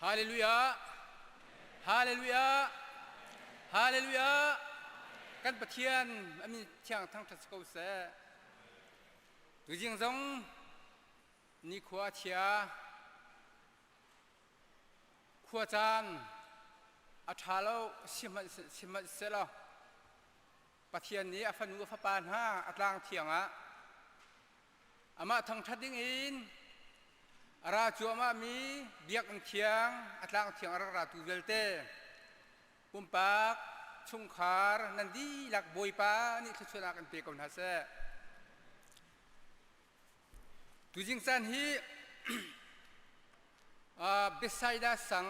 Hallelujah! Hallelujah! Hallelujah! Kan Pathian a min thiang thangṭhat si ko seh. Tuzing zong nikhua chia khua caan a ṭha lo sihmanhsehlaw Pathian nih a fanu a fapa hna a tlang thiang ah amah thangṭhat ding in a ra cuahmahmi biakinn thiang a tlang thiang a rak ratu vialte pumpak chungkhar nan dihlak Bawipa nih thluachuahnak in pe ko hna seh. Tuzing caan hi Bethsaida sang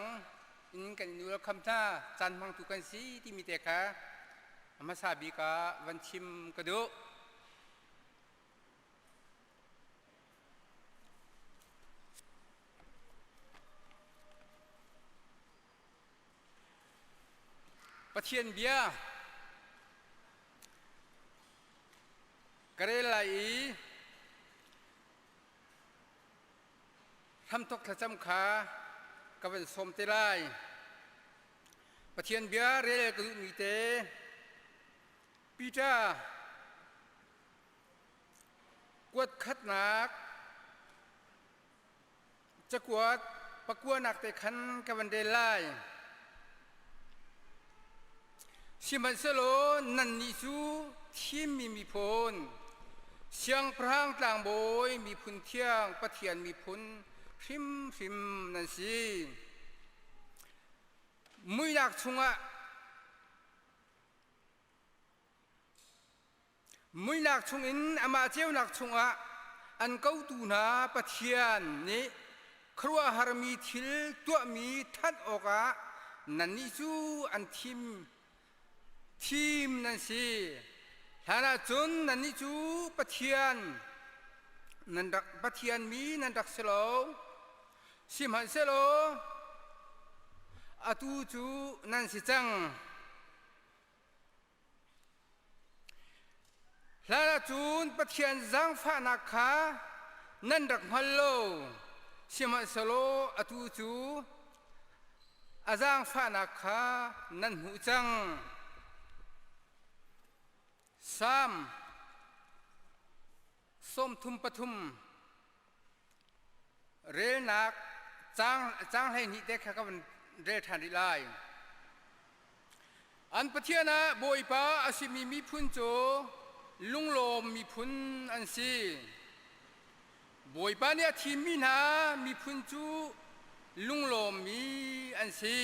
in kan i nul kham hna caan hmangtu kan si timi te kha a hmasa bik ah van chim ka duh. Pathian bia ka rel lai i hramthok thlacam kha ka van sawm te lai. Pathian bia rel ka duhmi te Peter kuat khatnak Cakuat pakuanak te khan ka van rel lai. Sihmanhsehlaw nannih cu thimmi miphun, siangpahrang tlangbawi miphun thiang Pathian miphun hrimhrim nan si. Muihnak chungah Muihnak chungin amah ceunak chungah an kotu hna Pathian nih khuaruahharmi thil tuahmi thanh awkah nannih cu an thim thim nan si. Hlanah cun nannih cu Pathian nan rak Pathian mi nan rak si lo. Sihmanhsehlaw atu cu nan si cang. Hlan ahcun Pathian zaangfahnak kha nan rak hngal lo, sihmanhsehlaw atu cu a zaangfahnak kha nan hmuh cang. Salm 33 relnak caang 12 te kha ka van rel ṭhan rih lai. An Pathian ah Bawipa a simi miphun cu lunglawm miphun an si. Bawipa nih a thimmi hna miphun cu lunglawmmi an si.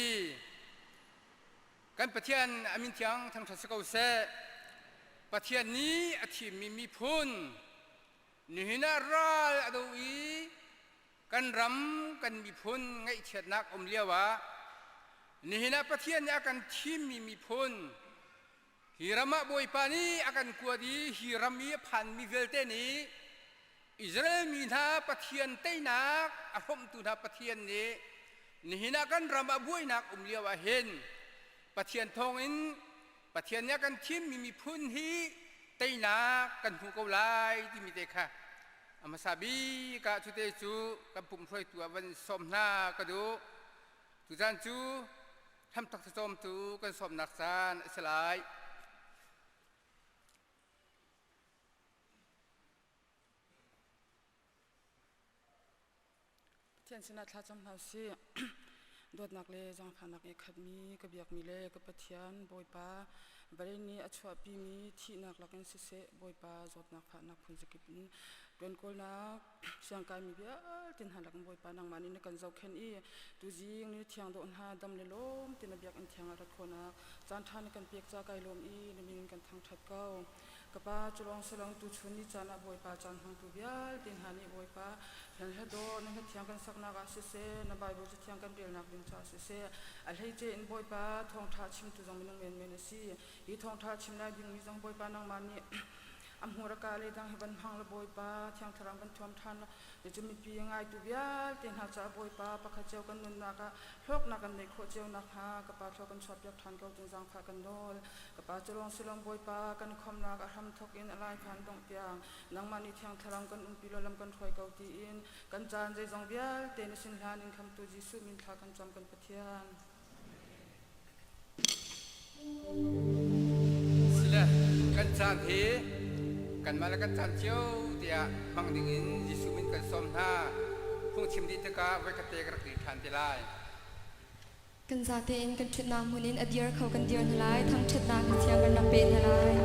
Kan Pathian a min thiang thangṭhat si ko seh. Pathian nih a thimmi miphun nihin ah ral a do i kan ram kan miphun ngaihchiatnak um lio ah nihin ah Pathian nih a kan thimmi miphun hi ram ah Bawipa nih a kan kuat i hi ram i a phanmi vialte nih Israel mi hna Pathian teinak a hrawmhtu hna Pathian nih nihin ah kan ram ah buainak um lio ah hin Pathian thawngin Pathian nih a kan thimmi miphun hi teinak kan hmu ko lai timi te kha a hmasa bik ah cute cu kan pumhruaitu ah van sawm hna ka duh. Tuzan cu hramthok thlacawmtu kan sawmnak caan a si lai. Pathian sinah thlacam hna usih. Dawtnak le zaangfahnak i khatmi ka biakmi le ka Pathian Bawipa vawlei nih a chuahpimi thihnak lakin siseh Bawipa zawtnak fahnak phunzakip in ṭuankawlnak siangkaimi vialte hna lakin Bawipa nangmah nih na kan zohkhenh i tuzing ni thiang dawh hna dam le lawm te na biakinn thiang ah rat khawhnak caan ṭha na kan pek ca kai lawm i na min kan thangṭhat ko. Ka pa cu lawng si lo tuchun ni caan ah Bawipa caan hmangtu vialte hna nih Bawipa nan hla dawh na hla thiang kan saknak ah siseh na Baibal cathiang kan relnak ding caah siseh a hleice in Bawipa thawngṭha chimtu zong minung menmen a si hi thawngṭha chim lai dingmi zong Bawipa nangmah nih. A hmur a ka le dang hi van hmang la Bawipa, Thiang Thlarau kan thuam ṭhan la. Cucu mipi ngaitu vialte hna caah Bawipa pakhat cio kan nunnak ah hlawknak kan neih khawh cio nakhnga ka Pa thlua kan chuahpiak ṭhan ko tin zaangfah kan nawl. Ka Pa cu lawng si lawng Bawipa kan khomnak a hram thawk in a lai khan dongh tiang nangmah nih Thiang Thlarau kan umpi law lam kan hruai ko tiin kan caan zeizong vialte na sin hlan in khamtu Jesuh min thla kan cam kan Pathian. Sile kan caan hi kanmah le kan caan cio tiah hmang dingin Jesuh min kan sawm hna. Phungchim dih tikah voikhat te ka rak dir ṭhan te lai. Kan zatein kan ṭhutnak hmun in a dir kho kan dir hna lai. Thangṭhatnak thiang kan rak pe hna lai.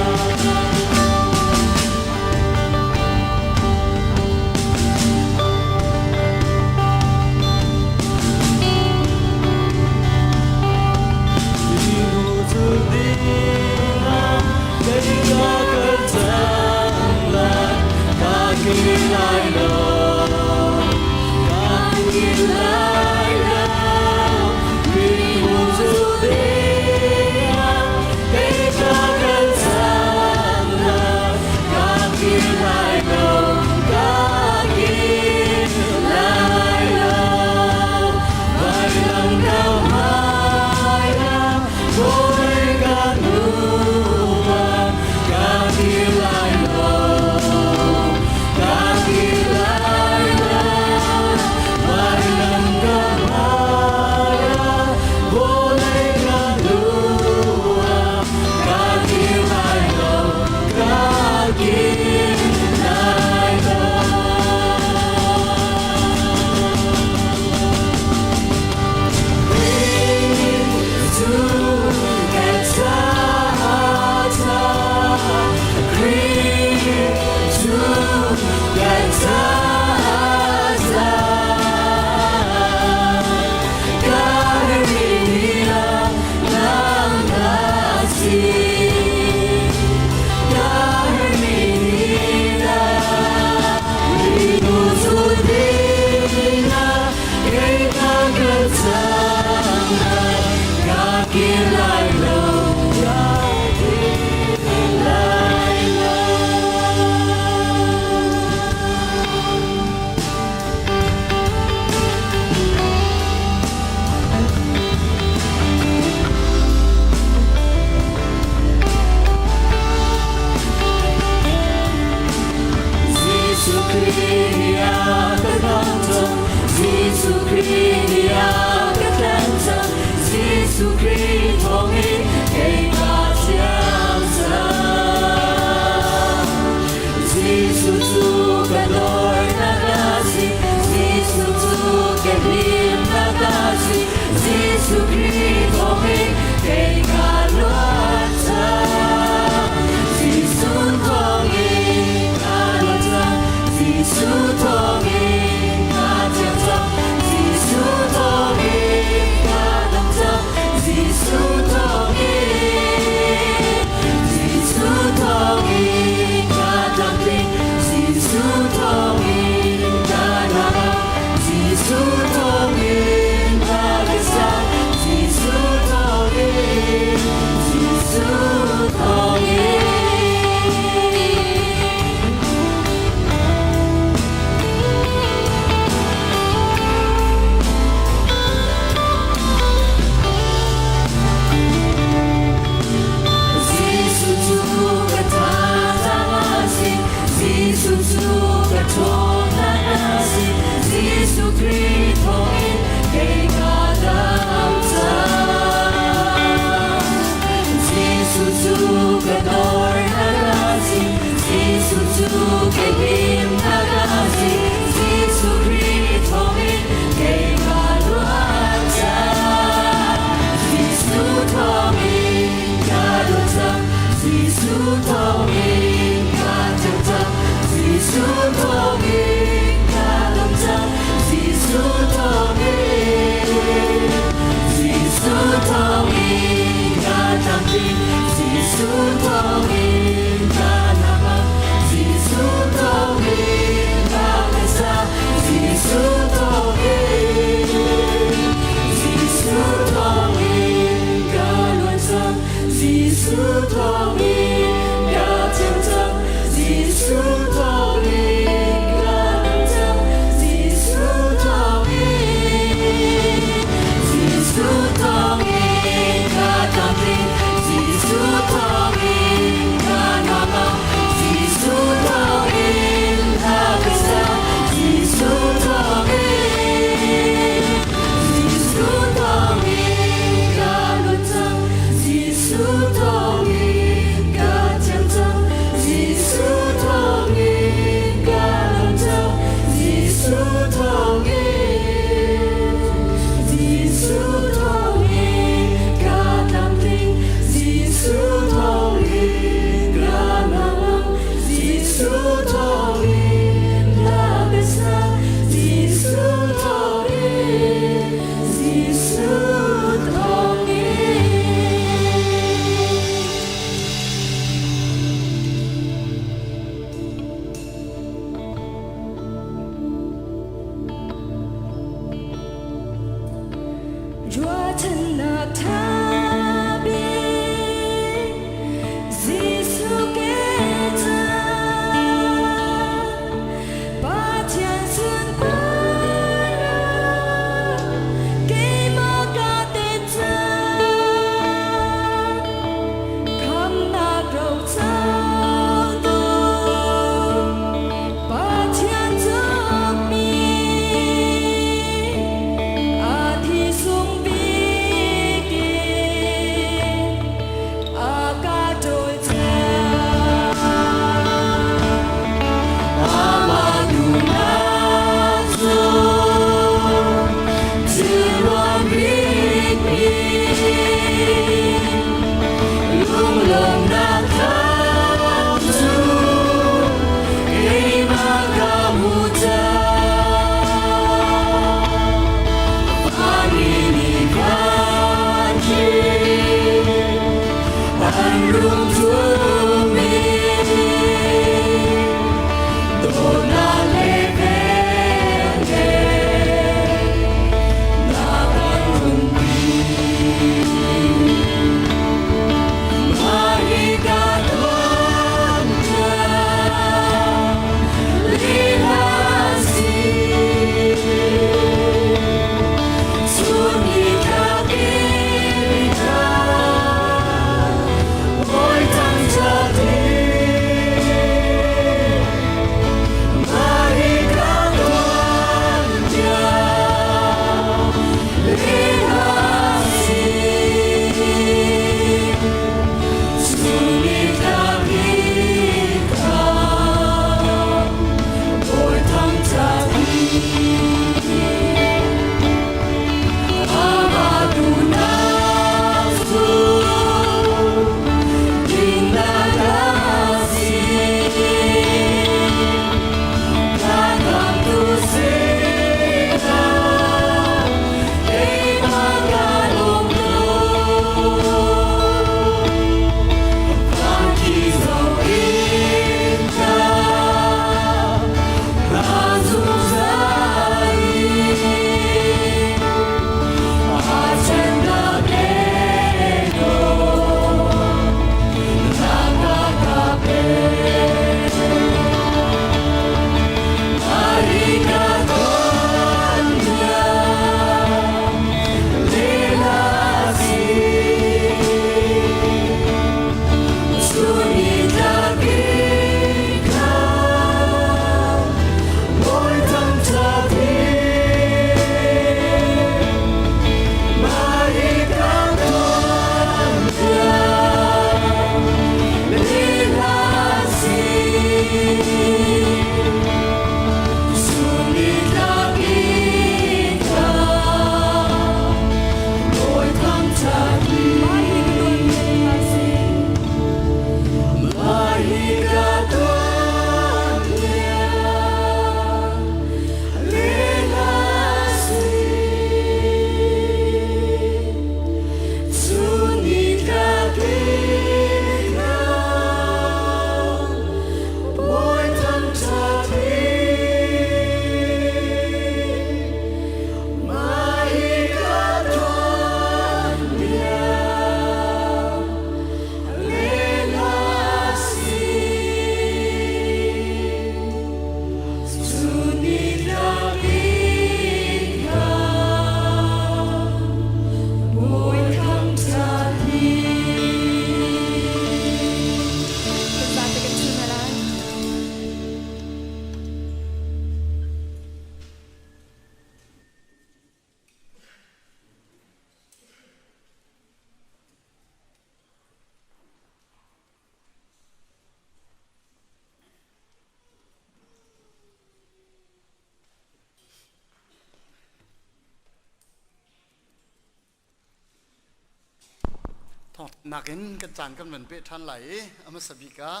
Thawngnak in kan caan kan van peh ṭhan lai i a hmasa bik ah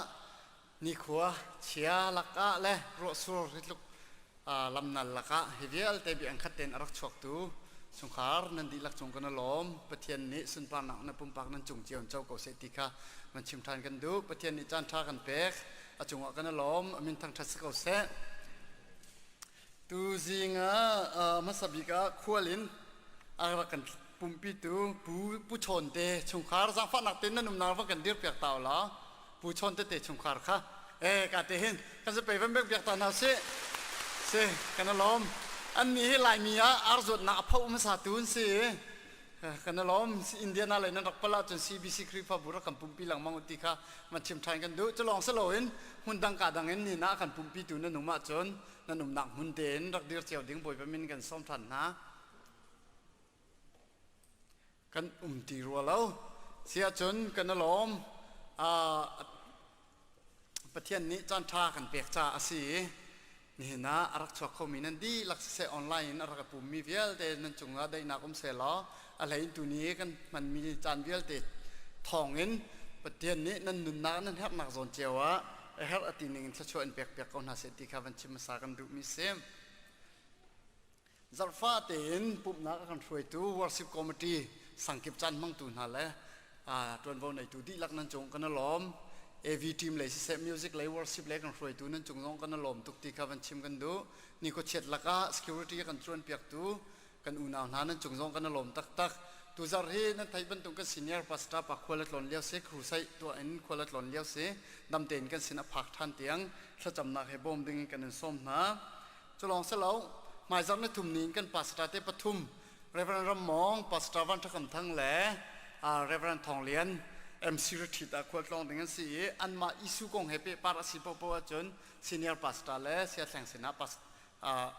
nikhua chia lakah le ruahsur hi tluk lamnal lakah hi vialte bi ang khat tein a rak chuaktu chungkhar nan dihlak cung kan lawm. Pathian nih sunparnak na pumpak nan cung cio in co ko seh ti kha van chim ṭhan kan duh. Pathian nih caan ṭha kan pek a cungah kan lawm. A min thangṭhat si ko seh. Tu zing ah hmasa bik ah khual in a rak kan pumpitu Pu Pu Chawn te chungkhar zaangfahnak tein nan umnak va kan dirpiak ta ulaw Pu Chawn tete chungkhar kha eh ka te hin kan zapei van bek piak ta hna sih si kan lawm an nih hi Laimi ah ar zuatnak a pho hmasa tu an si kan lawm Indiana lei nan rak pal ahcun CBC Khrihfabu rak kan pumpi lengmang u ti kha man chim ṭhan kan duh cu lawng si loin hmun dang ka dang in ni na kan pumpi tu nan um ahcun nan umnak hmun tein rak dir cio ding Bawipa min kan sawm ṭhan hna. Kan um ti rua lo. Siahcun kan i lawm. Pathian nih caan ṭha kan pek caah a si i nihin ah a rak chuak khomi nan dihlak siseh online in a rak i pummi vialte nan cungah daihnak um sehlaw a hlei in tuni kan hmanmi caan vialte thawngin Pathian nih nan nunnak nan herhnak zawn cio ah a herh a ti ning in thluachuah in pek piak ko hna seh ti kha van chim hmasa kan duhmi si. Zarhfa tein pumhnak a kan hruaitu worship committee sangkip caan hmangtu hna le Ṭuanvo neitu dihlak nan cung kan i lawm. AV team lei siseh music lei worship lei kan hruaitu nan cung zong kan i lawm tuk ti kha van chim kan duh. Ni khuachiat lakah security a kan ṭuanpiaktu kan unau hna nan cung zong kan i lawm taktak. Tuzarh hi nan theih bantuk kan senior pastor pa khual a tlawn lio si, crusade tuah in khual a tlawn lio si, dam tein kan sin a phak ṭhan tiang thlacamnak he bawm ding in kan in sawm hna. Cu lawng si lo, hmaizarh ni thum ni in kan pastor te pathum Reverend Ram Mawng, Pastor Van Tha Kam Thang le Reverend Thawng Lian MC retreat ah khualtlawng ding an si i anmah issue kong he pehpar a si paohpaoh ahcun senior pastor le siathleng sinah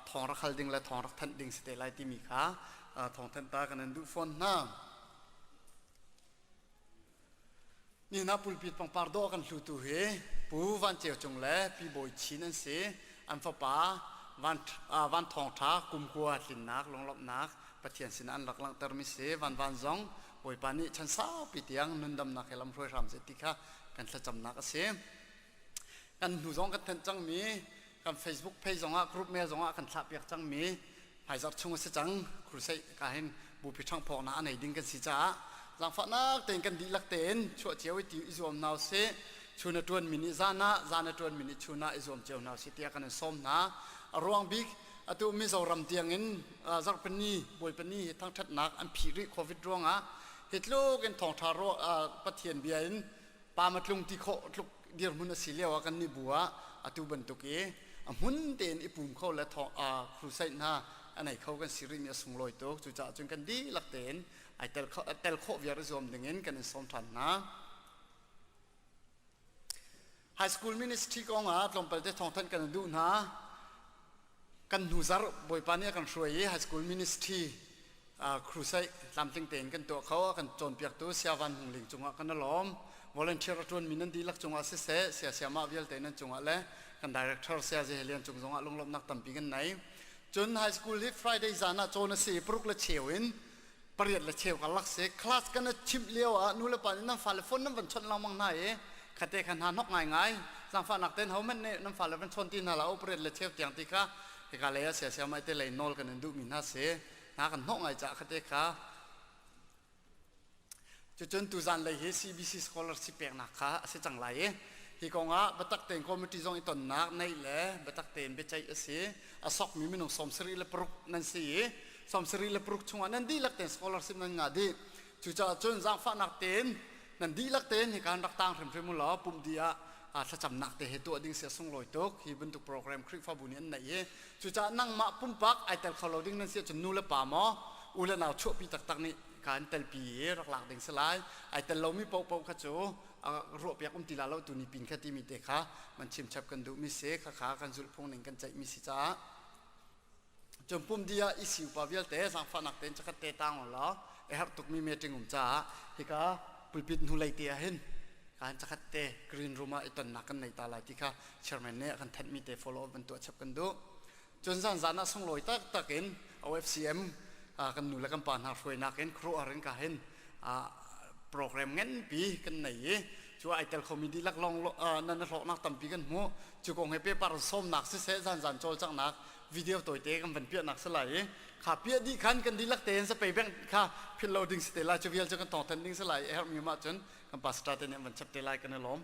thawng rak hal ding le thawng rak thanh ding si te lai timi kha thawng thanh ta kan in duh fawn hna. Nihin ah pulpit pangpar dawh kan hlutu hi Pu Van Ceu Cung le Pi Bawi Chin an si. An fapa Van, Van Thawng Tha kumkua tlinnak lunglawmhnak Pathian sinah an rak langhtermi si. Van Van zong Bawipa nih chan saupi tiang nundamnak he lamhruai hram seh ti kha kan thlacamnak a si. Kan hnu zong kan thanh cangmi kan Facebook page zongah group mail zongah kan thlahpiak cangmi hmaizarh chung a si cang crusade ka hin bupi ṭhangphawknak a nei ding kan si caah zaangfahnak tein kan dihlak tein chuah cio i ti i zuam hna usih chun a ṭuan mi nih zan ah zan a ṭuan mi nih chun ah i zuam cio hna usih tiah kan in sawm hna a ruang bik atu Mizoram tiangin zarhpini Bawipa ni hi thangṭhatnak an phih rih covid ruangah hi tluk in thawngṭha Pathian bia in pa matlung ti khawh tluk dirhmun a si lio ah kan nih bu ah atu bantuk i a hmun tein i pum kho le crusade hna a nei kho kan si rihmi a sunglawi tuk. Cucaah cun kan dihlak tein ai tel kho tel khawh viar i zuam dingin kan in sawm ṭhan hna. High school ministry kong ah tlawmpal te thawngthanh kan duh hna. Kan hnu zarh Bawipa nih a kan hruai i high school ministry crusade tlamtling tein kan tuah kho. A kan cawnpiaktu Saya Van Hung Ling cungah kan i lawm. Volunteer a ṭuanmi nan dihlak cungah siseh, saya sayamah vialte nan cungah le kan director Saya Ze Lian cung zongah lunglawmhnak tampi kan nei. Cun high school hi Friday zan ah cawn a si i paruk le cheu in pariat le cheu karlak si. Class kan i chimh lio ah nu le pa nih nan fale phone nan van chawnh lengmang hna i khate kha hna hnok ngaingai. Zaangfahnak tein hohmanh nih nan fale van chawn ti hna hlah u pariat le cheu tiang ti kha hika lei ah saya sayamah te lei nawl kan in duhmi hna si. Hna kan hnawh ngai caah khate kha cucun tuzan lei hi CBC scholarship peknak kha a si cang lai i hi kong ah biatak tein committee zong i tonnak neih le biatak tein biaceih a si. A sokmi minung 76 nan si i 76 chungah nan dihlak tein scholarship nan ngah dih. Cucaah cun zaangfahnak tein nan dihlak tein hika rak tang hrimhrim u law pumh dih ah thlacamnak te he tuah ding si a sunglawi tuk. Hi bantuk program Khrihfabu nih an neih i cucaah nangmah pumpak ai tel kho lo ding nan si ahcun nu le pa maw u le nau chuahpi taktak nih kha an telpi i rak lak ding si lai. Ai tel lomi paohpaoh kha cu ruahpiak um ti la lo tu ni pin kha timi te kha man chimchap kan duhmi si. Khakha kan zulhphung ning kan ceihmi si caah cun pum di ah isi upa vialte zaangfahnak tein chakhat te tang law a herh tukmi meeting um caah hika pulpit hnulei te ah hin kan chakhat te green room ah i tonnak kan nei ta lai ti kha chairman nih a kan thanhmi te follow up van tuah chap kan duh. Cun zan zan ah sunglawi taktak in OFCM kan nu le kan pa hna hruainak in khuaruahhar in ka hin program nganpi kan nei i cu ai tel khomi dihlak lawng nan hlawknak tampi kan hmuh. Cu kong he paper sawmnak siseh zan zan cawlcanghnak video tawite kan van piahnak si lai i kha piah dih khan kan dihlak tein zapei bank kha philh lo ding si te lai. Cu vial cu kan tawngthan ding si lai i a herhmi mah cun kan pastor te nih an van chap te lai. Kan i lawm.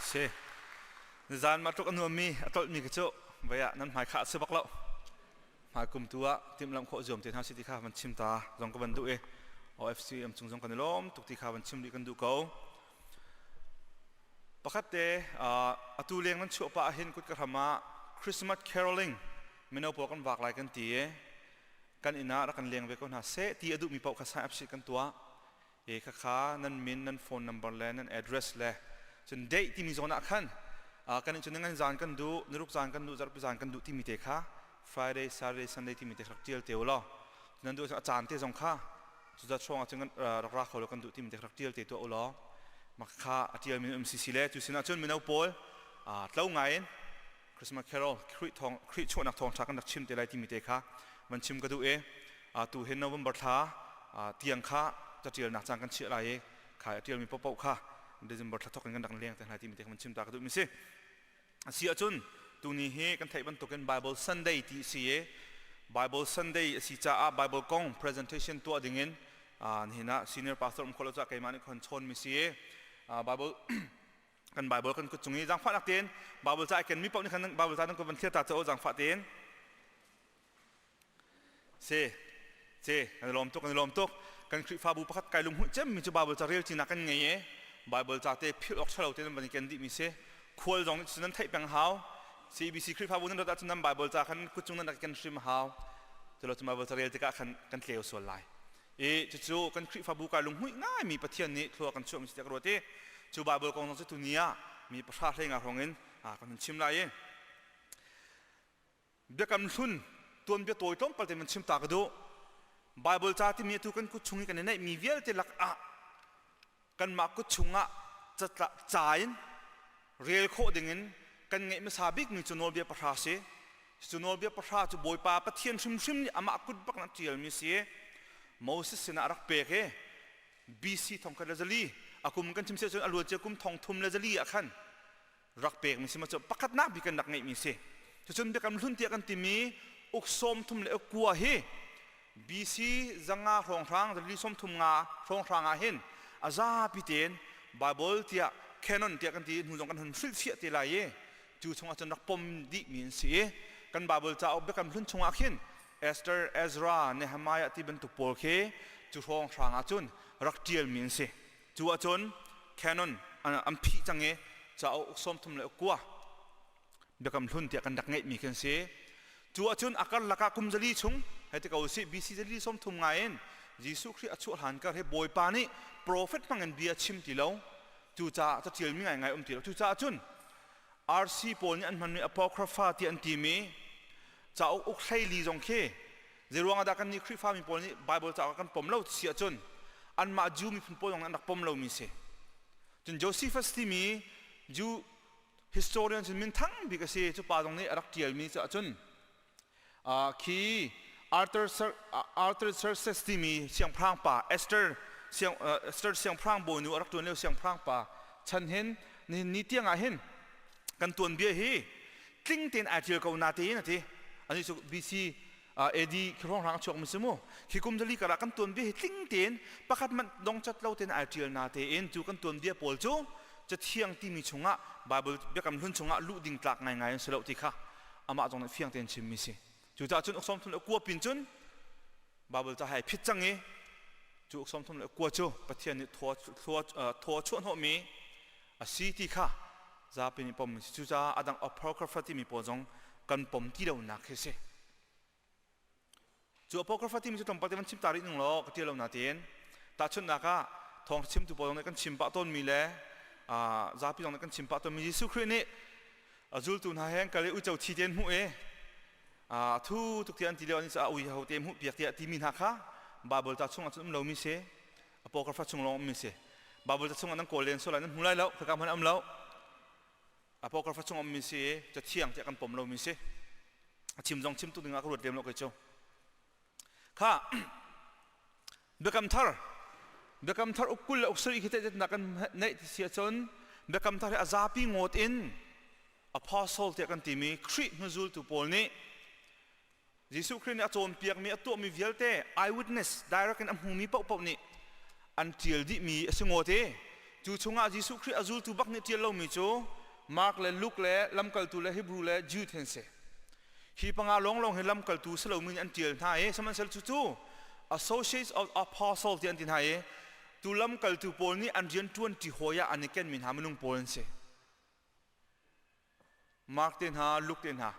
Si. Nizan ma tluk a nuammi a tolhmi ka cu vei ah nan hmai kha a si bak lo. Hmai kum tu ah timhlamh khawh zuam te hna si ti kha van chim ta zong ka van duh i OFC am cung zong kan i lawm tuk ti kha van chim rih kan duh ko. Pakhat te atu leng nan chuah pah ahhin kut ka hram ah Christmas caroling mino pawl kan vak lai kan ti i kan inn ah rak kan leng ve ko hna seh ti a duhmi paoh kha sign up sheet kan tuah. E khakha nan min, nan phone number le nan address le cun date timi zawn ah khan kan in cun ngan zan kan duh, niruk zan kan duh, zarhpi zan kan duh timi te kha Friday, Saturday, Sunday timi te rak tial te u law nan duh a caan te zong kha cuzat hrawng ah cun rak ra kho lo kan duh timi te rak tial te tuah u law mak kha a tial mi um si le cu sinah cun mino pawl tlo ngai in Christmas carol Khrih thawng Khrih chuahnak thawngṭha kan rak chim te lai timi te kha van chim ka duh i tu hin November thla tiang kha catialnak caan kan chiah lai i kha a tialmi paohpaoh kha December thla thawk in kan rak leng te lai timi te kha van chim ta ka duh mi si. A si ahcun tuni hi kan theih bantukin Bible Sunday ti si i Bible Sunday a si caah Bible kong presentation tuah dingin nihin ah senior pastor um kholo ca keimah nih khon chawn mi si i Bible kan Bible kan kut cung i zaangfahnak tein Bible ca ai ken mi paoh nih khan Bible ca nan kut van thlir ta ca zaangfah tein si si kan i lawm tuk kan i lawm tuk kan Khrihfabu pakhat kai lunghuh cem mi cu Bible ca rel cinak kan ngei i Bible ca te philh awk ṭhalo te nan van i ken dih mi si khual zong nih cun nan theih peng hau CBC Khrihfabu nan rat ahcun nan Bible ca khan kut cung nan rak ken hrim hau culo cu Bible ca rel tikah khan kan tleu sual lai i cucu kan Khrihfabu kai lunghmuih ngaimi Pathian nih thlua kan chuahmi si tiah ka ruat i cu Bible kong zong cu tuni ah mi pahra hlei nga hrawng in kan hun chim lai i biakam hlun tuanbia tawi tlawmpal te man chim ta ka duh. Bible ca timi atu kan kut chung i kan i neihmi vialte lak ah kanmah kut chungah ca in rel khawh dingin kan ngeih hmasa bikmi cu nawlbia pahra si. Cu nawlbia pahra cu Bawipa Pathian hrimhrim nih amah kut bak in a ṭialmi si. Moses sinah a rak pek i BC 1400 a kum kan chim si ahcun a luancia kum 3300 ah khan rak pekmi si ma cu pakhatnak bik kan rak ngeihmi si. Cucun biakam hlun tiah kan timi uk sawm thum le uk kua hi BC 500 hrawnghrang 430 hrawnghrang ah hin a zapi tein Bible tiah canon tiah kan ti hnu zong kan hun hrilhfiah te lai i cu chungah cun rak pom dihmi an si i kan Bible cauk biakam hlun chungah khin Esther, Ezra, Nehemiah ti bantuk pawl khi cu hrawnghrang ah cun rak ṭialmi an si. Cu ahcun canon an phih cang i cauk 32 biakam hlun tiah kan rak ngeihmi kan si. Cu ahcun a karlak ah kum 400 chung hei ti ko usih BC 430 ngai in Jesuh Khrih a chuah hlan kar hi Bawipa nih profet hmang in bia chim ti lo. Cucaah catialmi ngaingai um ti lo. Cucaah cun RC pawl nih an hmanmi apocrypha ti an timi cauk uk hleili zong khi zeiruang ah dah kan nih Khrihfa mi pawl nih Bible cauk kan pom lo si ahcun anmah Jew miphun pawl zong nih an rak pom lomi si. Cun Josephus timi Jew historian cun minthang bik a si. Cu pa zong nih a rak ṭialmi cu ahcun khi Arthur Arthur Xerxes timi siangpahrang pa Esther siang Esther siangpahrang bawinu a rak ṭuan lio siangpahrang pa chan hin nihin ni tiang ah hin kan tuanbia hi tling tein ai ṭial ko na tein a ti. Ani cu BC AD khi hrawnghrang chuak mi si mu. Khi kum zali karah kan tuanbia hi tling tein pakhat manh dongcat lo tein ai ṭial na tein cu kan tuanbia pawl cu cathiang timi chungah Bible biakam hlun chungah luh ding tlak ngaingai an si lo ti kha amah zong nih fiang tein chimmi si. Cucaah cun uk 32 pin cun Bible ca hai phit cang i cu uk 32 cu Pathian nih thaw chuah hnawhmi a si ti kha zapi nih pom si. Cucaah adang apocrypha timi pawl zong kan pom ti lonak khi si. Cu apocrypha timi cu tlawmpal te van chim ta rih ning law ka ṭial lo natein tahchunhnak ah thawng chimtu pawl zong nih kan chim pah tawnmi le zapi zong nih kan chim pah tawnmi Jesuh Khrih nih a zultu hna he an kal i uico thi te an hmuh i thu tuk tiah an ti lio an i ui ho te hmuh piak tiah timi hna kha Bible ca chung ah cun um lomi si. Apocrypha chung lawng ummi si. Bible ca chung ah nan kawl len sual lai nan hmu lai lo khaka hmanh um lo. Apocrypha chung ummi si i cathiang tiah kan pom lomi si. A chim zong chim tu ding ah ka ruat lem lo kei cu. Kha Biakam Thar Biakam Thar uk 20 le uk 70 khi teh kan neih ti si ahcun Biakam Thar hi a zapi ngawt in apostle tiah kan timi Khrih hnuzultu pawl nih Jesuh Khrih nih a cawnpiakmi a tuahmi vialte eyewitness direct in a hmumi paohpaoh nih an ṭial dihmi a si ngawt i cu chungah Jesuh Khrih a zultu bak nih ṭial lomi cu. Mark le Luke le lamkaltu le Hebrew le Jude hin si. Hi panga lawnglawng hi lamkaltu si lomi an ṭial hna i sihmanhsehlaw cucu Associates of Apostles ti an ti hna i tu lamkaltu pawl nih an rian ṭuanṭi hawi ah an i kenmi hna minung pawl an si. Mark te hna, Luke te hna,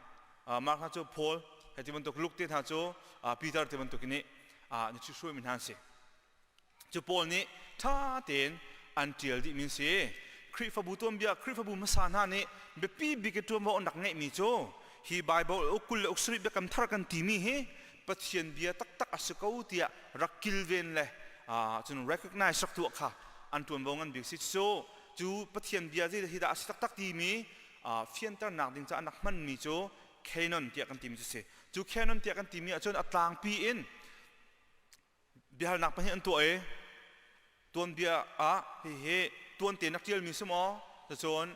Mark hna cu Paul he ti bantuk, Luke te hna cu Peter ti bantuk in nih hruaimi hna an si. Cu Paul nih ṭha tein an ṭial dihmi an si. Khrihfabu tuanbia, Khrihfabu hmasa hna nih biapi bik i ṭuanvo an rak ngeihmi cu hi Baibal uk 20 le uk sarih biakam thar kan timi hi Pathian bia taktak a si ko tiah rak kilven le cun recognize rak tuah kha an ṭuanvo ngan bik si. Cu cu Pathian bia hi dah a si taktak timi fianternak ding caah an rak hmanmi cu canon tiah kan timi cu si. Cu canon tiah kan timi ahcun a tlangpi in biahalnak pahnih an tuah i tuanbia ah hihi tuante na ṭialmi si maw cun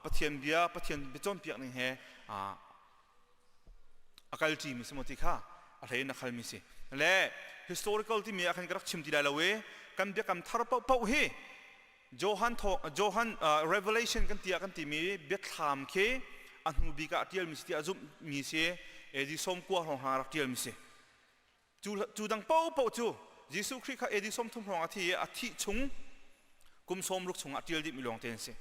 Pathian bia Pathian biacawnpiak ning he a kalṭimi si maw ti kha a hlei in a khalmi si le historical timi ah khan ka rak chim ti lai lo i kan biakam thar paohpaoh hi Johan Johan Revelation kan ti ah kan timi biathlam khi a hnu bik ah ṭialmi si tiah zumhmi si AD 90 hrawng hna rak ṭialmi si. Cu dang paohpaoh cu Jesuh Khrih kha AD 30 hrawng a thi i a thih chung kum 60 chungah ṭial dihmi lawngte an si.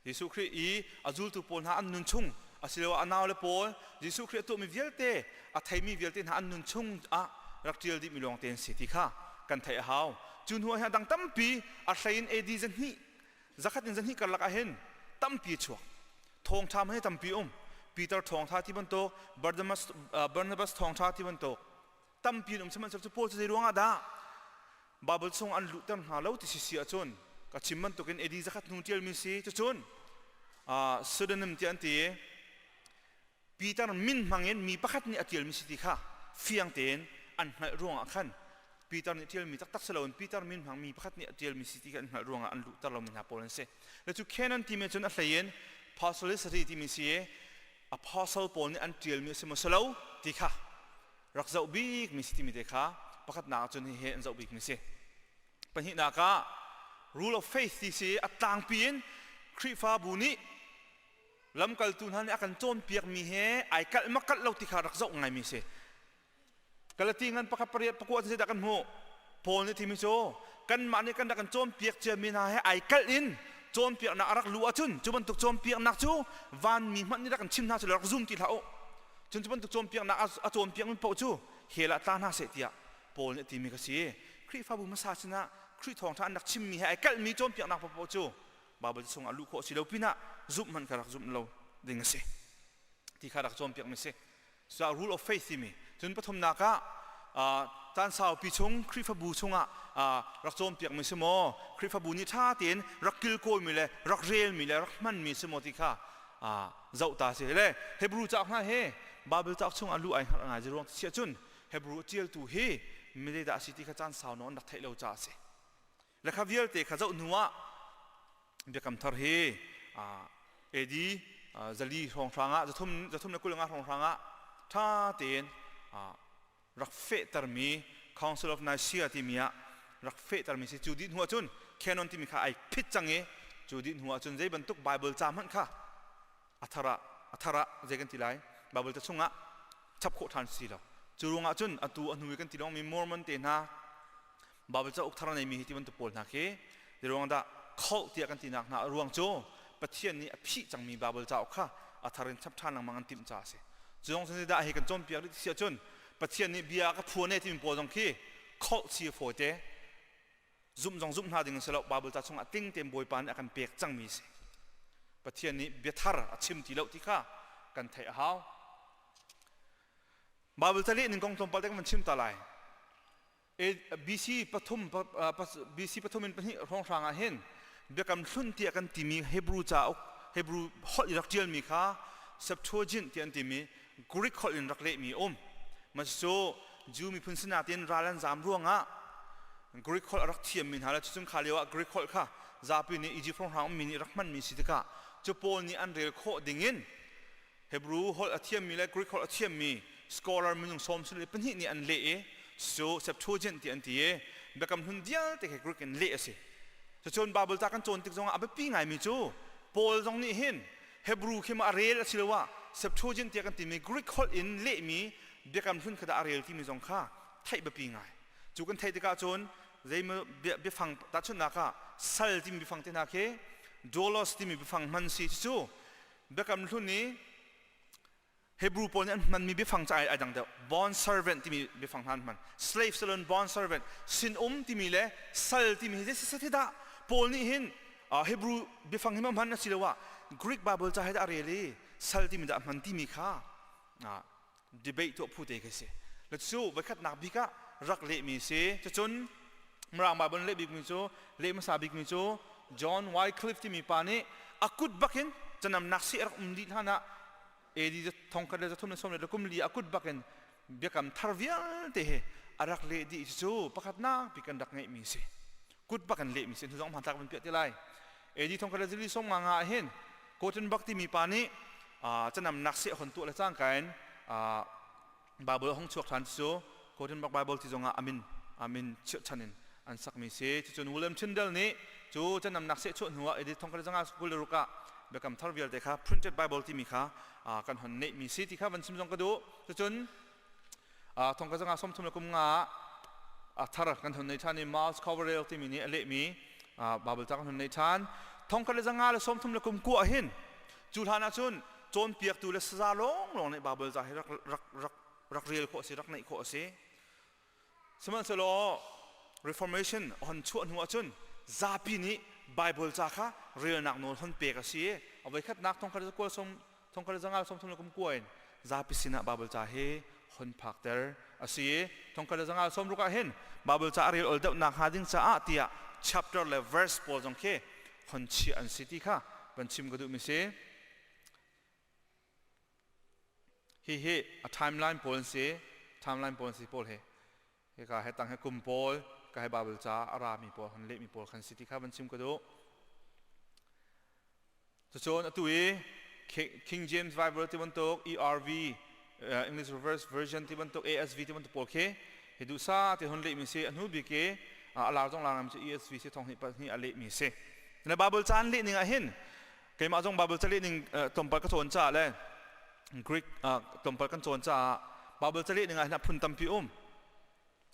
Jesuh Khrih i a zultu pawl hna an nun chung asiloah a naule pawl Jesuh Khrih a tuahmi vialte a theimi vialte hna an nun chung ah rak ṭial dihmi lawngte an si ti kha kan theih a hau. Cu hnu ah hin a dang tampi a hlei in AD 200 zakhat in 200 karlak ah hin tampi a chuak. Thawngṭha hmanh hi tampi um. Peter thawngṭha ti bantuk, Barnabas, Barnabas thawngṭha ti bantuk tampi an um sihmanhsehlaw cu Paul cu zei ruangah dah Bible chung an luhter hna lo ti si si ahcun ka chim bantukin AD zakhat hnu ṭialmi si cucun pseudonym tiah an ti i Peter min hmangin mi pakhat nih a ṭialmi si ti kha fiang tein an hngalh ruangah khan Peter nih ṭialmi taktak si loin Peter min hmang mi pakhat nih a ṭialmi si ti kha an hngalh ruangah an luhter lomi hna pawl an si. Le cu canon timi cun a hlei in apostolicity timi si i apostle pawl nih an ṭialmi a si maw si lo ti kha rak zoh bikmi si timi te kha pakhatnak ah cun hihi an zoh bikmi si. Pahnihnak ah rule of faith ti si a tlangpi in Khrihfabu nih lamkaltu hna nih a kan cawnpiakmi he ai kalh ma kalh lo ti kha rak zoh ngaimi si. Galati ngan pakhat pariat pakua zeidah kan hmuh? Paul nih timi cu kanmah nih kan rak kan cawnpiak ciami hna he ai kalh in cawnpiaknak a rak luh ahcun cu bantuk cawnpiaknak cu vanmi hmanh nih rak kan chim hna selaw rak zum ti hlah u. Cun cu bantuk cawnpiaknak a cawnpiakmi paoh cu hell ah tla hna seh tiah Paul nih a timi kha si. Khrihfabu hmasa sinah Khrih thawngṭha an rak chimmi he ai kalhmi cawnpiaknak paohpaoh cu Baibal chungah luh khawh si lo pinah zumh hmanh kha rak zumh lo ding a si ti kha rak cawnpiakmi si. So rule of faith timi cun pathumnak ah caan saupi chung Khrihfabu chungah rak cawnpiakmi si maw Khrihfabu nih ṭha tein rak kilkawimi le rak relmi le rak hmanmi si maw ti kha zoh ta si le Hebrew cauk hna hi Bible cauk chungah luh ai hngalh ngai ruang ti cun Hebrew ṭialtu hi mi zeidah a si ti kha caan sau nawn rak theih lo caah a si. Le kha vialte kha zoh hnu ah Biakam Thar hi AD 400 hrawnghrang ah 325 hrawnghrang ah ṭha tein rak fehtermi Council of Nicaea timi ah rak fehtermi si cu dih hnu ahcun canon timi kha ai phit cang i cu dih hnu ahcun zei bantuk Bible ca hmanh kha a thar ah a thar ah zei kan ti lai Bible ca chungah chap khawh ṭhan si lo cu ruangah cun atu a hnu i kan ti lawngmi Mormon te hna Bible cauk thar neimi hi ti bantuk pawl hna khi ruang dah cult tiah kan tinak hna a ruang cu Pathian nih a phih cangmi Bible cauk kha a thar in chap ṭhan lengmang an timh caah a si. Cu zong cun dah hi kan cawnpiak rih ti ahcun Pathian nih bia ka phuan e timi pawl zong khi cult si a fawi te. Zumh zong zumh hna ding a si lo. Bible ca chungah tling tein Bawipa nih a kan pek cangmi a si. Pathian nih bia thar a chim ti lo ti kha kan theih a hau. Bible ca leh ning kong tlawmpal te kan van chim ta lai. BC pathum BC pathum in pahnih hrawnghrang ah hin Biakam Hlun tiah kan timi Hebrew cauk Hebrew holh i rak ṭialmi kha Septuagint tiah an timi Greek holh in rak lehmi a um. Mah cu Jew miphun sinak tiin ral an zaam ruangah Greek holh a rak thiammi hna le cucun kha lio ah Greek holh kha zapi nih Egypt hrawnghrang ummi nih rak hmanmi si tikah cu pawl nih an rel khawh dingin Hebrew holh a thiammi le Greek holh a thiammi scholar minung 72 nih an leh i cu Septuagint ti an ti i Biakam Hlun vialte khi Greek in leh a si. Cucun Bible ca kan cawn tik zongah a biapi ngaimi cu Paul zong nih hin Hebrew khi ma a rel asiloah Septuagint tiah kan timi Greek holh in lehmi Biakam Hlun kha dah a rel timi zong kha theih biapi ngai. Cu kan theih tikah cun zeimaw biafang tahchunhnak ah sal timi biafang te hna khi doulos timi biafang hman si cu Biakam Hlun i Hebrew pawl nih an hmanmi biafang cu ai dang deuh. Bond servant timi biafang hna an hman. Slave salon bond servant, sinum timi le sal timi hi zei dah Paul nih hin Hebrew biafang hi ma hman asiloah Greek Bible ca he dah a rel i sal timi dah a hman timi kha debate tuah phu te khi si. Le cu voikhatnak bik ah rak lehmi si. Cucun Mirang Bible leh bikmi cu leh hmasa bikmi cu John Wycliffe timi pa nih a kut bakin canamnak seh rak um dih hlan ah AD thongkhat le zathum le sawm le kum li a kut bakin biakam thar vialte he a rak leh dih cu pakhatnak bik kan rak ngeihmi si. Kut bak in lehmi si. Hnu zong hmanthlak van piah ti lai. AD thongkhat le zali sawm nga nga ah hin Gutenberg timi pa nih canamnak seh hon tuah le cangka in Bible a hung chuak ṭhan cu Gutenberg Bible ti zongah amin amin chirhchan in an sakmi si. Cucun William Tyndale nih cu canamnak seh chuah hnu ah AD thongkhat le zanga 26 ah Biakam Thar vialte kha printed Bible timi kha kan hon neihmi si ti kha van chim zong ka duh. Cucun thongkhat zanga 30 le kum nga ah thar kan hon nei ṭhan i Miles Coverdale timi nih a lehmi Bible ca kan hon nei ṭhan. Thongkhat le zanga le 30 le kum kua hin cu hlan ah cun cawnpiaktu le saza lawnglawng nih Baibal ca hi rak rak rak rak rel khawh a si rak neih khawh a si. Sihmanhsehlaw Reformation hon chuah hnu ahcun zapi nih Baibal ca kha relnak nawl hon pek a si i a voikhatnak thongkhat le kual sawm thongkhat le zanga 30 le kum kua in zapi sinah Baibal ca hi hon phakter a si i thongkhat le zanga 60 ah hin Baibal ca a rel ol deuh nak hnga ding caah tiah chapter le verse pawl zong khi hon chiah an si ti kha van chim ka duhmi si. Hihi a timeline pawl an si. Timeline pawl an si pawl hi. Hika he tang he kum pawl, ka he Bible ca a rami pawl han lehmi pawl khan si ti kha van chim ka duh. Cucun atu i King James Bible ti bantuk ERV English Reverse Version ti bantuk ASV ti bantuk pawl khi hi duhsa ti hun lehmi si a hnu bik i a lar zong lar ngam cu ESV si thong hnih pahnih a lehmi si. Na Bible ca an leh ning ah hin keimah zong Bible ca leh ning tlawmpal ka cawn caah le Greek tlawmpal kan cawn caah Bible ca leh ning ah hin a phun tampi um.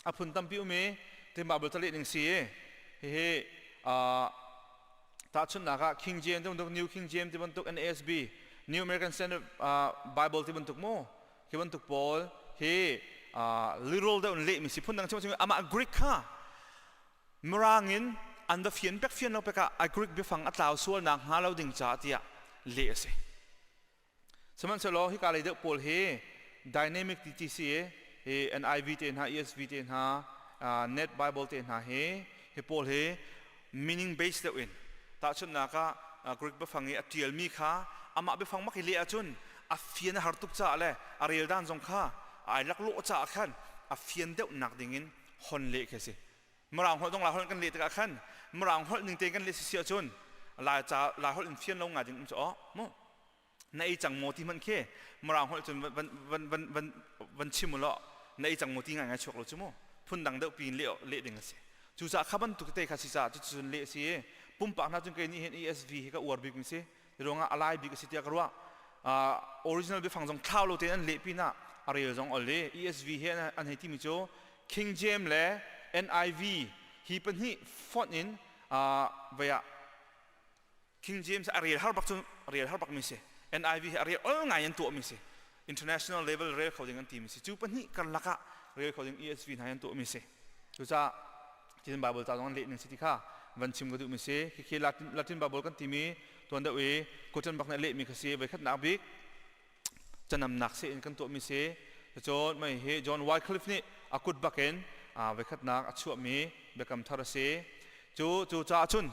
A phun tampi um i tin Bible ca leh ning si i hihi tahchunhnak ah King James ti bantuk New King James ti bantuk NASB New American Standard Bible ti bantuk mu hi bantuk pawl hi literal deuh in lehmi si phun dang chim amah Greek kha Mirang in an va fian pek fian lo pek ah a Greek biafang a tlau sual nak hnga lo ding caah tiah leh a si. Sihmanhsehlaw hika lei deuh pawl hi dynamic ti ti si hi NIV te hna ESV te hna Net Bible te hna hi hi pawl hi meaning based deuh in tahchunhnak ah Greek biafang i a ṭialmi kha amah biafang mak i leh ahcun a fian a har tuk caah le a rel dan zong kha ai laklawh caah khan a fian deuh nak ding in hon leh khi a si. Mirang holh zong Lai holh kan leh tikah khan Mirang holh ning tein kan leh sisi ahcun Lai ca Lai holh in fian lo ngai ding um cu aw mu na ei cang maw ti hmanh khi Mirang holh cun van van van van van chim u law na ei cang maw ti ngai ngai chuak lo cu mu phundang deuh piin leh leh ding a si cucaah kha bantuk te kha si caah cucun leh a si i pumpak hna cun kei nih hin ESV hi ka uar bik mi si ruangah a lai bik a si tiah ka ruah original biafang zong thlau lo tein an leh pinah a rel zong ol i ESV he an hei timi cu King James le NIV hi pahnih fonh in vei ah King James a rel har bak cu rel har bak mi si NIV hi a rel ol ngai an tuah mi si international level rel kho ding an ti mi si cu pahnih karlak ah rel kho ding ESV hna an tuah mi si cucaah Chin Bible ca zong an leh ning si ti kha van chim ka duh mi si khikhi Latin, Latin Bible kan timi tuan deuh i Gutenberg nih a lehmi kha si voi khatnak bik canamnak seh in kan tuahmi si cun mei hi John Wycliffe nih a kut bakin voi khatnak a chuahmi biakam thar a si cu cu caah cun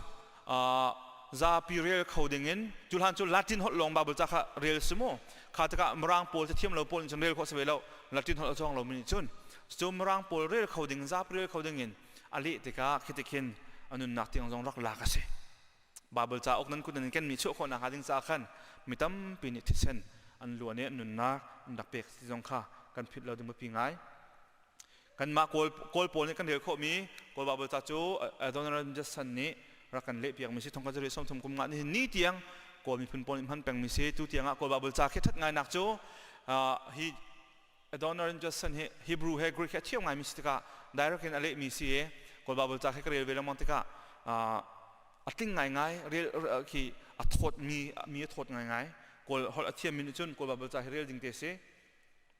zapi rel kho ding in cu hlan cu Latin holh lawng Bible ca kha rel si mu kha tikah Mirang pawl cathiam lo pawl nih cun rel khawh si ve lo Latin holh a cawng lomi nih cun cu Mirang pawl rel kho ding zapi rel kho ding in a leh tikah khi tikhin a nunnak tiang zong rak lak a si Bible cauk nan kut nan kenmi chuah khawh nakhnga ding caah khan mi tampi nih thisen an luan i an nunnak an rak pek ti zong kha kan philh lo ding biapi ngai kanmah kawl kawl pawl nih kan rel khawhmi kawl Bible ca cu Adoniram Judson nih rak kan lehpiakmi si thongkhat zarih 30 kum nga ni ni tiang. Kawl miphun pawl nih hman pengmi si. Tu tiangah Kawl Bible ca khi ṭhat ngainak cu hi Adoniram Judson hi Hebrew he Greek he a thiam ngaimi si tikah direct in a lehmi si i Kawl Bible ca khi ka rel ve lengmang tikah a tling ngaingai rel khi a thawt mi mi a thawt ngaingai. Kawl holh a thiammi nih cun Kawl Bible ca hi rel ding te si.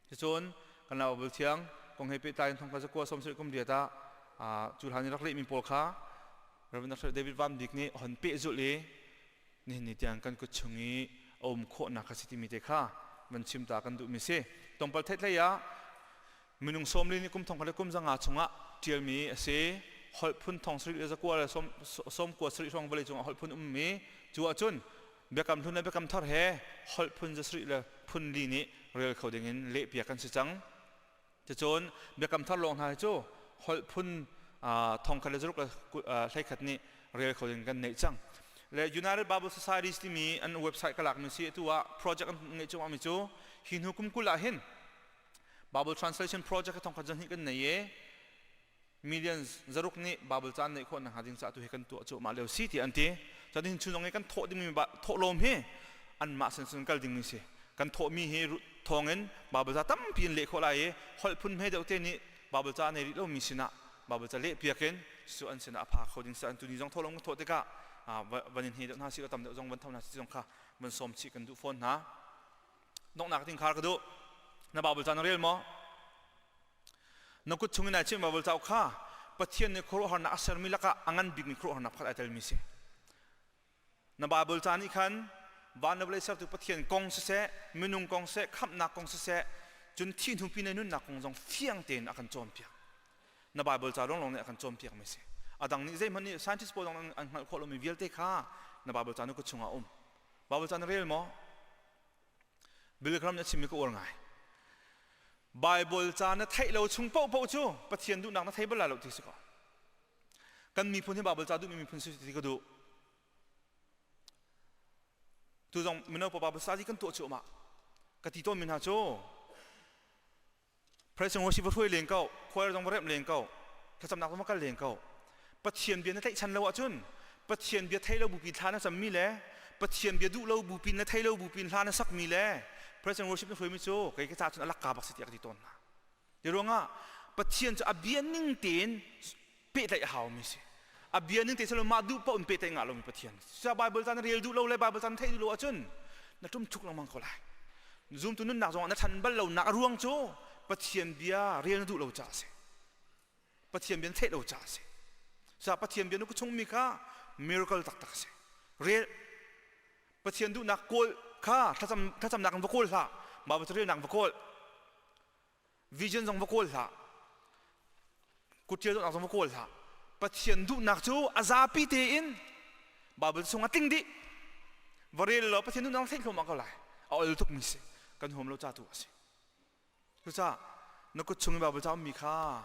Cucun kan Lai Bible thiang kong he pehtlai in thongkhat zakua 70 kum riat ah cu hlan i rak lehmi pawl kha Reverend Dr. David Van Bik nih hon pehzulh i nihin ni tiang kan kut chung i a um khawhnak kha si timi te kha van chim ta kan duhmi si. Tongpal theihtlei ah minung 40 nih kum 1000 le kum 500 chungah ṭialmi a si. Holh phun thong sarih le zakua le sawm kua sarih hrawng vawlei cungah holh phun ummi cu ahcun Biakam Hlun le Biakam Thar he holh phun zasarih le phun li nih rel kho dingin lehpiak kan si cang. Cucun Biakam Thar lawng hna hi cu holh phun 1000 le zaruk le 11 nih rel kho ding kan neih cang. Le United Bible Societies timi an website ka lakmi si atu ah project an ngeih cuahmah mi cu hi hnu kum 20 ah hin Bible Translation Project 1000 zahnih kan nei i million zaruk nih Bible ca an neih khawh nakhnga ding caah tu hi kan tuah cuahmah lio si ti an ti. Cun hin chung zong i kan thawh dingmi thawhlawm hi anmah sin cun kal dingmi si. Kan thawhmi hi thawngin Bible ca tampi in leh khawh lai i holh phun hme deuh te nih Bible ca nei rih lomi sinah Bible ca leh piak in cu an sinah a pha kho ding si. An tuni zong thawhlawm kan thawh tikah van in hne deuh hna si tam deuh zong van tho hna si zong kha van sawm chih kan duh fawn hna. Donghnak ding khar ka duh. Na Bible ca na rel maw? Na kut chungin ai chim Bible cauk kha Pathian nih khuaruahharnak a sermi lakah a ngan bikmi khuaruahharnak pakhat ai telmi si. Na Bible ca nih khan van le vawlei sertu Pathian kong siseh, minung kong siseh, khamhnak kong siseh, cun thih hnu pin nunnak kong zong fiang tein a kan cawnpiak. Na Bible ca lawnglawng nih a kan cawnpiakmi si. A dang nih zeihmanh nih scientist pawl zong an hngalh khawh lomi vialte kha na Bible ca na kut chungah a um. Bible ca na rel maw? Bill Graham nih a chimmi ka uar ngai. Bible ca na theih lo chung paohpaoh cu Pathian duhnak na thei bal lai lo ti si ko. Kan miphun hi Bible ca duhmi miphun si ti ka duh. Tu zong mino pa Bible study kan tuah cuahmah. Ka ti tawnmi hna cu President worship va hruai len ko, choir zong va remh len ko, thlacamnak zong va kal len ko. Pathian bia na tlaihchan lo ahcun Pathian bia thei lo bupi thla na cammi le Pathian bia duh lo bupi na thei lo bupi hla na sakmi le President worship na hruaimi cu kei ka ca cun a lakka bak si tiah ka ti tawn hna. Ti ruangah Pathian cu a bia ning tein pehtlaih a haumi si. A bia ning te silo mah duh paoh in pehtlaih ngah lomi Pathian. Cucaah Bible ca na rel duh lo le Bible ca na theih duh lo ahcun na ṭum thuk lengmang ko lai. Zumtu nunnak zongah na ṭhan bal lonak a ruang cu Pathian bia rel na duh lo caah a si. Pathian bia na theih lo caah a si. Cucaah Pathian bia na ku chungmi kha miracle taktak a si. Rel Pathian duhnak kawl kha thlacam thlacamnak in va kawl hlah. Bible ca relnak in va kawl. Vision zong va kawl hlah. Kutṭial duhnak zong va kawl hlah. Pathian duhnak cu a zapi tein Bible chung a tling dih. Va rel law Pathian duhnak theih thluahmah ko lai. A ol tukmi si. Kan huam lo ca tu a si. Cucaah na kut chung i Bible ca ummi kha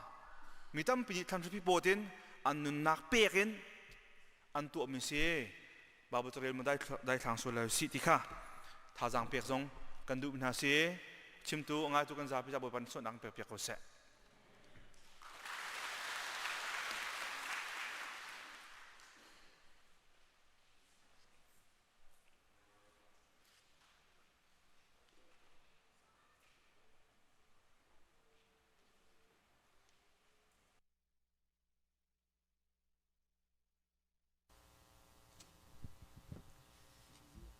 mi tampi nih thlanhripi pawt in an nunnak pek in an tuahmi si. Bible carel mu daithlang sual lai si ti kha thazaang pek zong kan duh hna si. Chimtu a ngaitu kan zapi za Bawipa nih suahnak pek piak ko seh.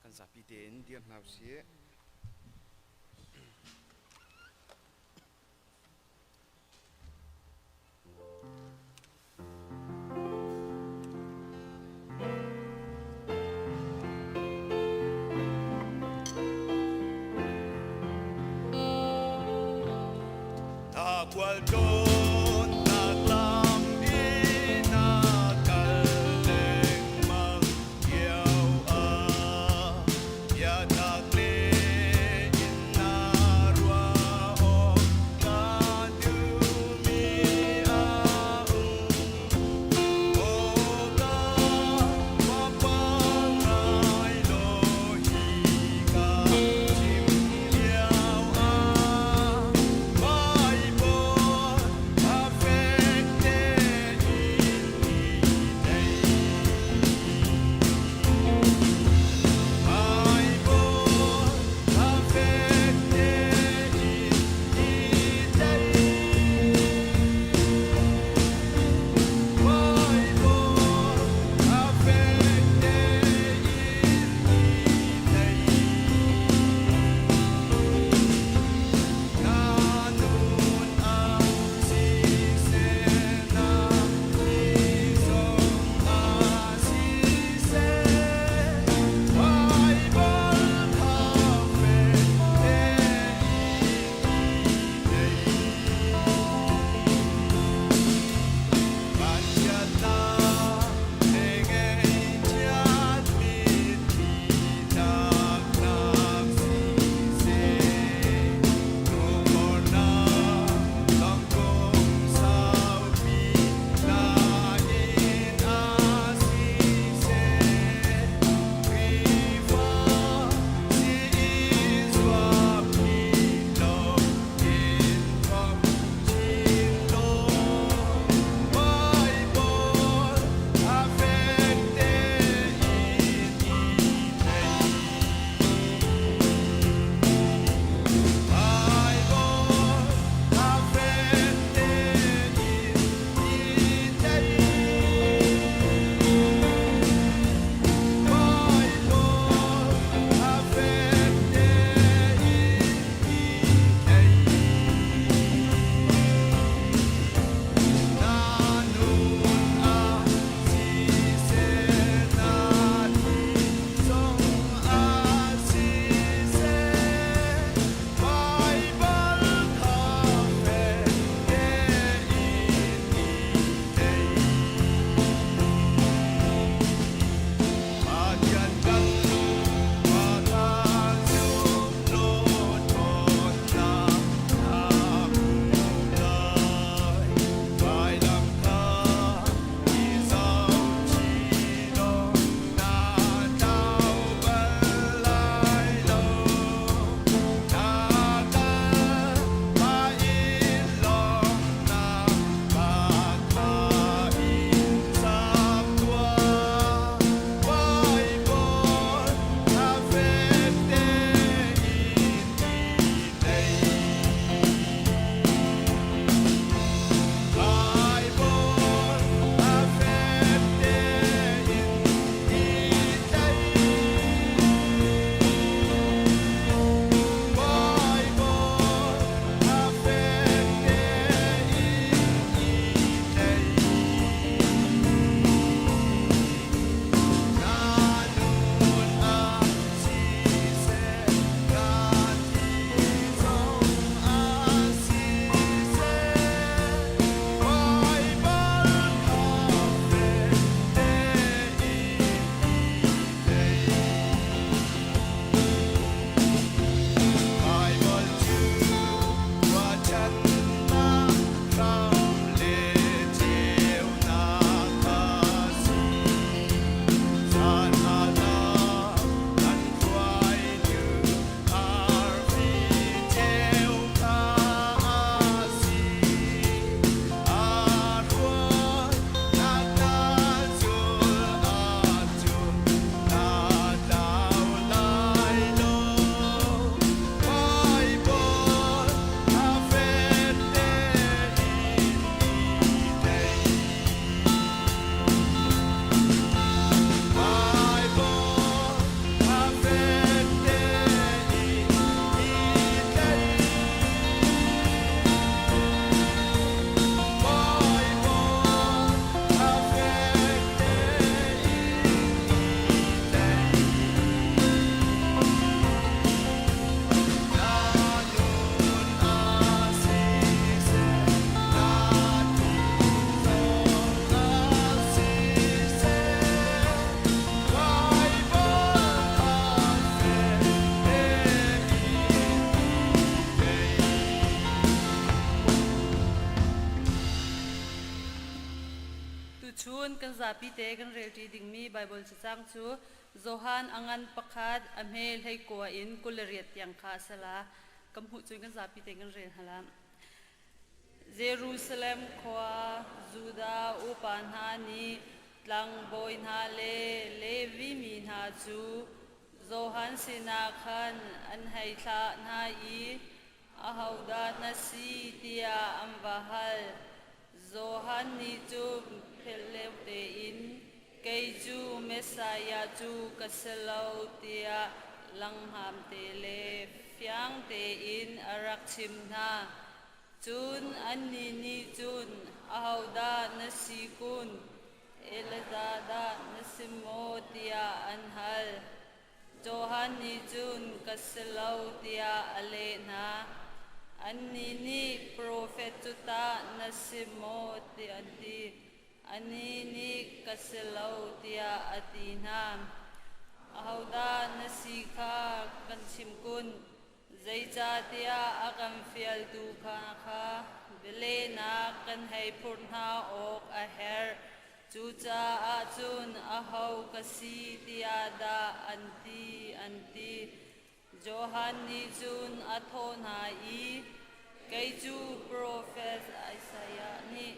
Kan zapi tein dir hna usih. Na khualtlawnnak lam i na kal lengmang lio ah biatak tein na ruah awk ka duhmi a um. Aw ka Fapa ngai law hi ka chim lio ah Baibal. Tuchun kan zapi te kan relṭi dingmi Baibal cacang cu Johan a ngan pakhat a hme hleikua in 28 tiang kha a si la. Kan hmuh cun kan zapi te kan rel hna la. Jerusalem khua Judah upa hna nih tlangbawi hna le Levi mi hna cu Johan sinah khan an hei thlah hna i ahodah na si tiah an va hal. Johan nih cun phelh tein kei cu Messiah cu ka si lo tiah langham te le fiang tein a rak chim hna. Cun annih nih cun ahodah na si kun? Elijah dah na si maw tiah an hal. Johan nih cun ka si lo tiah a leh hna. Annih nih profet cu tah na si maw tiah an ti. Anih nih ka si lo tiah a ti hna. Ahodah na si kha kan chim kun? Zeicahtiah a kan fialtu kha kha bialehnak kan hei phurh hna awk a herh. Cucaah cun aho ka si tiah dah an ti, an ti. Johan nih cun a thawh hna i, Kei cu profet Isaiah nih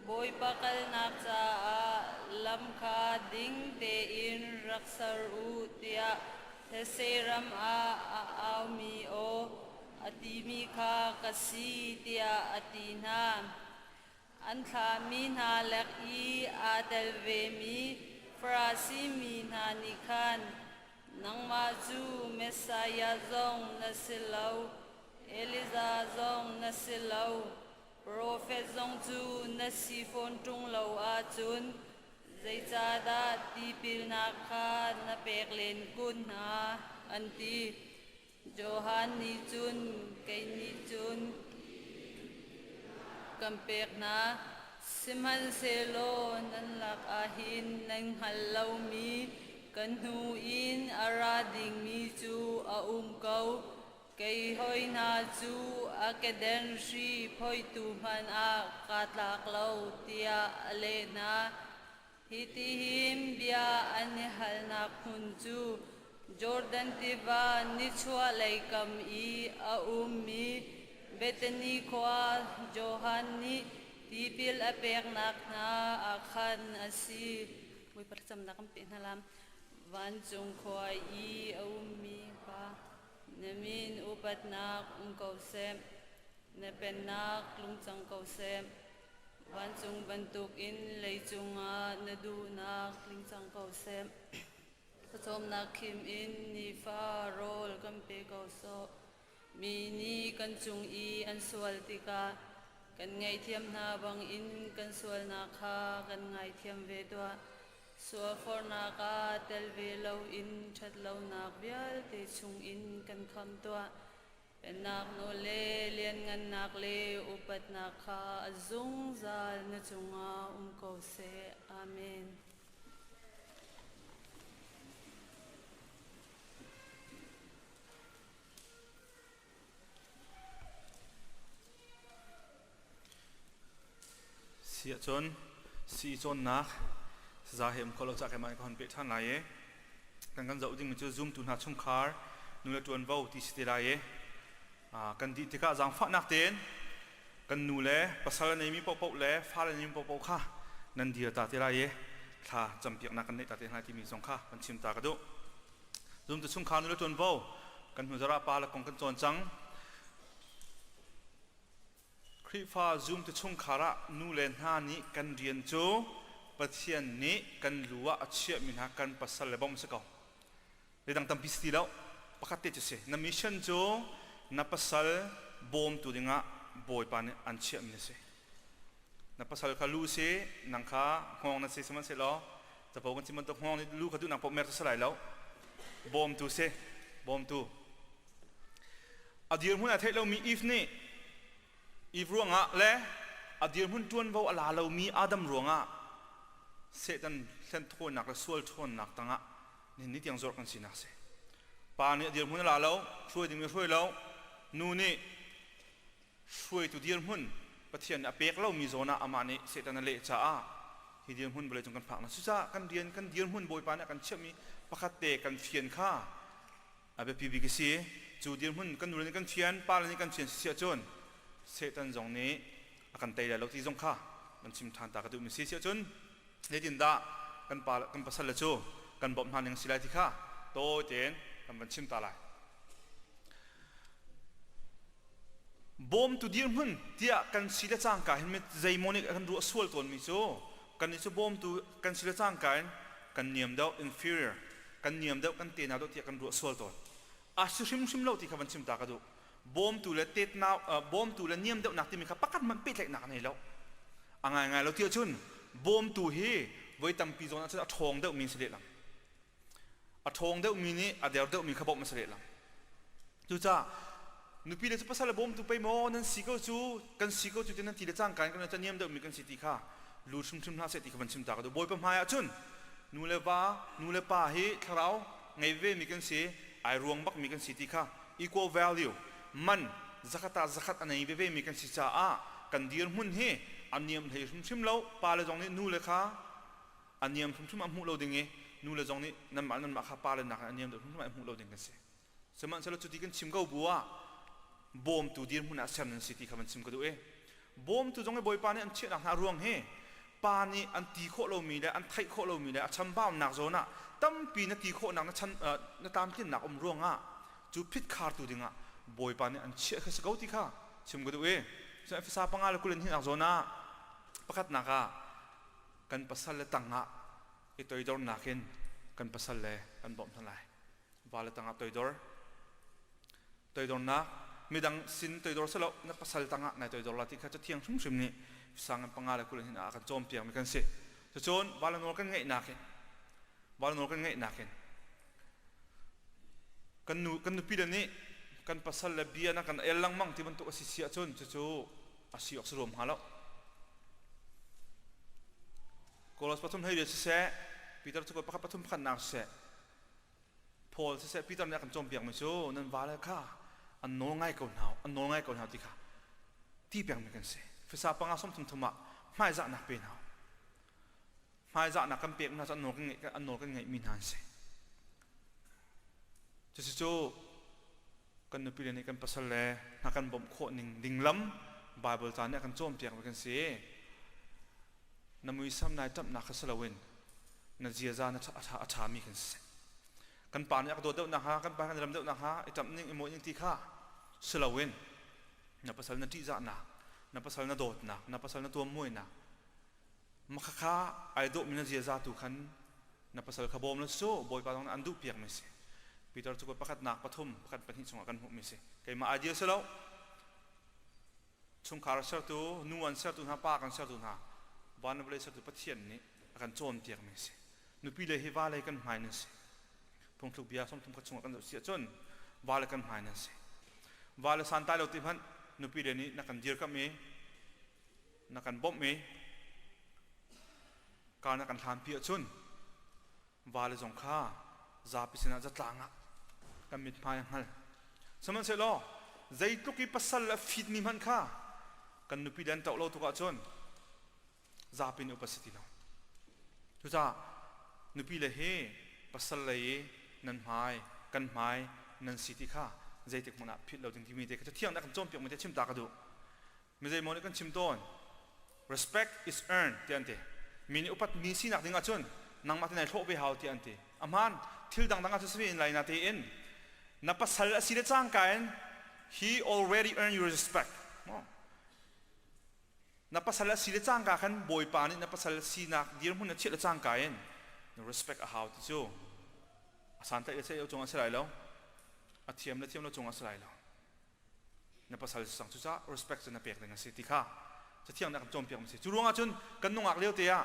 Bawipa kalnak caah lam kha ding tein rak ser u tiah thetse ram ah a aumi aw a timi kha ka si tiah a ti hna. An thlahmi hna lek i aa tel vemi Farasi mi hna nih khan, Nangmah cu Messiah zong na si lo, Elijah zong na si lo, profet zong cu na si fawn ṭung lo ahcun zeicahdah tipilnak kha na pek len kun hna? an ti. Johan nih cun kei nih cun kan pek hna, sihmanhsehlaw nan lakah hin nan hngalh lomi kan hnu in a ra dingmi cu a um ko. Kei hoi hna cu a keden hri phoihtu hmanh ah kaa tlak lo, tiah a leh hna. Hitihin bia an i halnak hmun cu Jordan tiva nichuahlei kam i a ummi Bethany khua Johan nih tipil a peknak hna ah khan a si. Bawipa thlacamnak kan peh hna lam. Vancung khua i a ummi Pa, na min upatnak um ko seh. Na pennak lungcang ko seh. Vancung bantukin leicung ah na duhnak tling cang ko seh. Pawcawmnak khim in nifa rawl kan pe ko sawh. Mi nih kan cung i an sual tikah kan ngaihthiam hna bangin kan sualnak kha kan ngaithiam ve tuah. Sualforhnak ah tel ve loin ṭhatlonak vialte chungin kan kham tuah. Pennak nawl le lianngannak le upatnak kha a zungzal na cungah um ko seh. Amen. Si ahcun sii cawnnak saza he um kho lo ca keimah nih ka hon peh ṭhan lai i kan kan zoh dingmi cu zumtu hna chungkhar nu le ṭuanvo ti si te lai i kan dih tikah zaangfahnak tein kan nu le pasal a neimi paohpaoh le fale a neimi paohpaoh kha nan dir ta te lai i thla campiaknak kan neih ta te hna timi zong kha kan chim ta ka duh. Zumtu chungkhar nu le ṭuanvo kan hnu zarh ah pa le kong kan cawn cang. Khrihfa zumtu chungkhar ah nu le hna nih kan rian cu Pathian nih kan lu ah a chiahmi hna kan pasal le bawmh si ko. Leidang tampi si ti lo. Pakhat te cu si. Na mission cu na pasal bawmtu dingah Bawipa nih an chiahmi na si. Na pasal kha lu si, nang kha hngawng na si sihmanhsehlaw capo kan chim bantuk hngawng nih lu kha duhnak paoh mer cu si lai lo. Bawmtu si, bawmtu. A dirhmun a theih lomi Eve nih Eve ruangah le a dirhmun ṭuanvo a la lomi Adam ruangah Satan hlenthawinak le sual ṭhawnnak tangah nihin ni tiang zuarh kan sinak a si. Pa nih a dirhmun a la lo, hruai dingmi a hruai lo, nu nih hruaitu dirhmun Pathian nih a pek lomi zawn ah amah nih Satan a leh caah. Hi dirhmun vawleicung kan phak na. Cucaah kan rian kan dirhmun Bawipa nih a kan chiahmi pakhat te kan fian kha a biapi bik a si. Cu dirhmun kan nule nih kan fian, pale nih kan fian si ahcun Satan zong nih a kan tei lai lo ti zong kha kan chim ṭhan ta ka duhmi si. Si ahcun zeitindah kan pa kan pasal le cu kan bawmh hna ning si lai ti kha tawi tein kan van chim ta lai. Bawmtu dirhmun tiah kan si le cangka hin zeimaw nih kan ruah sual tawnmi cu kannih cu bawmtu kan si le cangka in kan niam deuh inferior kan niam deuh kan tehna deuh tiah kan ruah sual tawn. A si hrimhrim lo ti kha van chim ta ka duh. Bawmtu le tetnau bawmtu le niam deuhnak timi kha pakhat hmanh pehtlaihnak a nei lo. A ngaingai lo ti ahcun bawmtu hi voi tampi zawn ahcun a ṭhawng deuhmi an si lehlam. A ṭhawng deuhmi nih a der deuhmi kha bawmh a si lehlam. Cucaah nupi le cu pasal le bawmtu pei maw nan si ko cu kan si ko cu ti nan ti le cangka in kan niam deuhmi kan si ti kha lu hrimhrim hlah seh ti kha van chim ta ka duh. Bawipa hmai ah cun nu le va nu le pa hi thlarau ngei ve mi kan si ai ruang bak mi kan si ti kha equal value man zakhat ah zakhat a nei veve mi kan si caah kan dirhmun hi a niam hlei hrimhrim lo pa le zong nih nu le kha a niam hrimhrim ah hmuh lo ding i nu le zong nih nanmah nanmah kha pa le nak in a niam deuh hrimhrim ah hmuh lo ding kan si. Sihmanhsehlaw cuti kan chim ko bu ah bawmtu dirhmun ah ser nan si ti kha van chim ka duh i bawmtu zong hi Bawipa nih an chiahnak hna ruang hi pa nih an ti khawh lomi le an theih khawh lomi le a chambaunak zawn ah tampi na ti khawhnak na chan na tlamtlinnak um ruangah cu phitkhartu dingah Bawipa nih an chiah kha si ko ti kha chim ka duh i Efesa panga le 22 nak zawn ah pakhatnak ah kan pasal le tangah i toidornak in kan pasal le kan bawmh hna lai. Vale tangah toidor. Toidornak midang sin toidor selo na pasal tangah nai toidor la ti kha cathiang hrimhrim nih sang in panga le 20 hin a kan cawnpiak mi kan si. Cucun vale nawl kan ngeihnak in vale nawl kan ngeihnak in kan nu kan nupi le nih kan pasal le bia na kan el lengmang ti bantuk a si si ahcun cucu a si awk si ruam hnga lo. Kolos pathum hlei riat siseh, Peter cu pakhat pathum pakhatnak siseh, Paul siseh Peter nih a kan cawnpiakmi cu nan vale kha an nawl ngai ko hna, an nawl ngai ko hna ti kha ti pengmi kan si. Fisa panga 33 thum ah hmaizahnak pe hna. Hmaizahnak kan pek hna cu an nawl kan ngeih an nawl kan ngeihmi hna an si. Cucu kan nupi le nih kan pasal le hna kan bawmh khawh ning ding lam Bible ca nih a kan cawnpiakmi kan si. Na muisam nai ṭamhnak kha si loin na ziaza na a ṭhami kan si. Kan pa nih a ka dawt deuh nakhnga, kan pa kan ram deuh nakhnga i ṭamh ning i mawih ning ti kha si loin na pasal na ṭihzahnak, na pasal na dawtnak, na pasal na tuammuainak, makhakha ai dawhmi na ziaza tu khan na pasal kha bawm la su Bawipa zong nih an duh piakmi si. Peter cu pakhatnak pathum pakhat pahnih chungah kan hmuhmi si. Keimah idea si lo. Chungkhar sertu, nu an sertu hna, pa kan sertu hna, van le vawlei sertu Pathian nih a kan cawnpiakmi si. Nupi le hi va le kan hmai nan si. Phungthluk bia 30 khat chungah kan zoh si ahcun va le kan hmai nan si. Va le santai lo ti hmanh nupi le nih na kan dirkamh i na kan bawmh i ka na kan hlanpi ahcun vale zong kha zapi sinah zatlang ah kan mithmai a hngal. Sihmanhsehlaw zeitluk i pasal a fitmi hmanh kha kan nupi le an ṭoh lo tuk ahcun zapi nih upat si ti lo. Cucaah nupi le hi pasal lei i nan hmai kan hmai nan si ti kha zeitik hmanh ah philh lo ding timi te kha cathiang nih a kan cawnpiak mi te chim ta ka duh. Mi zeimaw nih kan chim tawn respect is earned tiah an ti. Mi nih upat mi sinak ding ahcun nangmah te nai hlawh ve hau tiah an ti. A hmaan thil dangdang ahcun simi in lai na tein na pasal a si le cangka in he already earned your respect. Na pasal a si le cangka khan Bawipa nih na pasal sinak dirhmun na chiah le cangka in na respect a hau ti cu a santlaih le seh lo cung ah si lai lo a thiam le thiam lo cung ah si lai lo. Na pasal sang cu cah respect cu na pek ding a si ti kha cathiang nih a kan cawnpiak mi si. Cu ruangah cun kan nungak lio te ah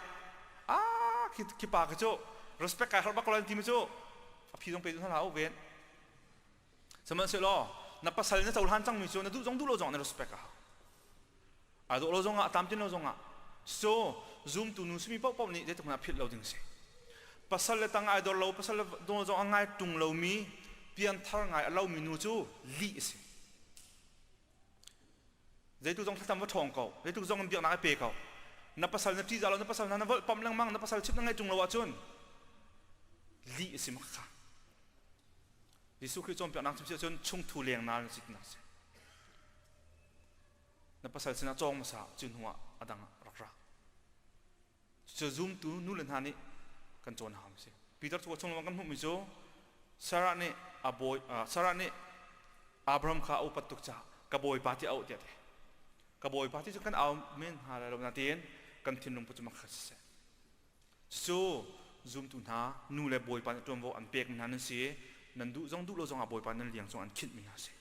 ah khi khi pa khi cu respect kai harh bak ko lai timi cu a phi zong pe duh hna hlah u ven. Sihmanhsehlaw na pasal na cohlan cangmi cu na duh zong duh lo zong na respect a hau. Ai dawh lo zongah a tlamtlin lo zongah so zumtu nu simi paohpaoh nih zeitluk hmanh ah philh lo ding si. Pasal le tang ai dor lo, pasal le dawr zong a ngai ṭung lomi, pianthar ngai a lomi nu cu lih a si. Zeitluk zong thlacam va ṭhawng ko, zeitluk zong in biaknak ai pe ko. Na pasal na ṭihzah lo, na pasal hna na volhpamh lengmang, na pasal chimh na ngaih ṭung lo ahcun lih a si mak kha. Jesuh Khrih cawnpiaknak chim si ahcun chungthu lengnaal na si tinak si. Na pasal sinah cawng hmasa, cu hnu ah a dang rak ra. Cucu zumtu nu le hna nih kan cawn hau si. Peter cu chung lawng kan hmuhmi cu Sarah nih a bawi Sarah nih Abraham kha a upat tuk caah ka bawipa ti a auh tiah ti. Ka bawipa ti cu kan au men hnga lai lo nain kan thinlung put cu makhat siseh. Cucu zumtu hna nu le bawipa nih ṭuanvo an pekmi hna nan si i nan duh zong duh lo zongah bawipa nan liang cung an khinhmi hna a si.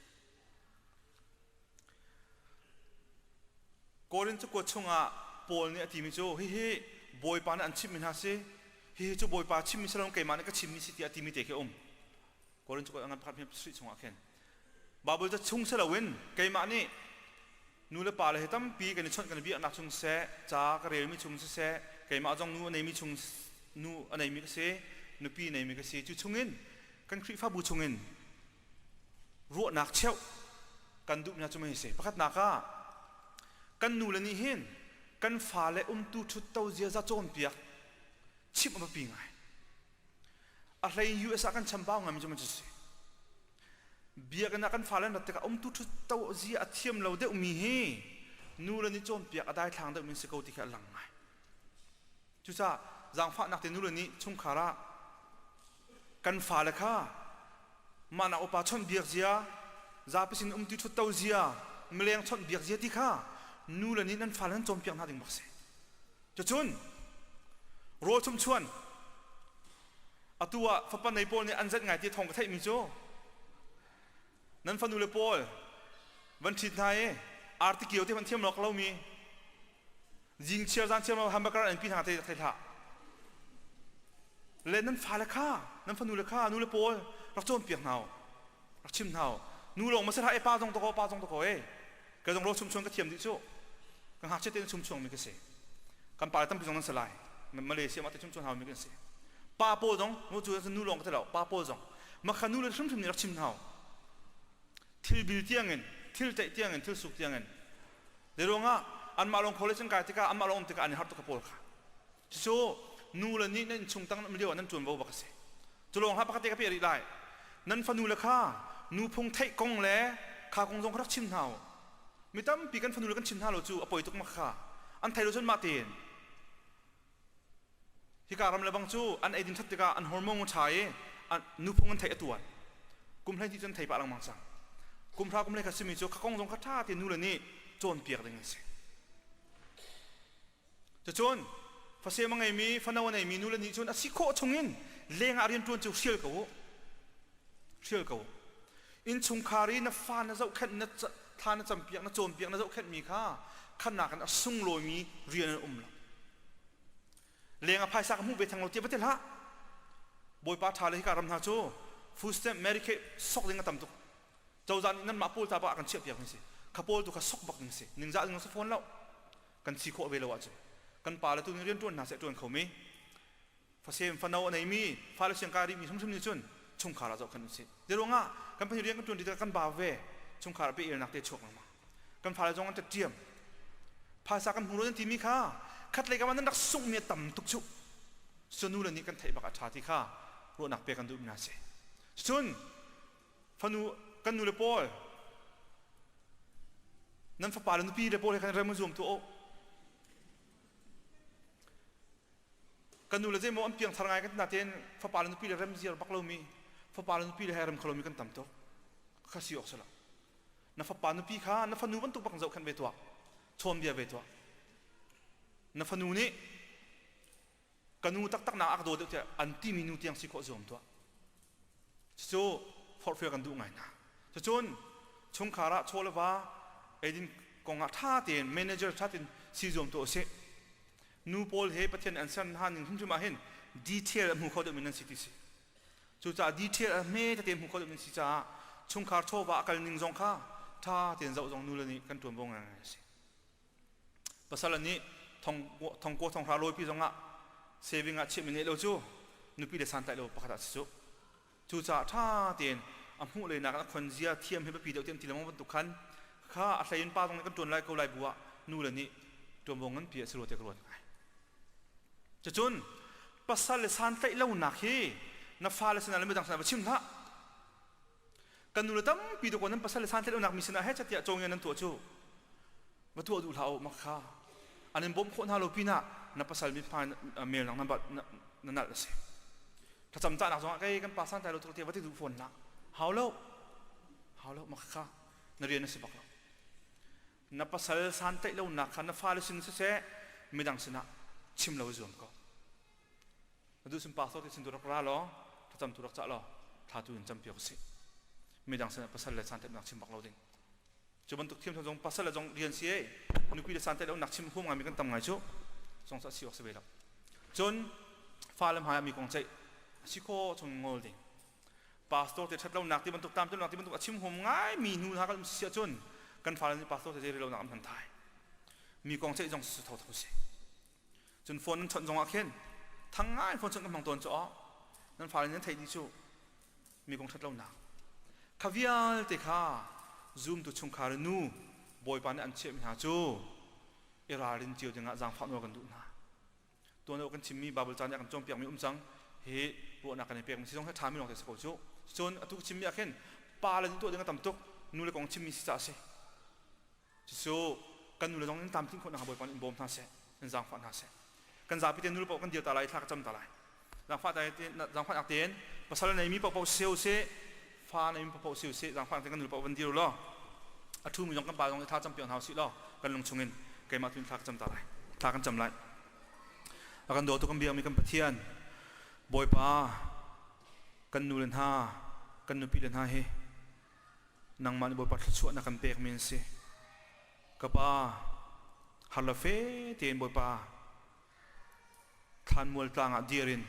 Korin cakuat chungah Paul nih a timi cu hihi Bawipa nih an chimhmi hna si, hihi cu Bawipa chimmi si loin keimah nih ka chimmi si tiah a timi te khi a um. Korin cakuat a ngan pakhat hme chungah khin. Bible ca chung si loin keimah nih nu le pa le he tampi kan i chawnh kan i biaknak chung siseh, ca ka relmi chung siseh, keimah zong nu a neimi chung nu a neimi ka si, nupi neimi ka si. Cu chungin kan Khrihfabu chungin ruahnak cheuh kan duhmi hna cu mei si. Pakhatnak ah kan nu le nih hin kan fale umtu ṭhutto ziaza cawnpiak chimh a biapi ngai. A hlei US ah kan chambau ngaimi cu man si. Biakinn ah kan fale an rat tikah umtu ṭhutto zia a thiam lo deuhmi hi nu le nih cawnpiak a daithlang deuhmi si ko ti khi a lang ngai. Cucaah zaangfahnak te nu le nih chungkhar ah kan fale kha mahnak upa chawnhbiak zia, zapi sin umti ṭhutto zia, mileng chawnhbiak zia ti kha nu le nih nan fale nan cawnpiak hna ding bak si. Cucun rawl chumchuan atu ah fapa nei pawl nih an zenh ngai ti thawng ka theihmi cu nan fanu le pawl van ṭhit hna i arti kio te hmanh thiam lawk lomi Zing chiar zan chiar ma hamburger an pi hna te thei hlah. Le nan fale kha, nan fanu le kha, nu le pawl rak cawnpiak hna u. Rak chim hna u. Nu lawng ma si hlah e pa zong to ko, pa zong to ko e. Ka zong ro chum chuan ka thiam dih cu. Ka ngakchia tein chum chuang mi ka si. Kan pa le tampi zong nan si lai. Malaysia ma te chum chuan hau mi kan si. Pa pawl zong, nu cu nu lawng ka ti lo, pa pawl zong. Ma kha nu le hrimhrim nih rak chim hna u. Thil bil tiangin, thil ṭaih tiangin, thil suk tiangin Zeiruangah anmah lawng college an kai tikah anmah lawng um tikah an i harh tuk ka pawl kha. Cucu nu le nih nan innchung tang nan um lio ah nan ṭuanvo bak a si. Cu lawng hlah pakhat te ka peh rih lai. Nan fanu le kha nuphung theih kong le kha kong zong kha rak chim hna u. Mi tampi kan fanu le kan chim hna lo cu a poi tuk mak kha. An thei lo cun mah tein Hika ram le bang cu an eidin ṭhat tikah an hormone a ṭha i nuphung an theih a tuan. Kum 12 cun thei pah lengmang cang. Kum hra kum hlei khat simi cu kha kong zong kha ṭha te nu le nih cawnpiak ding an si. Cucun fasem a ngeimi, fano a neimi nu le nih cun a si khawh chungin lengah rian ṭuan cu hrial ko u. Hrial ko u. Innchungkhar i na fa na zohkhenh, na thla na campiak, na cawnpiak, na zohkhenhmi kha khannak in a sunglawimi rian an um lo. Leng ah phaisa ka hmuh ve theng lo tiah va ti hlah. Bawipa ṭha le hika ram hna cu food stamp Medicaid sok ding a tam tuk. Cozah nih nanmah pawl ta bak ah kan chiahpiak mi si. Kha pawl tu kha sok bak ding si. Ningzah ding si fawn lo. Kan si khawh ve lo ahcun. Kan pa le tu nih rian ṭuan hna seh ṭuan kho mi. Fasem fano a neimi fale siangkai rihmi hrimhrim nih cun chungkhar ah zohkhenh usih. Zeiruangah kan pahnih rian kan ṭuan tikah kan bau ve chungkhar ah pe-elnak te chuak lengmang. Kan fale zong an ṭatṭiam. Phaisa kan hmu lo nan timi kha khatlei kam ah nan rak sunghmi a tam tuk cu. Cu nu le nih kan theih bak a ṭha ti kha ruahnak pek kan duhmi hna si. Cun fanu kan nu le pawl nan fapa le nupi le pawl he khan rem zuam tuah u. Kan nu le zeimaw an piangthar ngai kan natein fapa le nupi le rem ziar bak lomi fapa le nupi le he rem kho lomi kan tam tuk. Kha si awk si lo. Na fapa nupi kha na fanu bantuk bak zohkhenh ve tuah. Chawnbia ve tuah. Na fanu nih ka nu taktak nak a ka daw deuh tiah an timi nu tiang si khawh zuam tuah. Cucu forhfial kan duh ngai hna. Cucun chungkhar ah chaw le va eidin kong ah ṭha tein manager ṭha tein si zuam tuah usih. Nu pawl he Pathian an ser hna ning hrimhrim ah hin detail a hmu kho deuhmi nan si ti si. Cucaah detail a hme tete hmu kho deuhmi si caah chungkhar chawva a kal ning zong kha ṭha tein zoh zong nu le nih kan ṭuanvo ngai a si. Pasal nih thongkua thonghra lawipi zongah saving ah chiahmi neih lo cu nupi le santlaih lo pakhat ah si cu. Cucaah ṭha tein a hmuh leinak a khonzia thiam hi biapi deuh ti an ti lengmang bantuk khan kha a hlei in pa zong nih kan ṭuan lai ko lai bu ah nu le nih ṭuanvo nganpi a si rua tiah ka ruat ngai. Cucun pasal le santlaih lonak hi na fale sinah le midang sinah va chim hlah. Kan nu le tampi dawkaw nan pasal le santlaih lonak mi sinah he catiah cawngia nan tuah cu va tuah duh hlah u mak kha an in bawmh khawh hna lo pinah na pasal mithmai mel nang na nalh a si. Thlacam cahnak zongah kei kan pa santlai lo tuk tiah va ti duh fawn hlah. Hau lo. Hau lo mak kha na rian a si bak lo. Na pasal santlaih lonak kha na fale sin siseh midang sinah chim lo i zuam ko. Na duh sin pastor te sin tu rak ra law thlacam tu rak cah law thla tu in campiak usih. Midang sinah pasal le santlaihnak chim bak lo ding. Cu bantuk thiam zong pasal le zong rian si ei nupi le santlaih lonak chim huam ngaimi kan tam ngai cu zong sa si awk si ve lo. Cun fale hmai ah mi kong ceih si kho chung ngol ding. Pastor te ṭhat lonak ti bantuk tlamtlinlonak ti bantuk a chim huam ngai mi hnu hna kan um si ahcun kan fale nih pastor te zei lonak an hman thai. Mi kong ceih zong si tho si. Cun phone nan chawnh zong ah khin thang ngai phone chawnh kan hmang tawn cu aw nan fale nih nan theih dih cu mi kong ṭhat lonak. Kha vialte kha zumtu chungkhar nu Bawipa nih an chiahmi hna cu i ralrin cio dingah zaangfah nawl kan duh hna. Tuan kan chimmi Bible ca nih a kan cawnpiakmi um cang hi ruahnak kan i pekmi si zong hi ṭhami lawng te si ko cu. Cun atu chimmi ah khin pa le nih tuah ding a tam tuk nu le kong chimmi si ca a si. Cucu kan nu le zong in tlamtlinh khawh nakhnga Bawipa nih in bawm hna seh, in zaangfah hna seh. Kan zapi te nu le paoh kan dir ta lai, thla ka cam ta lai. Zaangfah zaangfahnak tein pasal neimi paohpaoh si usih, fa neimi paohpaoh si usih, zaangfahnak tein kan nu le paoh van dir u law a ṭhumi zong kan pa zong nih thla cam piak hna usih law kan lung chungin keimah tu in thla ka cam ta lai. Thla kan cam lai. A kan dawtu kan biakmi kan Pathian Bawipa kan nu le hna kan nupi le hna hi nangmah nih Bawipa thluachuah na kan pekmi an si. Ka pa har le fe tein Bawipa thlanmual tlang ah dir in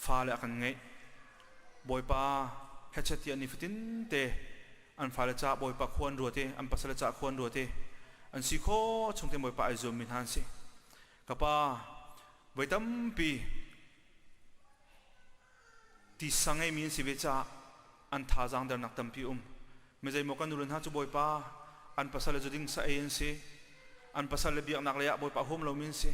fale a kan ngeih. Bawipa hechet tiah nifatin te an fale caah Bawipa khua an ruat i an pasal caah khua an ruat i an si khawh chung tein Bawipa ai zuammi hna an si. Ka pa voi tampi tisa ngeimi an si ve caah an thazaang dernak tampi um. Mi zeimaw kan nule hna cu Bawipa an pasal le zuding sa ei an si. An pasal le biaknak lei ah Bawipa huam lomi an si.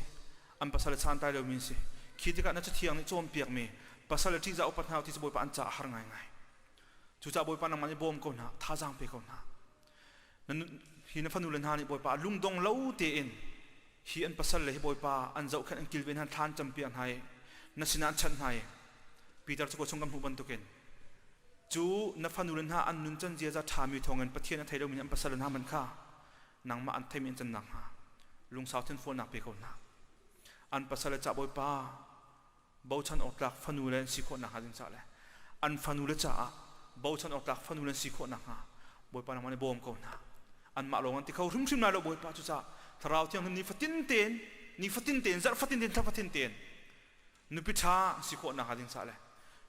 An pasal le santlai lomi an si. Khi tikah na cathiang nih cawnpiakmi pasal le ṭihzah upat hna ti cu Bawipa an caah a har ngaingai. Cucaah Bawipa nangmah nih bawm ko hna, thazaang pe ko hna. Hi na fanu le hna nih Bawipa lungdong lo tein hi an pasal le hi Bawipa an zohkhenh an kilven hna thlan campiak hna i na sinah an chanh hna i Peter cu chung kan hmuh bantukin cu na fanu le hna an nun can ziaza ṭhami thawngin Pathian a thei lomi an pasal le hna man kha nangmah an theimi an can nakhnga lungsau thinfualnak pe ko hna. An pasal le cah Bawipa bochan awk tlak fanu le an si khawh nakhnga ding caah le an fanu le caah bochan awk tlak fanu le an si khawh nakhnga Bawipa nangmah nih bawm ko hna. Anmah lawng an ti kho hrimhrim lai lo Bawipa cucaah Thlarau Thianghlim ni fatin tein ni fatin tein zarh fatin tein thla fatin tein nupi ṭha an si khawh nakhnga ding caah le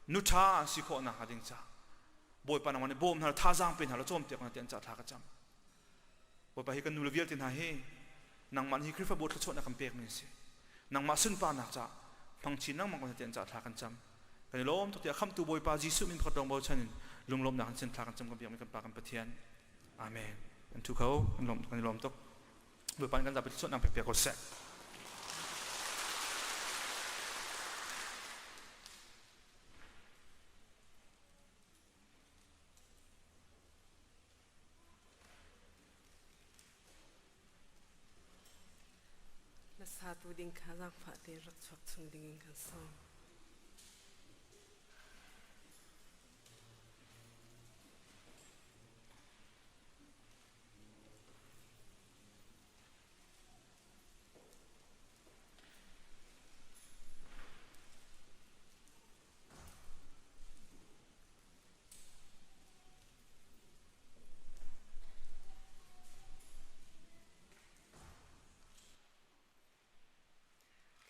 nu ṭha an si khawh nakhnga ding caah Bawipa nangmah nih bawm hna thazaang pe hna law cawnpiak hna ti an caah thla ka cam. Bawipa hi kan nule vialte hna hi nangmah nih Khrihfabu thluachuahnak kan pekmi an si. Nangmah sunparnak caah hmang chin lengmang ko hna tiah an caah thla kan cam. Kan i lawm tuk tiah khamhtu Bawipa Jesuh min pakhat lawng bochan in lunglawmhnak in sin thla kan cam kan biakmi kan Pa kan Pathian. Amen. Kan thu kho kan lawm kan i lawm tuk. Bawipa nih kan zapi thluachuahnak pek piak ko seh. Na satu ding kha zaangfah tein rak chuak chung dingin kan sawm.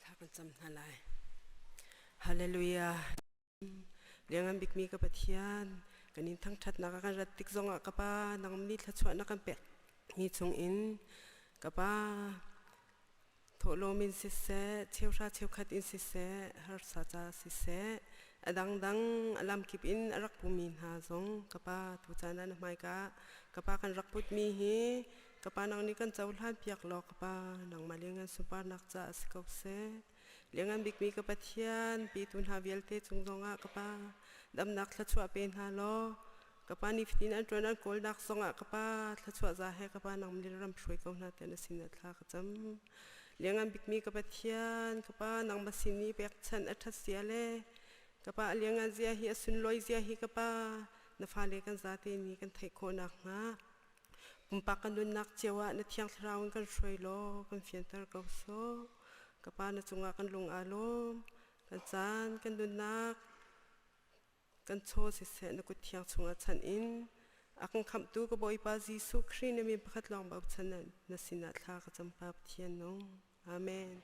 Thla kan cam hna lai. Hallelujah. Liangan bikmi ka Pathian, kan in thangṭhatnak ah kan rat tik zongah ka Pa, nang nih thluachuahnak kan pek mi chungin ka Pa Thawhlawm in siseh, cheuhra cheukhat in siseh, harsa ca siseh, a dangdang a lamkip in a rak pumi hna zong ka pa tucaan ah na hmaika ka pa kan rak putmi hi Ka Pa nang nih kan cohlan piak law ka Pa nangmah lianngan sunparnak caah si ko seh. Lianngan bikmi ka Pathian, petu hna vialte cung zongah ka Pa damnak thluachuah pe hna law ka Pa nifatin an ṭuan an kawlnak zongah ka Pa thluachuah za he ka Pa nang nih ram hruai ko hna tiah na sinah thla ka cam. Lianngan bikmi ka Pathian, ka Pa nangmah sin i pekchanh a ṭhat sia le ka Pa a lianngan zia hi a sunlawi zia hi ka Pa na fale kan zate nih kan theih khawh nakhnga Pumpak kan nunnak cio ah na Thiang Thlarau in kan hruai law kan fianter ko sawh. Ka Pa na cungah kan lung aa lawm. Kan caan, kan nunnak, kan chaw siseh na kut thiang chungah chanh in a kan khamhtu ka Bawipa Jesuh Khrih na min pakhat lawng bochan na sinah thla ka cam Pa Pathian nung. Amen.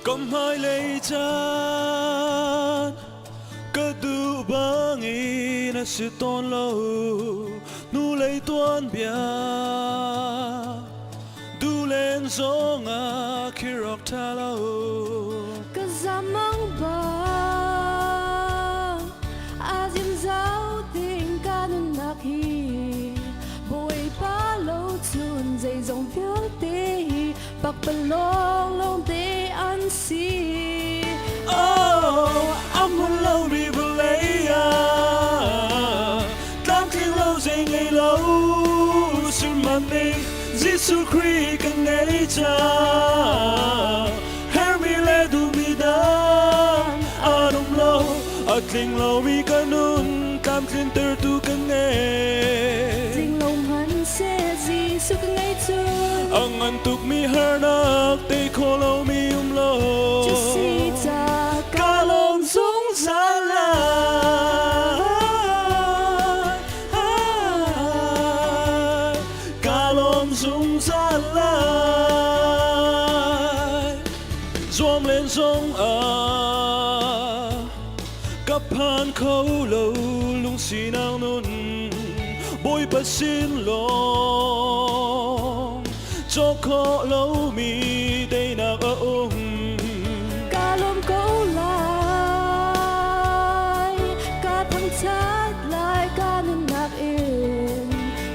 Ka hmailei caan ka duh bangin a si tawn lo hnulei tuanbia duhlen zongah khirok ṭha lo Ka zamang bang azim zau ding ka nunnak hi Bawipa lo cun zeizong vialte hi pakpalawng lawngte an si. Oh, a hmun lomi vawlei ah tlamtling lo zei ngei lo sihmanhning Jesuh Khrih kan ngei caah hermi le duhmi dang an um lo a tling lomi ka nun tlamtlintertu ka ngei. Tling lo hmanhseh Jesuh ka ngei cun A ngan tukmi harnak tei kho lomi um lo. Cu si ca Ka lawm zungzal lai. Ka lawm zungzal lai. Zuam len zong ah ka phan kho lo lungsinak nun Bawipa sin lawng cawk khawh lomi teinak a um. Ka lawm ko lai, ka thangṭhat lai, ka nunnak in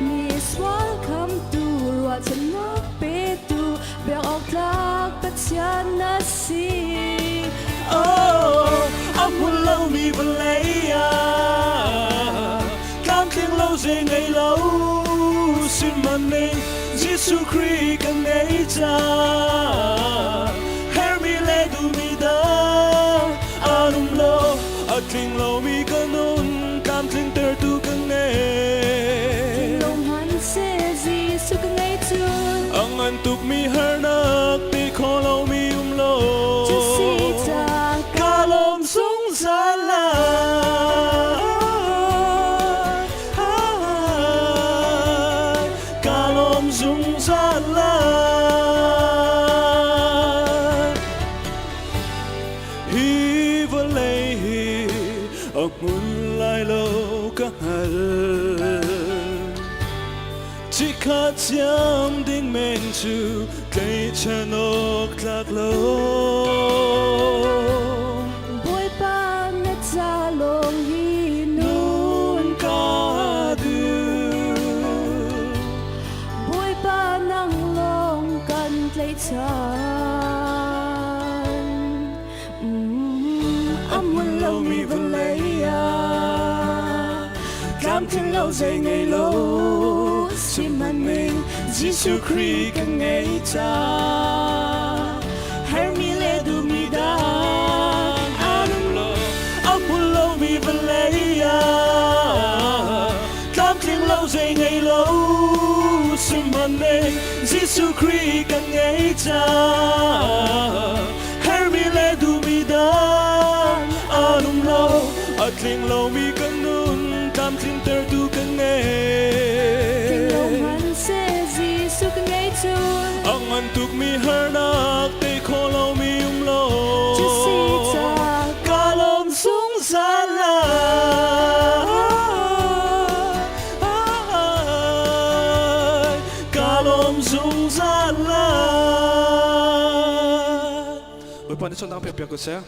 mi sual khamtu ruahchannak petu biak awk tlak Pathian na si. Oh, a hmun lomi vawlei ah tlamtling lo zei ngei lo sihmanhning Jesuh Khrih kan ngei caah hermi le duhmi dang an um lo a tling lomi ka nun tlamtlingtertu ka ngei. Tling lo hmanhseh Jesuh ka ngei cun A ngan tukmi harnak ti kho lomi um lo. Cu si ca Ka lawm zungzal lai. Ka lawm zungzal lai. Hi vawlei hi a hmun lai lo ka hngal. Cikhat siam ding men cu tlaihchan awk tlak lo. Bawipa na ca lawng hi nun ka duh. Bawipa nang lawng kan tlaihchan. A hmun lomi vawlei ah tlamtling lo zei ngei lo sihmanhning Jesuh Khrih kan ngei caah hermi le duhmi dang an um lo a hmun lomi vawlei ah tlamtling lo zei ngei lo sihmanhning Jesuh Khrih kan ngei caah hermi le duhmi dang an um lo a tling lomi kan nun. bantuk mi harnak tei khawh lomi um lo. Cu si ca ka lawm zungzal lai. Ka lawm zungzal lai. Bawipa nih chonnak pek piak ko seh.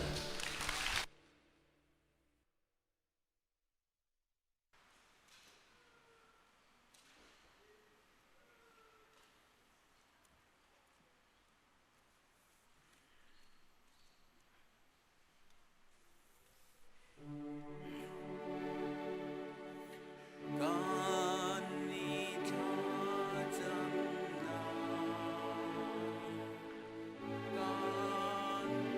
Kan i thlacamnak kan i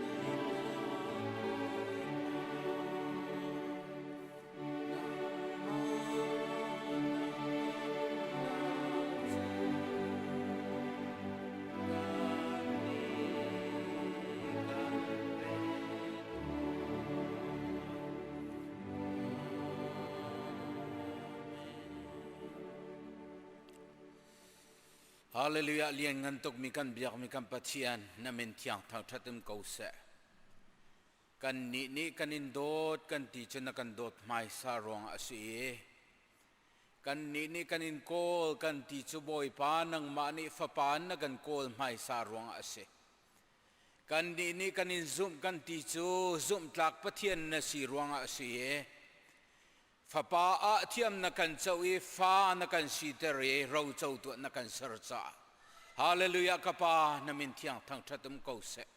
Hallelujah lian ngan tuk mi kan biak mi kan Pathian na min thiang thangthat um ko seh. Kan nih nih kan in dawt kan ti cu na kan dawt hmaisa ruangah a si i kan nih nih kan in kawl kan ti cu Bawipa nangmah nih fapa na kan kawl hmaisa ruangah a si. Kan nih nih kan in zumh kan ti cu zumhtlak Pathian na si ruangah a si i fapa ah thiam na kan co i fa na kan siter i roco tuah na kan ser caah Hallelujah ka pa na min thiang thangṭhat um ko seh.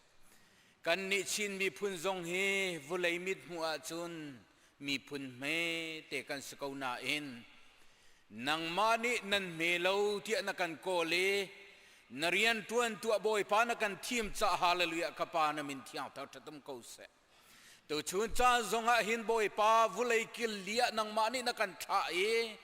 Kannih Chin miphun zong hi vulei mithmuh ahcun miphun hmete kan si ko nain nangmah nih nan hme lo tiah na kan kawl i na rianṭuan tuah Bawipa na kan thim cah hallelujah ka pa na min thiang thangṭhat um ko seh. Tuchun caan zongah hin Bawipa vulei kil li ah nangmah nih na kan thlah i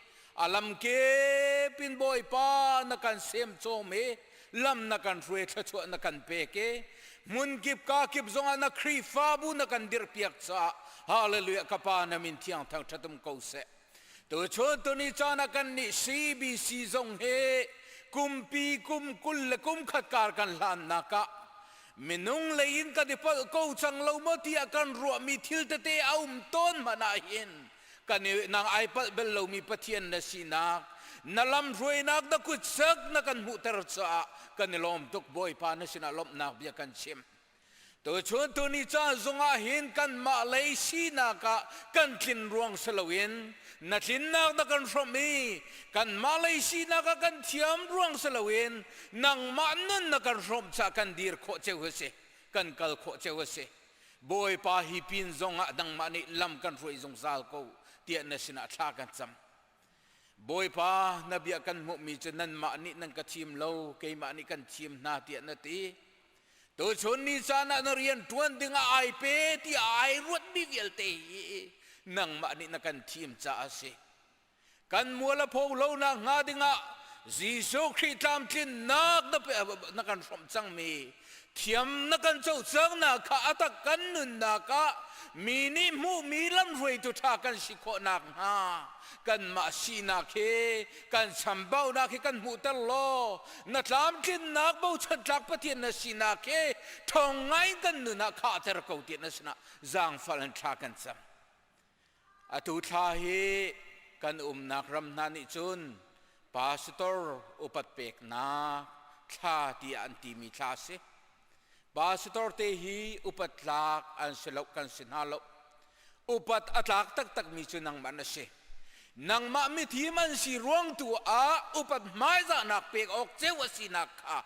a lam kip in Bawipa na kan semcawm i lam na kan hruai thluachuah na kan pek i hmun kip ka kip zongah na Khrihfabu na kan dirhpiak caah hallelujah ka pa na min thiang thangṭhat um ko seh. Tuchun tuni caan ah kan nih CBC zong hi kumpi kum 20 le kum khat kar kan hlannak ah minung lei in kan i palh ko cang lo maw tiah kan ruahmi thil tete a um tawn hmanh ah hin kan i nang ai palh bel lomi Pathian na sinak na lam hruainak na kutsak na kan hmuhter caah kan i lawm tuk Bawipa na sinah lawmhnak bia kan chim tuchun tuni caan zongah hin kanmah lei sinak ah kan tlin ruang si loin na tlinnak na kan hrawmh i kanmah lei sinak ah kan thiam ruang si loin nangmah nun na kan hrawmh caah kan dir khawh ceu hi si kan kal khawh ceu a si Bawipa hi pin zongah nangmah nih lam kan hruai zungzal ko tiah na sinah thla kan cam. Bawipa na bia kan hmuhmi cu nanmah nih nan ka thim lo keimah nih kan thim hna tiah na ti. Tuchun ni caan ah na rian ṭuan dingah ai pe tiah ai ruatmi vialte hi nangmah nih na kan thim caah a si. Kan mual a pho lo nak hnga dingah Jesuh Khrih tlamtlinnak na kan hrawmh cangmi thiam na kan co cangnak kha a tak kan nunnak ah mi nih hmuhmi lamhruaitu ṭha kan si khawh nakhnga kanmah sinak hi kan chambaunak hi kan hmuhter law na tlamtlinnak bochan tlak Pathian na sinak hi ṭhawng ngai kan nun ah khahter ko tiah na sinah zaangfal in thla kan cam. Atu thla hi kan umnak ram hna nih cun pastor upat peknak thla tiah an timi thla a si. Pastor te hi upat tlak an si lo kan si hna lo. Upat a tlak taktakmi cu nangmah na si. Nangmah mithim an si ruang tu ah upat hmaizahnak pek awk ceu a sinak kha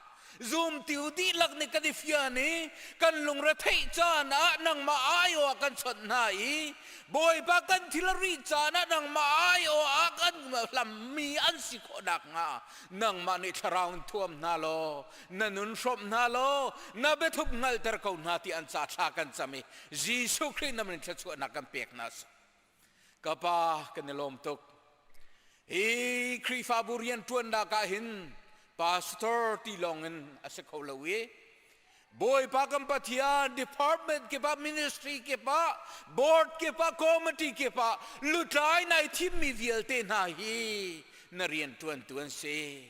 Zumtu dihlak nih kan i fian i kan lungre theih caan ah nangmah aiawh ah kan chawnh hna i Bawipa kan thil a rih caan ah nangmah aiawh ah kan hlammi an si khawh nakhnga nangmah nih thlarau in thuam hna law na nun hrawmh hna law na biathup hngalhter ko hna ti an ca thla kan cam i Jesuh Khrih na min thluachuahnak kan pek hna. Ka pa kan i lawm tuk. Hi Khrihfabu rianṭuannak ah hin pastor ti lawng in a si kho lo i Bawipa kan Pathian department kip ah ministry kip ah board kip ah committee kip ah lutlai nai thimmi vialte hna hi na rianṭuantu an si.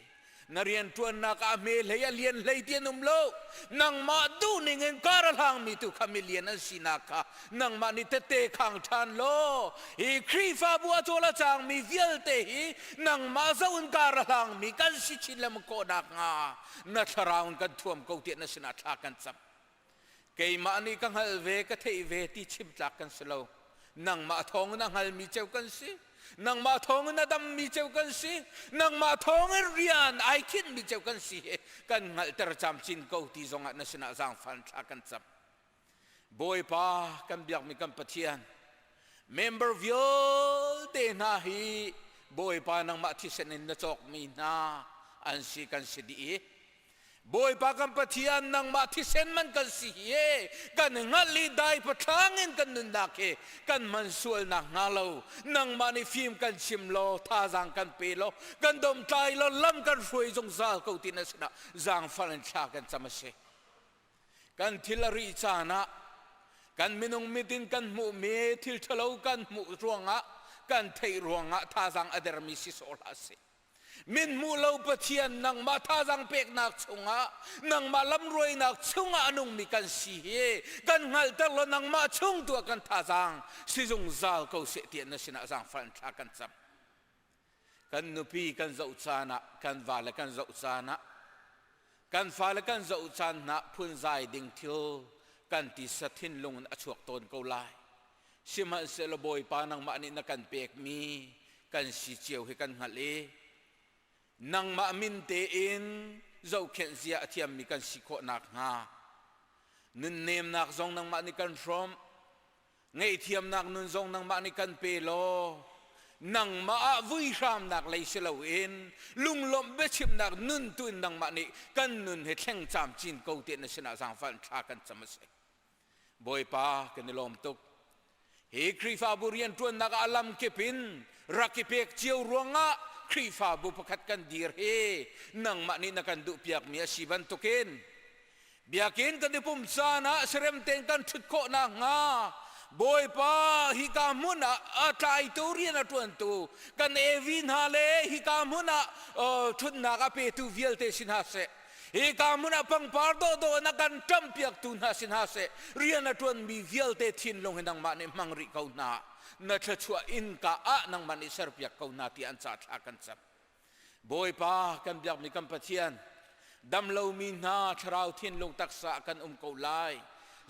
Na rianṭuannak ah hme hlei a lian hlei ti an um lo. Nangmah duhning in kar a hlangmi tu kha milian an sinak kha nangmah nih tette khang ṭhan law hi Khrihfabu a cawl a cangmi vialte hi nangmah zoh in kar a hlangmi kan si chin lengmang khawh nakhnga na thlarau in kan thuam ko tiah na sinah thla kan cam. Keimah nih ka hngalh ve, ka theih ve ti chim tlak kan si lo. Nangmah thawngin a hngalmi ceu kan si. Nangmah thawngin a dammi ceu kan si. Nangmah thawngin rian ai khinhmi ceu kan si hi kan hngalhter camcin ko ti zongah na sinah zaangfan thla kan cam. Bawipa kan biakmi kan Pathian, member vialte hna hi Bawipa nangmah thisen in na cawkmi hna an si kan si dih i Bawipa kan Pathian nangmah thisen man kan si hi kan hngalh i dai pathlang in kan nunnak hi kan man sualnak hnga lo nangmah nih fim kan chim law thazaang kan pe law kan domtlai law lam kan hruai zungzal ko ti na sinah zaangfal in thla kan cam a si kan thil a rih caan ah kan minung mit in kan hmuhmi thil ṭhalo kan hmuh ruangah kan theih ruangah thazaang a dermi si sawh hlah sih Min hmu lo Pathian nangmah thazaang peknak chungah nangmah lamhruainak chungah a nungmi kan si hi kan hngalhter law nangmah chung tu ah kan thazaang si zungzal ko seh tiah na sinah zaangfah in thla kan cam. Kan nupi kan zoh caan ah kan vale kan zoh caan ah kan fale kan zoh caan hna phunzai ding thil kan tisa thinlung in a chuak tawn ko lai. Sihmanhsehlaw Bawipa nangmah nih na kan pekmi kan si cio hi kan hngalh i nangmah min tein zohkhenh zia a thiammi kan si khawh nakhnga nunnemnak zong nangmah nih kan hrawmh ngaihthiamnak nun zong nangmah nih kan pe law nangmah ah vuihramnak lei si loin lunglawmh biachimnak nun tu in nangmah nih kan nun hi thleng camcin ko tiah na sinah zaangfah in thla kan cam a si. Bawipa kan i lawm tuk. Hi Khrihfabu rianṭuannak ah a lamkip in rak i pek cio ruangah Khrihfabu pakhat kan dir hi nangmah nih na kan duhpiakmi a si bantukin biakinn kan i pumh caan ah serem tein kan ṭhut khawh nakhnga Bawipa hika hmun ah a tlaitu rian a ṭuantu kan AV hna le hika hmun ah ṭhutnak a petu vialte si hna seh. Hika hmun ah pangpar dawhdawh in a kan ṭamhpiaktu hna si hna seh, rian a ṭuanmi vialte thinlung hi nangmah nih hmang rih ko hna. Na thluachuah innka ah nangmah nih serpiak ko hna ti an ca thla kan cam. Bawipa kan biakmi kan Pathian, dam lomi hna thlarau thinlung taksa ah kan um ko lai.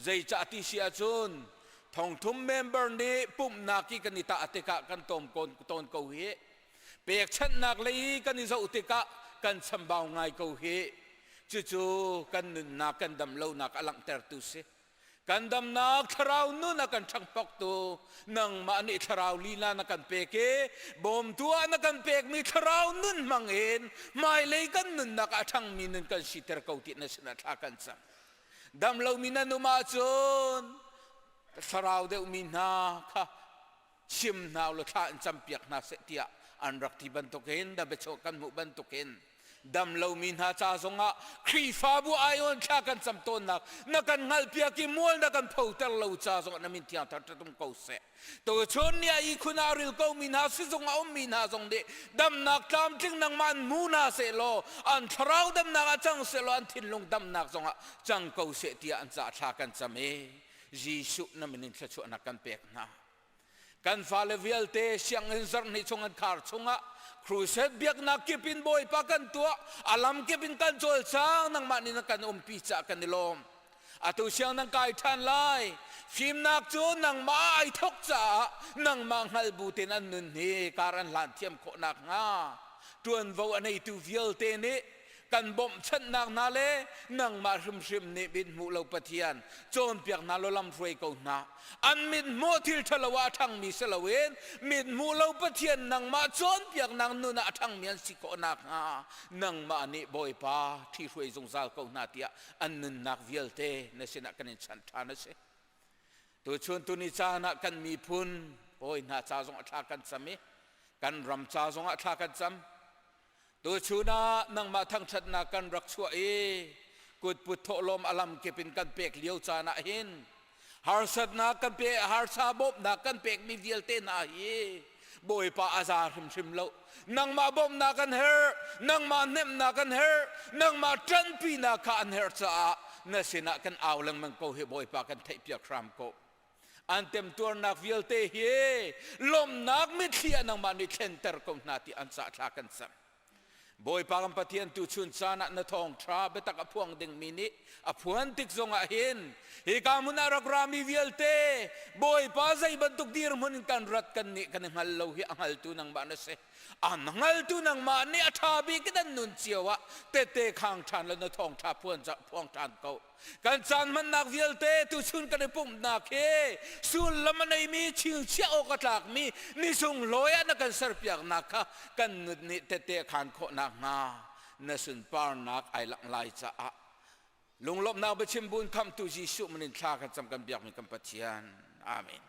Zeicah ti si ahcun thongthum member nih pumhnak i kan i tah tikah kan tawm tawn ko hi. Pekchanhnak lei kan i zoh tikah kan chambau ngai ko hi. Cucu kan nunnak kan dam lonak a langhtertu si. Kan damnak thlarau nun a kan ṭhangpoktu nangmah nih thlarau lila na kan pek i bawmtu ah na kan pekmi thlarau nun hmang in hmailei kan nunnak ah a ṭhangmi nun kan siter ko ti na sinah thla kan cam. Dam lomi nan um ahcun thlarau deuhmi hna kha chim hna ulaw thla in campiak hna seh tiah an rak ti bantukin na biachaw kan hmuh bantukin dam lomi hna ca zongah Khrihfabu aiawn thla kan cam tawnnak na kan hngalhpiak i mual na kan photer lo ca zongah na min thiang thar tum ko seh tuchun ni ah ihkhun ah ril komi hna sizung a ummi hna zong nih damnak tlamtling nangmah an hmu hna seh law an thlarau damnak ah cang seh law an thinlung damnak zongah cang ko seh tiah an ca thla kan cam i Jesuh na min in thluachuahnak kan pek hna. Kan fale vialte sianginn zarhhnih chung an khar chungah crusade biaknak kip in Bawipa kan tuah, a lam kip in kan cawlcang, nangmah nih na kan umpi caah kan i lawm. Atu siang nan kai ṭhan lai. Fimnak cu nangmah ai thawk caah nangmah hngal bu tein an nun hi kar an hlan thiam khawh nakhnga ṭuanvo a neitu vialte nih kan bawmhchanhnak hna le nangmah hrimhrim nih mit hmuh lo Pathian cawnpiak hna law lam hruai ko hna an mit hmuh thil ṭhalo ah a ṭhangmi si loin mit hmuh lo Pathian nangmah cawnpiaknak nun ah a ṭhangmi an si khawh nakhnga nangmah nih Bawipa ṭhi hruai zungzal ko hna tiah an nunnak vialte na sinah kan in chanh ṭhan a si tuchun tuni caan ah kan miphun hawi hna ca zong ah thla kan cam i kan ram ca zong ah thla kan cam Tuchun ah nangmah thangṭhatnak kan rak chuah i kutput thawhlawm a lamkip in kan pek lio caan ah hin harsatnak kan pe harsa bawmhnak kan pekmi vialte hna hi. Bawipa a za hrimhrim lo. Nangmah bawmhnak kan herh, nangmah hnemhnak kan herh, nangmah ṭanpinak kha an herh caah na sinah kan au lengmang ko hi Bawipa kan theihpiak hram ko. An temtuarnak vialte hi lawmhnak mitthli ah nangmah nih thlenter ko hna ti an cah thla kan cam. Bawipa kan Pathian tuchun caan ah na thawngṭha biatak a phuang dingmi nih a phuan tik zongah hin hika hmun ah rak rami vialte Bawipa zei bantuk dirhmun in kan rat kan nih kan i hngal lo hi a hngaltu nangmah na si. An hngaltu nangmah nih a ṭha bik in an nun cio ah tette khang ṭhan lo na thawngṭha phuan phuang ṭhan ko. Kan caan hmannak vialte tuchun kan i pumhnak hi sullam a neimi chingchiah awk a tlakmi ni sunglawi ah na kan serpiaknak kha kan nun nih tette a khaan khawh nakhnga na sunparnak ai langh lai caah lunglawmhnak biachim buin khamhtu Jesuh min in thla kan cam kan biakmi kan Pathian. Amen.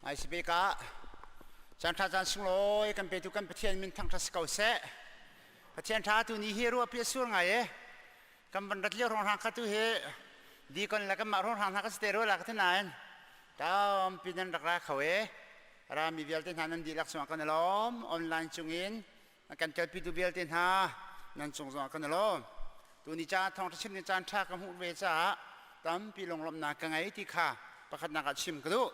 Ai si beka caan ṭha caan sunglawi kan petu kan Pathian min thangṭhat si ko seh. Pathian ṭha tu ni hi ruahpi a sur ngai e. Kan van rat lio hrawnghrang kha tu hi dikon le kanmah hrawnghrang hna ka si te rua la ka ti nain tampi nan rak ra kho e. Rami vialte hna nan dihlak cungah kan i lawm. Online cungin kan telpitu vialte hna nan cung zongah kan i lawm. Tuni ca thawngṭha chim ding caan ṭha ka hmuh ve caah tampi lunglawmhnak ka ngei ti kha pakhatnak ah chim ka duh.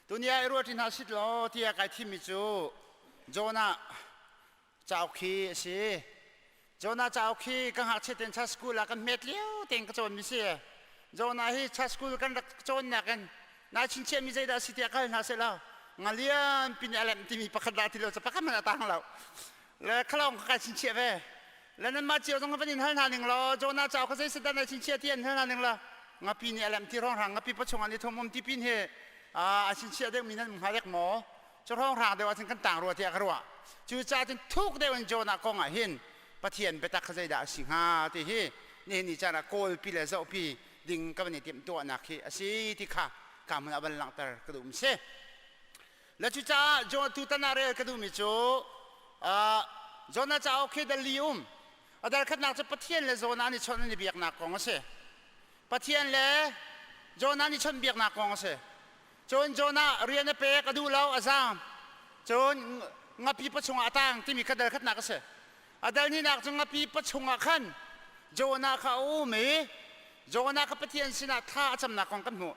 Tuni ah i ruah ṭi hna sit law tiah kai thimmi cu Jonah cauk hi a si. Jonah cauk hi ka ngakchia ten cha school ah kan hmet lio tein ka cawn mi si. Jonah hi cha school kan rak cawnnak in nai chinchiah mi zeidah si tiah kal hna seh law ngalian pin a lem timi pakhat dah ti lo ca pakhat hmanh a tang lo. Le khalong ka kai chinchiah ve. Le nan mah cio zong van in hal hna ning law Jonah cauk kha zei dah nai chinchiah ti an hal hna ning law ngapi nih a lem ti rong rang ngapi pachung an i thum um ti pin hi a chinchiah deuh mi nan um hnga dek maw? Cu hrawnghrang deuh ahcun kan tang rua tiah ka ruah. Cucaah cun thuk deuh in Jonah kong ah hin Pathian biatak kha zeidah a si hnga ti hi nihin ni caan ah kawlpi le zohpi ding ka van i timhtuahnak hi a si ti kha ka hmun ah van langhter ka duh mi si. Le cucaah Jonah tutan ah rel ka duhmi cu Jonah cauk hi dal li um. A dal khatnak cu Pathian le Jonah an i chawnh an i biaknak kong a si. Pathian le Jonah an i chawnhbiaknak kong a si. Cun Jonah rian a pek a duh lo a zaam. Cun ngapi pachung ah a tang timi kha dal khatnak a si. A dal hnihnak cu ngapi pachung ah khan Jonah kha a um i Jonah kha Pathian sinah thla a camnak kong kan hmuh.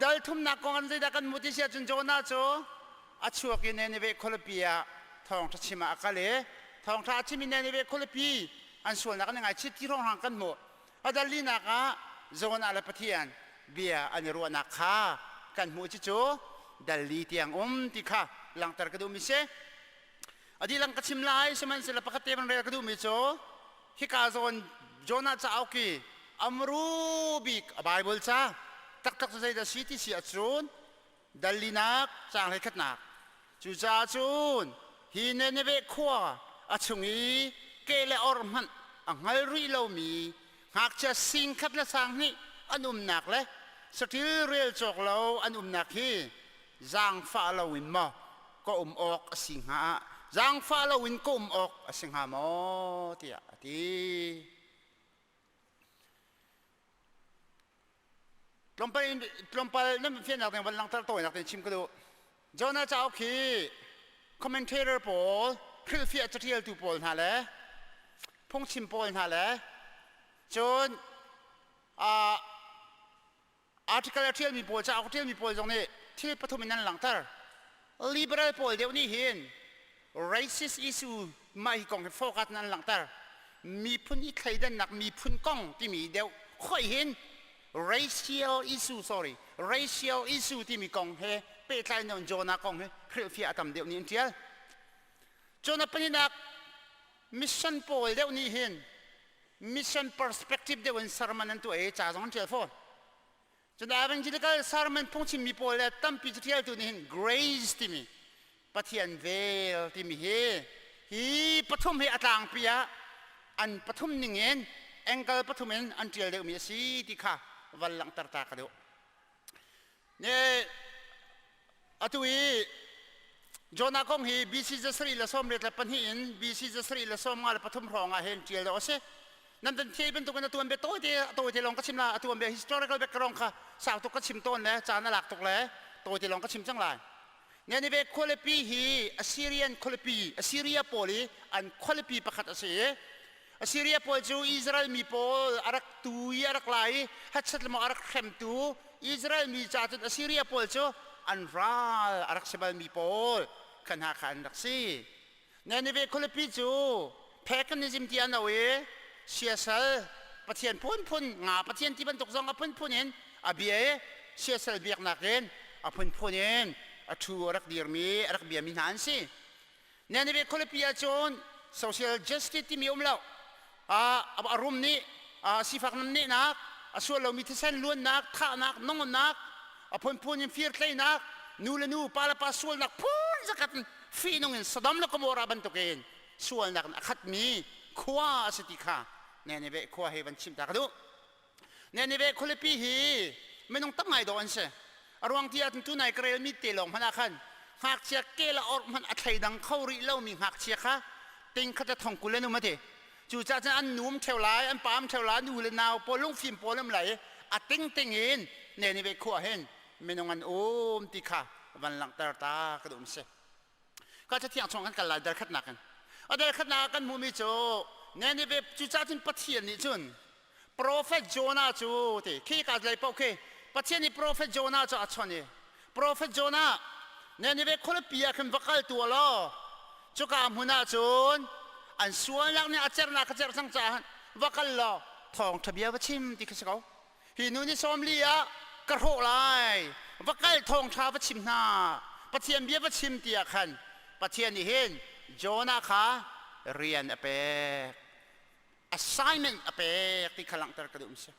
Dal thumnak kong an zeidah kan hmuh ti si ahcun Jonah cu a chuak i Nineveh khualipi ah thawngṭha chim ah a kal i thawngṭha a chim i Nineveh khualipi an sualnak an i ngaichih ti hrawnghrang kan hmuh. A dal linak ah Jonah le Pathian bia an i ruahnak kha kan hmuh cucu dal li tiang um ti kha langhter ka duhmi si. A dihlak ka chim lai sihmanhsehlaw pakhat te van rel ka duhmi cu hika zawn Jonah cauk i amru bik a Bible ca taktak cu zeidah si ti si ahcun dal linak caang hleikhatnak cucaah cun hi Nineveh khua a chung i ke le or hmanh a hngal rih lomi ngakchia singkhat le sanghnih an umnak le saṭil rel cawk lo an umnak hi zaangfah loin maw ka um awk a si hnga zaangfah loin ka um awk a si hnga maw tiah a ti. Tlawmpal in tlawmpal nan fiannak ding van langhter tawinak tein chim ka duh. Jonah cauk hi commentator pawl, hrilhfiah caṭialtu pawl hna le phungchim pawl hna le cun uh, article a ṭialmi pawl cauk a ṭialmi pawl zong nih thil pathum in an langhter. Liberal pawl deuh nih hin racist issue mah hi kong hi focus in an langhter. Miphun i thleidannak miphun kong timi deuh khoi hin racial issue sorry racial issue timi kong he pehtlai nawn Jonah kong hi hrilhfiah a tam deuh nih an ṭial. Jonah pahnihnak mission pawl deuh nih hin mission perspective deuh in sermon an tuah i ca zong an ṭial fawn. Cun evangelical sermon phungchimmi pawl le tampi caṭialtu nih hin grace timi Pathian vel timi hi hi pathum hi a tlangpi ah an pathum ning in angle pathum in an ṭial deuhmi a si ti kha van langhter ta ka duh. Ne atu i Jonah kong hi BC zasarih le 82 in BC zasarih le 53 hrawng ah hin ṭial dawh a si. Nan van thei bantukin a tuan bia tawite tawite lawng ka chim la a tuan bia historical background kha sau tuk ka chim tawn le caan a lak tuk le tawite lawng ka chim cang lai. Nineveh khualipi hi Assyrian khualipi Assyria pawl i an khualipi pakhat a si i Assyria pawl cu Israel mi pawl a rak tu i a rak la i hachet le maw a rak hremtu Israel mi ca cun Assyria pawl cu an ral a rak si balmi pawl kha hna kha an rak si. Nineveh khualipi cu paganism ti an au i siasal pathian phunphun nga pathian ti bantuk zong a phunphun in a bia i siasal biaknak in a phunphun in a ṭhu a rak dirmi a rak biami hna an si. Nineveh khualipi ahcun social justice timi um lo. A rum nih sifak namnehnak, a sual lomi thisen luannak, thahnak, nongonnak, a phunphun in firtleinak, nu le nu, pa le pa sualnak phun zakat in fihnung in Sodom le Gomorrah bantukin sualnak in a khatmi khua a si ti kha Nineveh khua he van chim ta ka duh. Nineveh khualipi hi minung tam ngai dawh an si. A ruang ti ahcun tunai ka relmi te lawng hmanh ah khan ngakchia ke le orh hmanh a thleidang kho rih lomi ngakchia kha ting khat le thong 20 an um a ti. Cucaah cun an nu um ṭheo lai, an pa um ṭheo lai, nu le nau pawl lungfim pawl um lai i a tingting in Nineveh khua hin minung an um ti kha van langhter ta ka duh mi si. Ka cathiang chung kan kal lai dal khatnak in. A dal khatnak ah kan hmuhmi cu Nineveh cucaah cun Pathian nih cun Prophet Jonah cu ti khi ka lei paoh khi Pathian nih Prophet Jonah cu a chawnh i Prophet Jonah Nineveh khualipi ah khin va kal tuah law cuka hmun ah cun. An sualnak nih a cernak a cer cang caah va kal law thawngṭha bia va chim ti kha si ko. Hi nu nih 40 ah ka hrawh lai, va kal thawngṭha va chim hna, Pathian bia va chim ti ah khan Pathian nih hin Jonah kha rian a pek. Assignment a pek ti kha langhter ka duh si.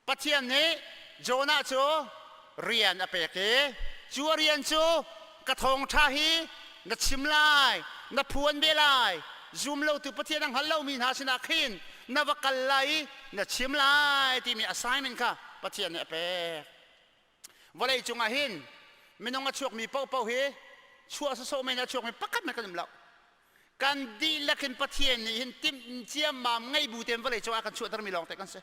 Pathian nih Jonah cu rian a pek i cu a rian cu ka thawngṭha hi na chim lai, na phuan ve lai, zum lotu Pathian a hngal lomi hna sinah khin na va kal lai i na chim lai timi assignment kha Pathian nih a pek. Vawlei cungah hin minung a chuakmi paohpaoh hi chuah sawsawh men a chuakmi pakhat hmanh kan um lo. Kan dihlak in Pathian nih hin timh ciammam ngei bu tein vawlei cungah kan chuahtermi lawng te kan si.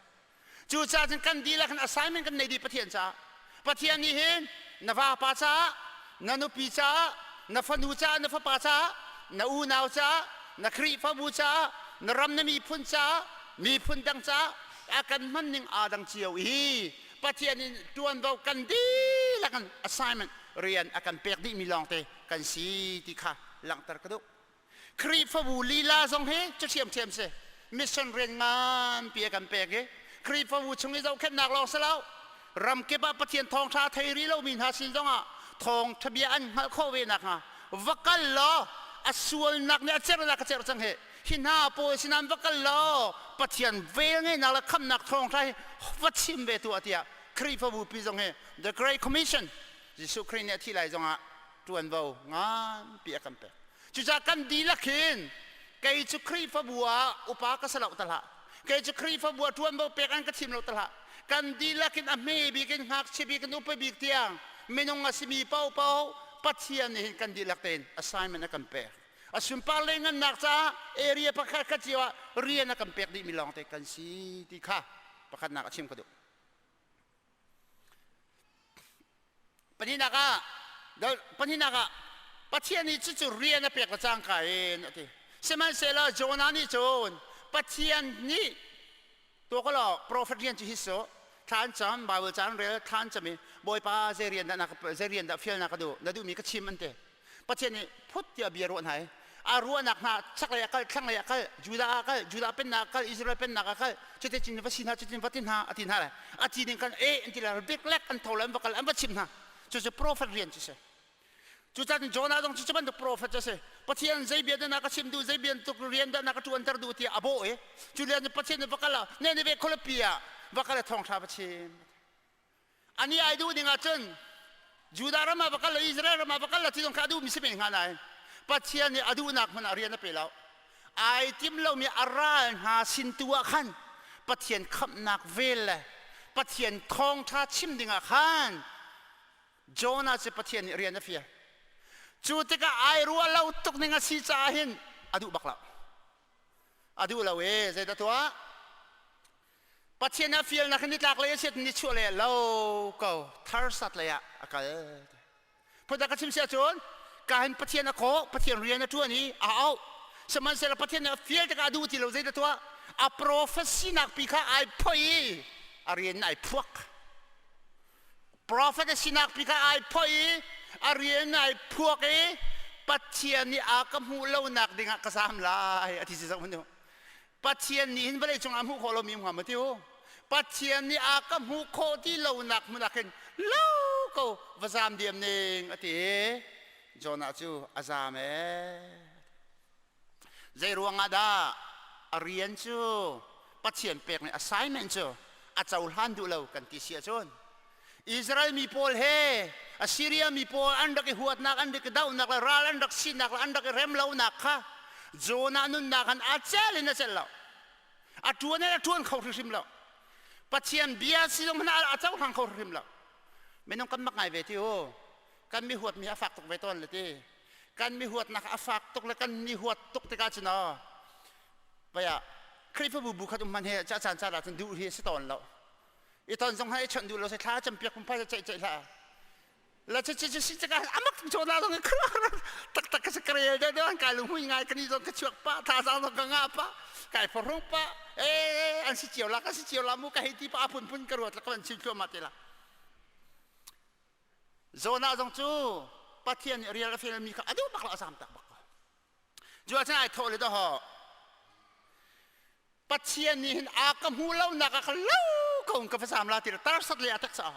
Cucaah cun kan dihlak in assignment kan nei dih Pathian caah. Pathian nih hin na vapa caah, na nupi caah, na fanu caah, na fapa caah, na unau caah, na Khrihfabu caah, na ram na miphun caah, miphun dang caah a kan hman ning aa dang cio i Pathian in ṭuanvo kan dihlak in assignment rian a kan pek dihmi lawngte kan si ti kha langhter ka duh. Khrihfabu lila zong hi cu ṭhiamṭhiam si. Mission rian nganpi a kan pek i Khrihfabu chung i zohkhenhnak lawng si lo ramkip ah Pathian thawngṭha thei rih lomi hna sin zongah thawngṭha bia an hngalh khawh ve nakhnga va kal law a sualnak nih a cernak a cer cang hi hi hna pawl sinah va kal law Pathian vel ngeihnak le khamhnak thawngṭha hi va chim ve tuah tiah Khrihfabu pi zong hi The Great Commission Jesuh Khrih nih a thih lai zongah ṭuanvo nganpi a kan pek. Cucaah kan dihlak hin kei cu Khrihfabu ah upa ka si lo ta hlah. Kei cu Khrihfabu ah ṭuanvo pek an ka thim lo ta hlah. Kan dihlak in a hme bik in ngakchia bik in upa bik tiang minung a simi paohpaoh Pathian nih hin kan dihlak tein assignment a kan pek. A sunpar le ngannak caah area pakhat khat cio ah rian a kan pek dihmi lawngte kan si ti kha pakhatnak a chim ka duh. Pahnihnak ah pahnihnak ah Pathian nih cucu rian a pek le cangka in a ti. Sihmanhsehlaw Jonah nih cun Pathian nih tuah law profet rian cu hi su thla an cam Bible ca an rel thla an cam i Bawipa zei rian dah na zei rian dah fial na ka duh na duhmi ka chim an ti. Pathian nih phut tiah bia ruah hna i a ruahnak hna chaklei a kal thlanglei a kal Judah ah kal Judah pennak ah kal Israel pennak ah kal cuticun va si hna cuticun va ti hna a ti hna le a ti ding kan e an ti le biklek an tho le an va kal an va chim hna cucu prophet rian cu si cucaah Jonah zong cu bantuk prophet cu si Pathian zei bia dah na ka chim duh zei bia tuk rian dah na ka ṭuanter duh tiah a bawh i cu lian Pathian nih va kal ah ne ne ve khualipi ah va kal thawngṭha va chim Ani ai duh ding ahcun Judah ram ah va kal lo Israel ram ah va kal lo ti zong kha a duhmi si men hnga nain Pathian nih a duhnak hmun ah rian a pe lo. Ai tim lomi a ral hna sin tu ah khan Pathian khamhnak vel le Pathian thawngṭha chim ding ah khan Jonah cu Pathian nih rian a fial. Cu tikah ai ruah lo tuk ning a si caah hin a duh bak lo. A duh lo e zeidah tuah? Pathian a fialnak in nitlak lei a siat nichuah lei ah lo ko tharsat lei ah a kal. Phundang ka chim si ahcun ka hin Pathian a kawh, Pathian rian a ṭuan i a auh. Sihmanhsehlaw Pathian nih a fial tikah a duh ti lo zeidah tuah? A prophet sinak pi kha ai phoih i a rian ai phuak. Prophet a sinak pi kha ai phoih i a rian ai phuak i Pathian nih a ka hmuh lonak dingah ka zaam lai a ti si zoh hmanh u. Pathian nih hin vawlei cungah hmuh khawh lomi um hnga maw ti u? Pathian nih a ka hmuh khawh ti lonak hmun ah khin lo ko va zaam diam ning a ti. Jonah cu a zaam ee. Zei ruangah dah a rian cu Pathian pekmi assignment cu a cohlan duh lo kan ti si ahcun Israel mi pawl he Assyria mi pawl an rak i huatnak, an rak i dohnak le ral an rak sinak le an rak i rem lonak kha Jonah nunnak han a cel in a cel lo. A ṭuan in a ṭuan kho hrimhrim lo. Pathian bia si zong hmanh a cohlang kho hrimhrim lo. Minung kan mak ngai ve ti u. Kan mi huatmi a fak tuk ve tawn le ti. Kan mi huatnak a fak tuk le kan mi huat tuk tikah cun aw paya Khrihfabu bu khat um hman he ca caan caan ah cun duh hi a si tawn lo. I ton zong hai chawnh duh lo se thla campiak pum phai ceih ceih hlah la che che si caka amak cho na zong tak tak ka karel de de kai lung hui ngai kani zong ka chuak pa tha zang zong ka nga pa kai phorung pa e an si chiao la ka si chiao la mu ka hei ti pa phun phun ka ruat la ka van chim thluahmah te la Jonah zong cu Pathian nih rial a felmi kha a duh bak lo a zam tak bak ko. Cu ah cun ai thawh le dawh. Pathian nih hin a ka hmu lo nak ah ka lo ko ka fasam la ti tar sat le a tak sa.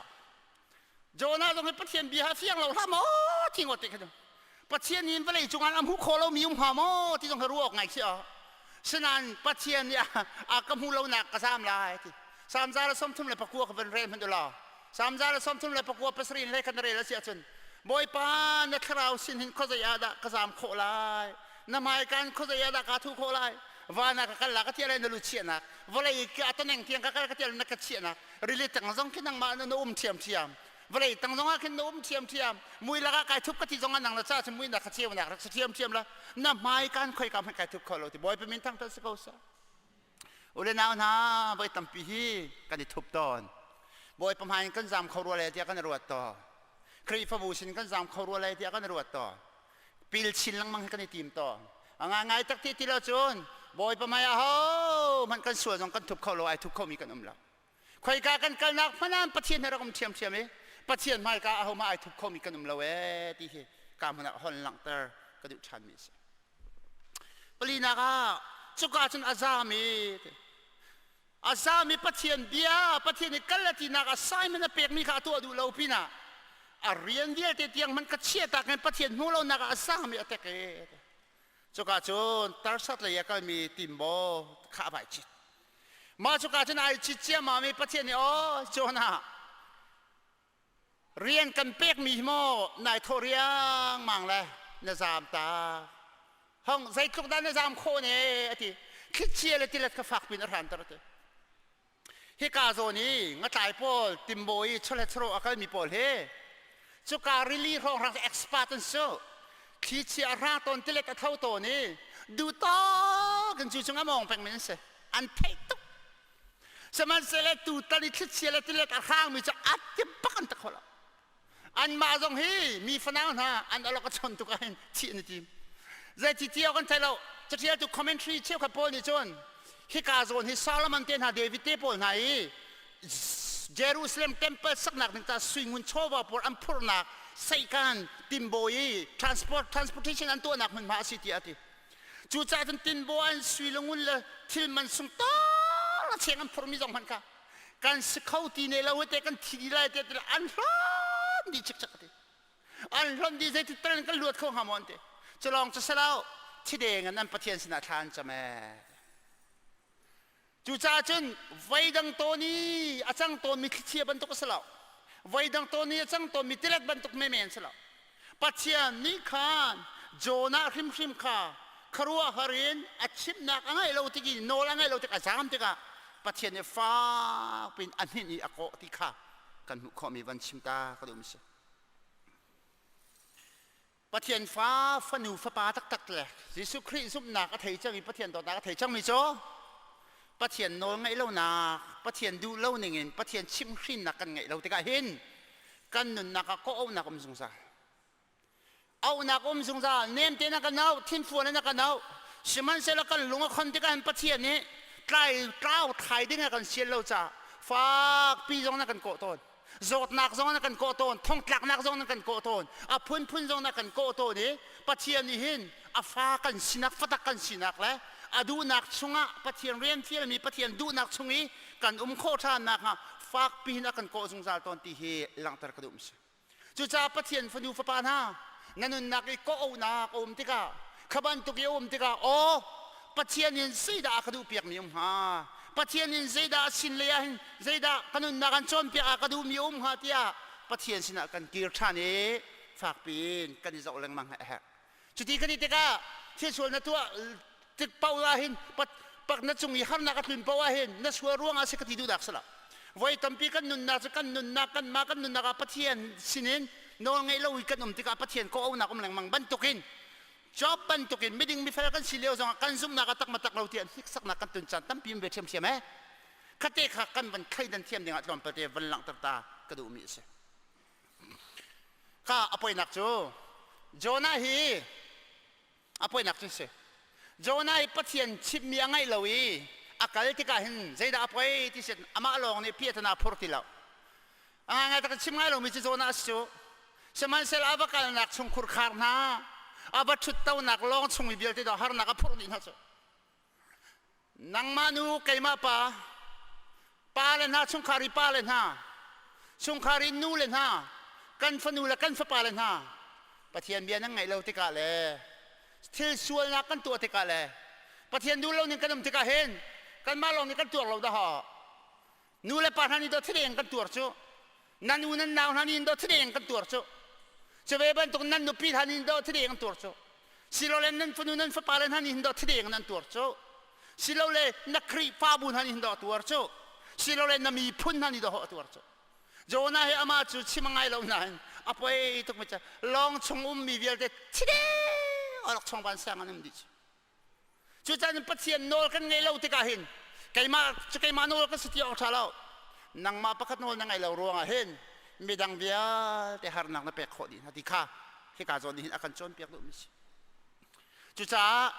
Jonah zong hi Pathian bia ha fiang lo hlah maw ti ngot te kha. Pathian nih vawlei cungah a hmu kho lo mi um hnga maw ti zong hi ruah awk ngai khi a. Sinain Pathian nih a ka hmu lo nak ka zam lai ti. Salm 139 ka van rel hmanh u law. Salm 139 pasarih in hlei khat na rel a si ahcun Bawipa na thlarau sin hin khuazei ah dah ka zam khawh lai? Na hmaikan khuazei ah dah kaa thuh khawh lai? Van ah ka kal la ka tiah lai na lu chiahnak vawlei ka toneng tiang ka kal ka tiah na ka chiahnak rili tang zong khi nangmah na um ṭhiamṭhiam vawlei tang zong ah khin na um ṭhiamṭhiam mui lakah kai thup ka ti zong ah nang na ca cun mui na ka ceunak rak si ṭhiamṭhiam la na hmai kan khoi ka hmanh kai thup kho lo ti Bawipa min thangṭhat si ko seh u le nau hna voi tampi hi kan i thup tawn Bawipa hmai in kan zam kho rua le tiah kan i ruat tawn Khrihfabu sin kan zam kho rua le tiah kan i ruat tawn pil chin lengmang hi kan i tim tawn a ngai tak ti ti lo cun Bawipa hmai ah ho hmanh kan sual zong kan thup kho lo ai thup khomi kan um lo khoika kan kalnak hmanh ah Pathian he rak um ṭhiamṭhiam i Pathian hmaika aho mah ai thup khomi kan um lo ee ti hi ka hmun ah hon langhter ka duh ṭhanmi a si palinak ah cuka cun a zam i a zam i Pathian bia Pathian i kal a tinak assignment a pekmi kha a tuah duh lo pinah a rian vialte tiang hmanh ka chiahtak in Pathian hmuh lonak ah a zam i a tek i cuka cun Tarsat lei a kalmi timbo kha a vai chit mah cuka cun ai chit ciammam i Pathian nih aw Jonah rian kan pekmi hi maw nai thawh riangmang le na zaam ta hong zeitluk dah na zaam khawh ne a ti thlichia le tilet kha fak pin a hranter a ti hika zawn i ngatlai pawl timbo i chawlet chawrawh a kalmi pawl hi cuka rili hrawnghrang expert an su thlichia a hrang tawn tilet a tho tawn i duhtawk in cu cung a mawng pengmi an si an theih tuk sihmanhsehlaw tutan i thlichia le tilet a hrangmi cu a ti bak an ta kho lo anmah zong hi mi fanau hna an alok a chon tuk ahhin thih an i tim zeiti ti awk an thei lo caṭialtu commentary cheukhat pawl nih cun hika zawn hi Solomon te hna David te pawl hna i Jerusalem temple saknak ding ca suingun chawva pawl an phurhnak seikan timbo i transport transportation an tuahnak hmunhma a si tiah a ti cucaah cun tinbo an sui le ngun le thil man sung tar a cheng an phurhmi zong hmanh kha kan si kho ti ne lo te kan thi lai te an hlon di chik chak ti an hlon di zei ti tal kan luat kho hnga maw an ti culong cu selo thideng an pathian sinah thla an cam ee cucaah cun voidang tawn i a cang tawnmi thlichia bantuk a si lo voidang tawn i a cang tawnmi tilet bantuk menmen si lo Pathian nih khan Jonah hrimhrim kha khuaruahhar in a chimhnak a ngaih lo tik i nawl a ngaih lo tik a zaam tikah Pathian nih fak piin a hninh i a kawh ti kha kan hmuh khawhmi van chim ta ka duhmi si. Pathian fa fanu fapa taktak le Jesuh Khrih zumhnak a thei cang i Pathian dawtnak a thei cangmi cu Pathian nawl ngaih lonak Pathian duh lo ningin Pathian chimhhrinnak kan ngaih lo tikah hin kan nunnak ah kawh-auhnak um zungzal auhnak um zungzal nem te na kan auh thinfuan in na kan auh sihmanhsehlaw kan lung a khon tikah hin Pathian nih tlai tlau thlai ding a kan sial lo caah fakpi zong na kan kawh tawn zawtnak zong na kan kawh tawn thongtlaknak zong na kan kawh tawn a phunphun zong na kan kawh tawn i Pathian nih hin a fa kan sinak fatak kan sinak le a duhnak chungah Pathian rian fialmi Pathian duhnak chung i kan um khawh ṭhan nakhnga fakpi in a kan kawh zungzal tawn ti hi langhter ka duh si. Cucaah Pathian fanu fapa hna na nunnak i kawh-auhnak a um tikah kha bantuk i a um tikah aw Pathian in zeidah a ka duhpiakmi um hnga Pathian in zeidah a sin lei ah hin zeidah ka nunnak an cawnpiak ah ka duhmi um hnga tiah Pathian sinah kan kir ṭhan i fakpi in kan i zoh lengmang a herh. Cuti kan i tikah thil sual na tuah tik paoh ah hin pak na cung i harnak a tlun paoh ah hin na sual ruangah si ka ti duhnak si lo. Voi tampi kan nunnak cu kan nunnak kanmah kan nunnak ah Pathian sinin nawl ngeih lo i kan um tikah Pathian kawh-auhnak um lengmang bantukin Job bantukin miding mifel kan si lio zongah kan zumhnak a tak ma tak lo tiah hniksaknak kan tun caan tampi um ve ṭhiamṭhiam eh. Khate kha kan van thleidan thiam dingah tlawmpal te van langhter ta ka duhmi a si. Kha a poinak cu Jonah hi a poinak cu si. Jonah hi Pathian chimhmi a ngaih lo i a kal tikah hin zeidah a poi ti sin amah lawng nih piahtana phur ti lo. A ngaingai tak chim ngai lomi cu Jonah a si cu. Sihmanhsehlaw a va kalnak chungkhur khar hna, a va ṭhuttonak lawng chung mi vialte dawh harnak a phurh dih hna cu. Nangmah nu keimah pa pa le hna chungkhar i pa le hna chungkhar i nu le hna kan fanu le kan fapa le hna Pathian bia nan ngaih lo tikah le thil sualnak kan tuah tikah le Pathian duh lo ning kan um tikah hin kanmah lawng nih kan tuar lo dah nu le pa hna nih dawt thideng kan tuar cu nan u nan nau hna nih dawt thideng kan tuar cu cu ve bantuk nan nupi hna nih dawt thideng an tuar cu silole nan fanu nan fapa le hna nih dawt thideng nan tuar cu silole na Khrihfabu hna nih dawt tuar cu silole na miphun hna nih dawh tuar cu Jonah hi amah cu chim a ngai lo nain a poi tuk mi cu lawng chung ummi vialte thideng a rak chung van sang an um dih cu Cucaah Pathian nawl kan ngeih lo tikah hin keimah cu keimah nawl ka si ti awk ṭha lo. Nangmah pakhat nawl na ngeih lo ruangah hin midang vialte harnak na pek khawh dih hna ti kha hika zawn nih hin a kan cawnpiak duhmi si. Cucaah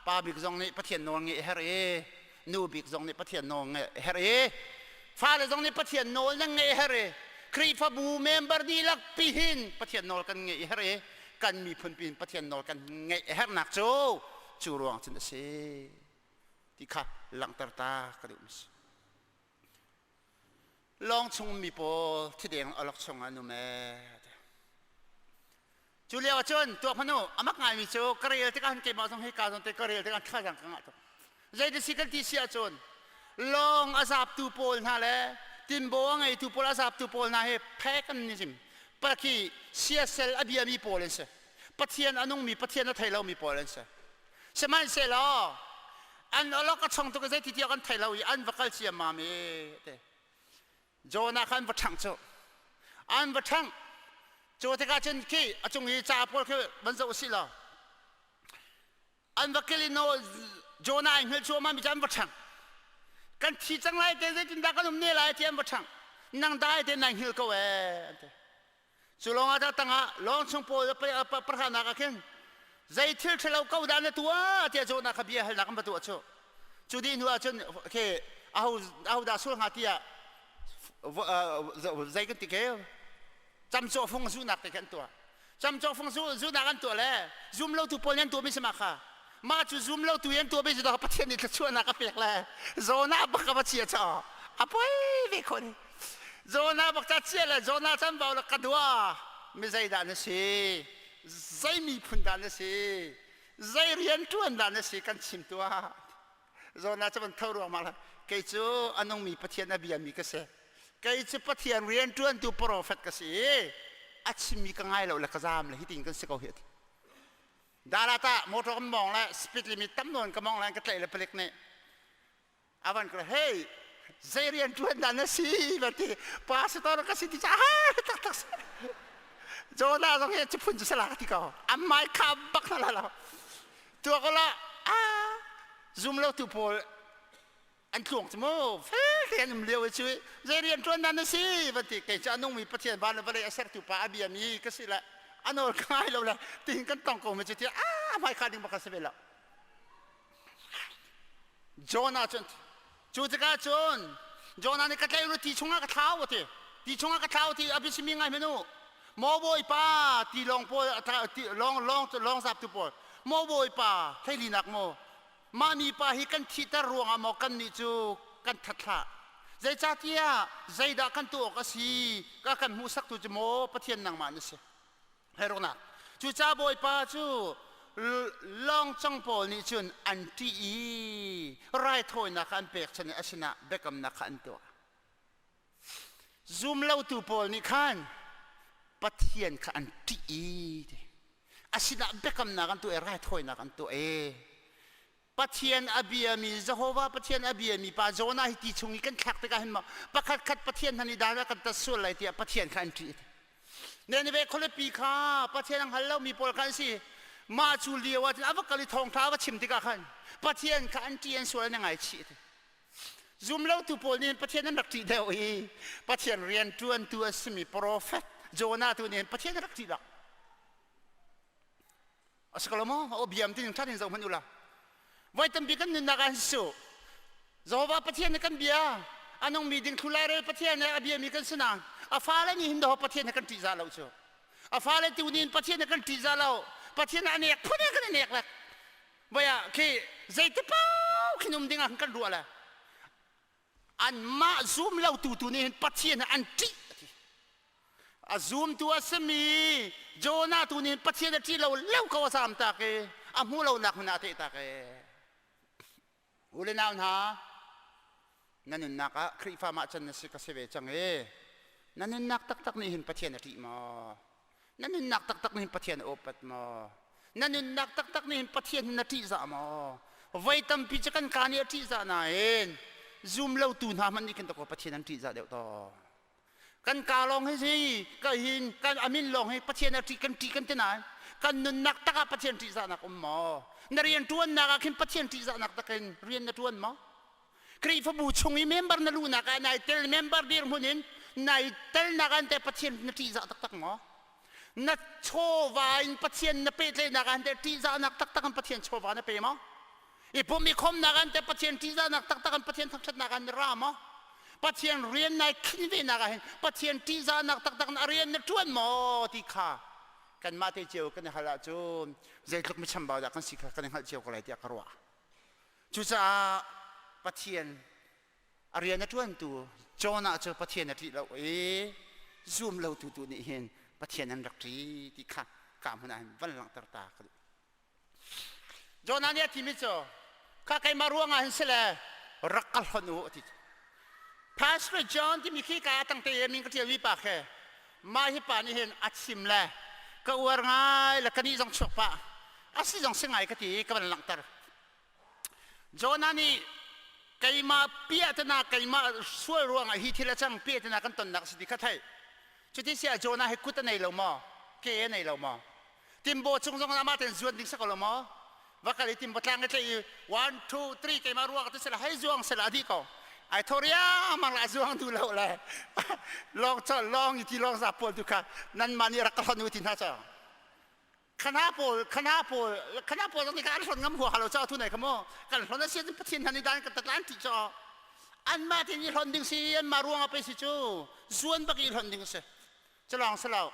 pa bik zong nih Pathian nawl ngeih a herh i nu bik zong nih Pathian nawl ngeih a herh i fale zong nih Pathian nawl nan ngeih a herh i Khrihfabu member dihlak pi hin Pathian nawl kan ngeih a herh i kan miphun pin Pathian nawl kan ngeih a herhnak cu cu ruang cun a si ti kha langhter ta ka duh si lawng chung mi pawl thideng alok chung an um ee cu lio ah cun tuak hmanu amak ngaimi cu ka rel tikah han keimah zong hei ka zong te ka rel tikah thlazang ka ngah tuk Zeiti si kan ti si ahcun lawng a zaptu pawl hna le tinbaw a ngeitu pawl a zaptu pawl hna hi phek an ni zim. Pakhi siasel a biami pawl an si. Pathian a nungmi Pathian a thei lomi pawl an si. Sihmanhsehlaw an awlok a chong tuk i zeiti tiah kan thei lo i an va kal ciammam i te. Jonah kha an va ṭhangh cu. An va ṭhangh. Cu tikah cun khi a cung i ca pawl khi van zoh usih law an va kil in Jonah ai hngilh cuahmah mi cu an va ṭhang kan thi cang lai te zeitindah kan um ne lai ti an va ṭhang nang dai te nai hngilh ko ee an ti cu lawng ah tangah lawng chung pawl parhanak ah khin zei thil ṭhalo ko dah na tuah tiah Jonah kha bia halnak an va tuah cu cu dih hnu ah cun khi aho aho dah sul hnga tiah zei kan ti ke camcawh fung zuhnak te khi an tuah camcawh fung zuhnak an tuah le zum lotu pawl nih an tuahmi si ma kha mah cu zum lotu an tuahmi si Pathian nih thluachuahnak a pek le Jonah bak a va chia chaw a poi ve khon Jonah bak ta chia le Jonah chan bau le ka dua mi zeidah na si zei miphun dah na si zei rian ṭuan dah na si kan chim tuah Jonah cu van tho ruangmang la kei cu a nungmi Pathian a biami ka si kei cu Pathian rianṭuantu profet ka si i a chimmi ka ngai lo le ka zaam le hitin kan si ko hi ati Dalata motor kan mong le speed limit tam nawn ka mong le ka tlaih le palik nih avan ka hey zei rian ṭuan dah na si va ti pastor ka si ti ca tak tak Jonah zong hi phun cu sala ka ti ko amai kha bak na la lo tua ko la a zum lo tu pawl an tluang cu mu fel te an um lio cu zei rian ṭuan dah na si van ti kei cu a nungmi Pathian van le vawlei a sertu pa a biami ka si le a nawl ka ngai lo le tihin kan tong ko mi cu ti a hmai kha ding bak ka si ve lo Jonah cun cu tikah cun Jonah nih ka tlaih ru ti chungah ka thlau a ti ti chungah ka thlau ti a biasimi ngai hmanh u maw bawipa ti lawng pawl lawng lawng lawng zaptu pawl maw bawipa theilinak maw mah mipa hi kan thihter ruangah maw kannih cu kan that hlah zeicahtiah zeidah kan tuah awk a si ka kan hmuhsaktu cu maw Pathian nangmah na si Heroknak cucaah Bawipa cu lawngcong pawl nih cun an ṭih i raithawinak kha an pekchanh i a sinah biakamnak kha an tuah zumlotu pawl nih khan Pathian kha an ṭih i a sinah biakamnak an tuah i raithawinak an tuah i Pathian a biami Jehovah Pathian a biami pa Jonah hi ti chung i kan thlak tikah hin maw pakhat khat Pathian hna nih dan a kan tat sual lai tiah Pathian kha an ṭih. Nineveh khualipi kha Pathian a hngal lomi pawl kha an si. Mah cu lio ah cun a va kal i thawngṭha a va chim tikah khan Pathian kha an ṭih an sual an i ngaichih. Zumlotu pawl nih Pathian an rak ṭih deuh i Pathian rianṭuantu a simi profet Jonah tu nih Pathian a rak ṭih lo. A si ko lo maw? O biam tin ṭhan in zoh hmanh u la. Voi tampi kan nunnak ah hin su. Jehovah Pathian nih kan bia a nungmi ding thlu lairel Pathian nih a biami kan si nain a fale nih hin daw Pathian he kan ṭihzah lo cu. A fale tu nih Pathian he kan ṭihzah lo. Pathian a nek phun in kan i nek lek. Voi ah khi zeiti paoh khin um ding ah kan ruah le anmah zum lo tu tu nih hin Pathian an ṭih a ti. A zumtu a simi Jonah tu nih Pathian a ṭih lo lo ko a zaam tak i a hmuh lonak hmun ah a teh tak i u le nau hna na nunnak ah Khrihfa mah can na si ka si ve cang i na nunnak taktak nih hin Pathian a ṭih maw? Na nunnak taktak nih hin Pathian a upat maw? Na nunnak taktak nih hin Pathian hin na ṭihzah maw? Voi tampi cu kan kaa nih a ṭihzah nain zum lotu hna hmanh nih khin dakaw Pathian an ṭihzah deuh tawn. Kan kaa lawng hi si ka hin kan amin lawng hi Pathian a ṭih kan ṭih kan ti nain kan nunnak tak ah Pathian ṭihzahnak um maw? Na rian ṭuannak ah khin Pathian ṭihzahnak takin rian na ṭuan maw? Khrihfabu chung i member na luhnak ah nai tel member dirhmun in nai telnak ah teh Pathian na ṭihzah taktak maw? Na chawva in Pathian na pehtlaihnak ah teh ṭihzahnak taktak in Pathian chawva na pe maw? I pumh i khomnak ah teh Pathian ṭihzahnak taktak in Pathian thangṭhatnak ah na ra maw? Pathian rian nai khin venak ah hin Pathian ṭihzahnak taktak in a rian na ṭuan maw ti kha kanmah te cio kan i hal ahcun zeitluk mi chambau dah kan si kha kan i hngalh cio ko lai tiah ka ruah. Cucaah Pathian a rian a ṭuantu Jonah cu Pathian a ṭih lo i zum lotu tu nih hin Pathian an rak ṭih ti kha ka hmun ah hin van langhter ta ka duh. Jonah nih a timi cu kha keimah ruangah hin si le rak ka hlonh u a ti. Pastor John timi khi ka tangte i min ka ṭialmi pa khi mah hi pa nih hin a chim le ka uar ngai le ka nih zong chuak pah a si zong si ngai ka ti i ka van langhter. Jonah nih keimah piahtana keimah sual ruangah hi thil a cang piahtana kan tonnak a si ti kha theih. Cuti si ah Jonah hi kut a nei lo maw? Ke a nei lo maw? Timbaw chung zong amah tein zuan ding si ko lo maw? Va kal i timbaw tlang i tlaih i one two three keimah ruang ti sila hei zuang sila a dih ko. Ai tho riangmang la zuang duh lo le lawng lawng i ti lawng za pawl tu kha nanmah nih rak ka hlonh u ti hna ca. Khana pawl khana pawl khana pawl zong nih khan an hlon ngam huaha lo ca thu nei kha maw kan hlon a si Pathian hna nih dan kan tatlan ti caw anmah te nih hlon ding si anmah ruangah pei si cu zuan bak i hlon ding si culawng si lo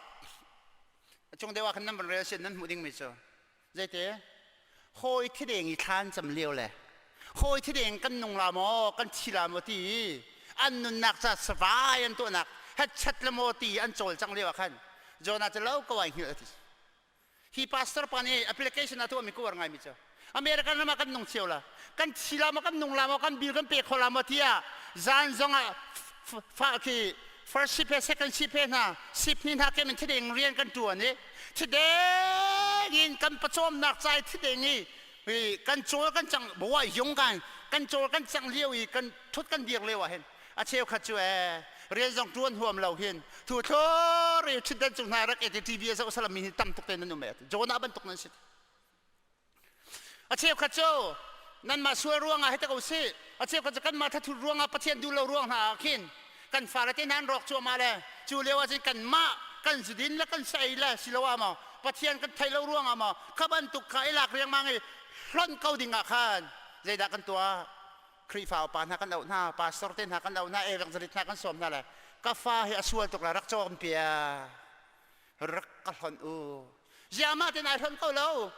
a cung deuh ah khan nan van rel sin nan hmuh ding mi cu zeite hawi thideng i thlan cam lio le hawi thideng kan nung la maw kan thi la maw ti an nunnak ca savai an tuahnak hetchat le maw ti an cawl cang lio ah khan Jonah cu lo ko ai hngilh a ti. Hi pastor pa nih application a tuahmi ka uar ngaimi cu American ram ah kan nung cio la. Kan thi la maw kan nung la maw kan bill kan pe kho la maw tiah zan zong ah fa khi first ship he second ship he hna ship ni hna kem in thideng rian kan tuan i thideng in kan pawcawmnak cai thideng i kan cawl kan cang bawa yung kan kan cawl kan cang lio i kan thut kan dir lio ah hin a cheukhat cu ee rian zong ṭuan huam lo hin thu thlor i ṭhutdan cung hna rak et i TV a zoh salam mi hi tam tuk te nan um e Jonah bantuk nan si a cheukhat cu nanmah sual ruangah hei ta ko si a cheukhat cu kanmah thathut ruangah Pathian duh lo ruang hna ah khin kan fale te hna an rawk cuahmah le cu lio ah cun kanmah kan zudin le kan sa ei le siloah maw Pathian kan thei lo ruangah maw kha bantuk kha i lak riangmang i hlonh ko ding ah khan zeidah kan tuah Khrihfa upa hna kan auh hna, pastor te hna kan auh hna, evangelist hna kan sawm hna le ka fa hi a sual tuk la rak cawm piak rak ka hlonh u ziahmah ten ai hlonh ko lo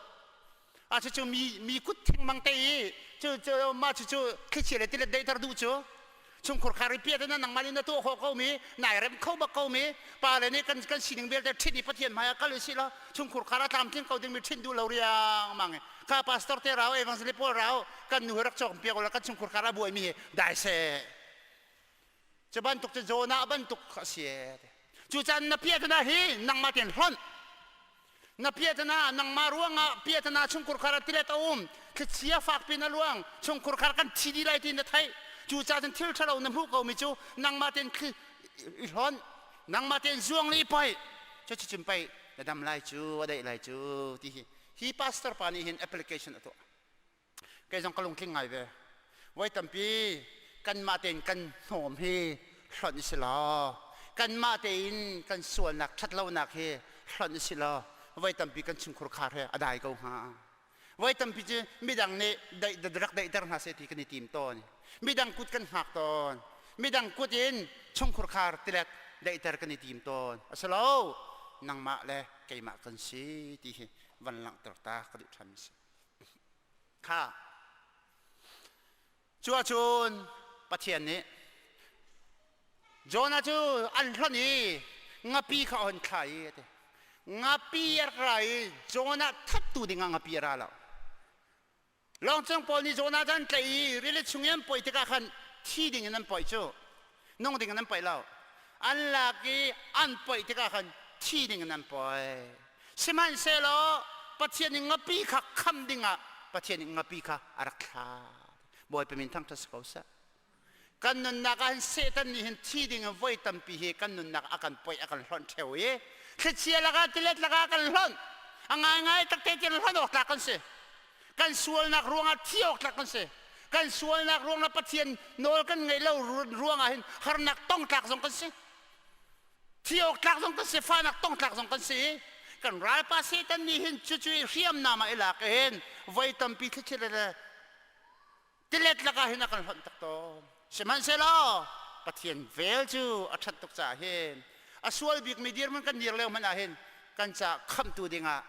a cu cu mi mi kut thing mang te i cu cu mah cu cu thlichia le tilet deihter duh cu chungkhur khar i pia te na nangmah nih na tuah khawh ko mi nai rem kho bak ko mi pa le nih kan kan sining vialte ṭhit i Pathian hmai ah kal usih law chungkhur khar a tlamtling ko ding mi ṭhinh duh lo riangmang i kha pastor te rau evangelist pawl rau kan nu hi rak cawk piak ula kan chungkhur khar a buai mi hi dai seh cu bantuk cu Jonah bantuk a si cu caan na piatana hi nangmah ten hlonh na piatana nangmah ruangah piatana chungkhur khar a tilet a um thlichia fak pin a luang chungkhur khar kan thi dih lai ti na theih cu ca cun thil ṭhalo na hmuh ko mi cu nangmah ten i hlonh nangmah ten zuang le i paih cu cun pei na dam lai cu a daih lai cu ti hi hi pastor pa nih hin application a tuah kei zong ka lungtling ngai ve voi tampi kanmah tein kan hnawm hi hlonh si law kanmah tein kan sualnak ṭhatlonak hi hlonh si law voi tampi kan chungkhur khar he a dai ko hnga voi tampi cu midang nih rak daihter hna seh ti kan i tim tawn midang kut kan hngak tawn midang kut in chungkhur khar tilet daihter kan i tim tawn a si lo nangmah le keimah kan si ti hi van langhter ta ka duh ṭhan si kha. Cu ahcun Pathian nih Jonah cu an hlonh i ngapi kha a hon thlah i a ti. Ngapi a rak ra i Jonah thattu dingah ngapi a ra lo. Lawngcung pawl nih Jonah cu an tlaih i rili chung i an poih tikah khan thi dingin an poih cu. Nung dingin an poih lo. An lak i an poih tikah khan thi dingin an poih. Sihmanhsehlaw Pathian nih ngapi kha kham dingah Pathian nih ngapi kha a rak thlah. Bawipa min thangṭhat si ko seh. Kan nunnak ah hin Satan nih hin thi ding in voi tampi hi kan nunnak a kan poih a kan hlonh ṭheo i thlichia lakah tilet lakah a kan hlonh. A ngaingai takte tiang hlonh awk tlak kan si. Kan sualnak ruangah thi awk tlak kan si. Kan sualnak ruangah Pathian nawl kan ngaih lo ruangah hin harnak tong tlak zong kan si. Thi awk tlak zong kan si, fahnak tong tlak zong kan si. Kan ralpa Satan nih hin cucu i hriamnam ah i lak in voi tampi thlichia le tilet lakah hin a kan hlonh tak tawn. Sihmanhsehlaw Pathian vel cu a ṭhat tuk caah hin a sual bikmi dirhmun kan dir lio hmanh ah hin kan caah khamhtu dingah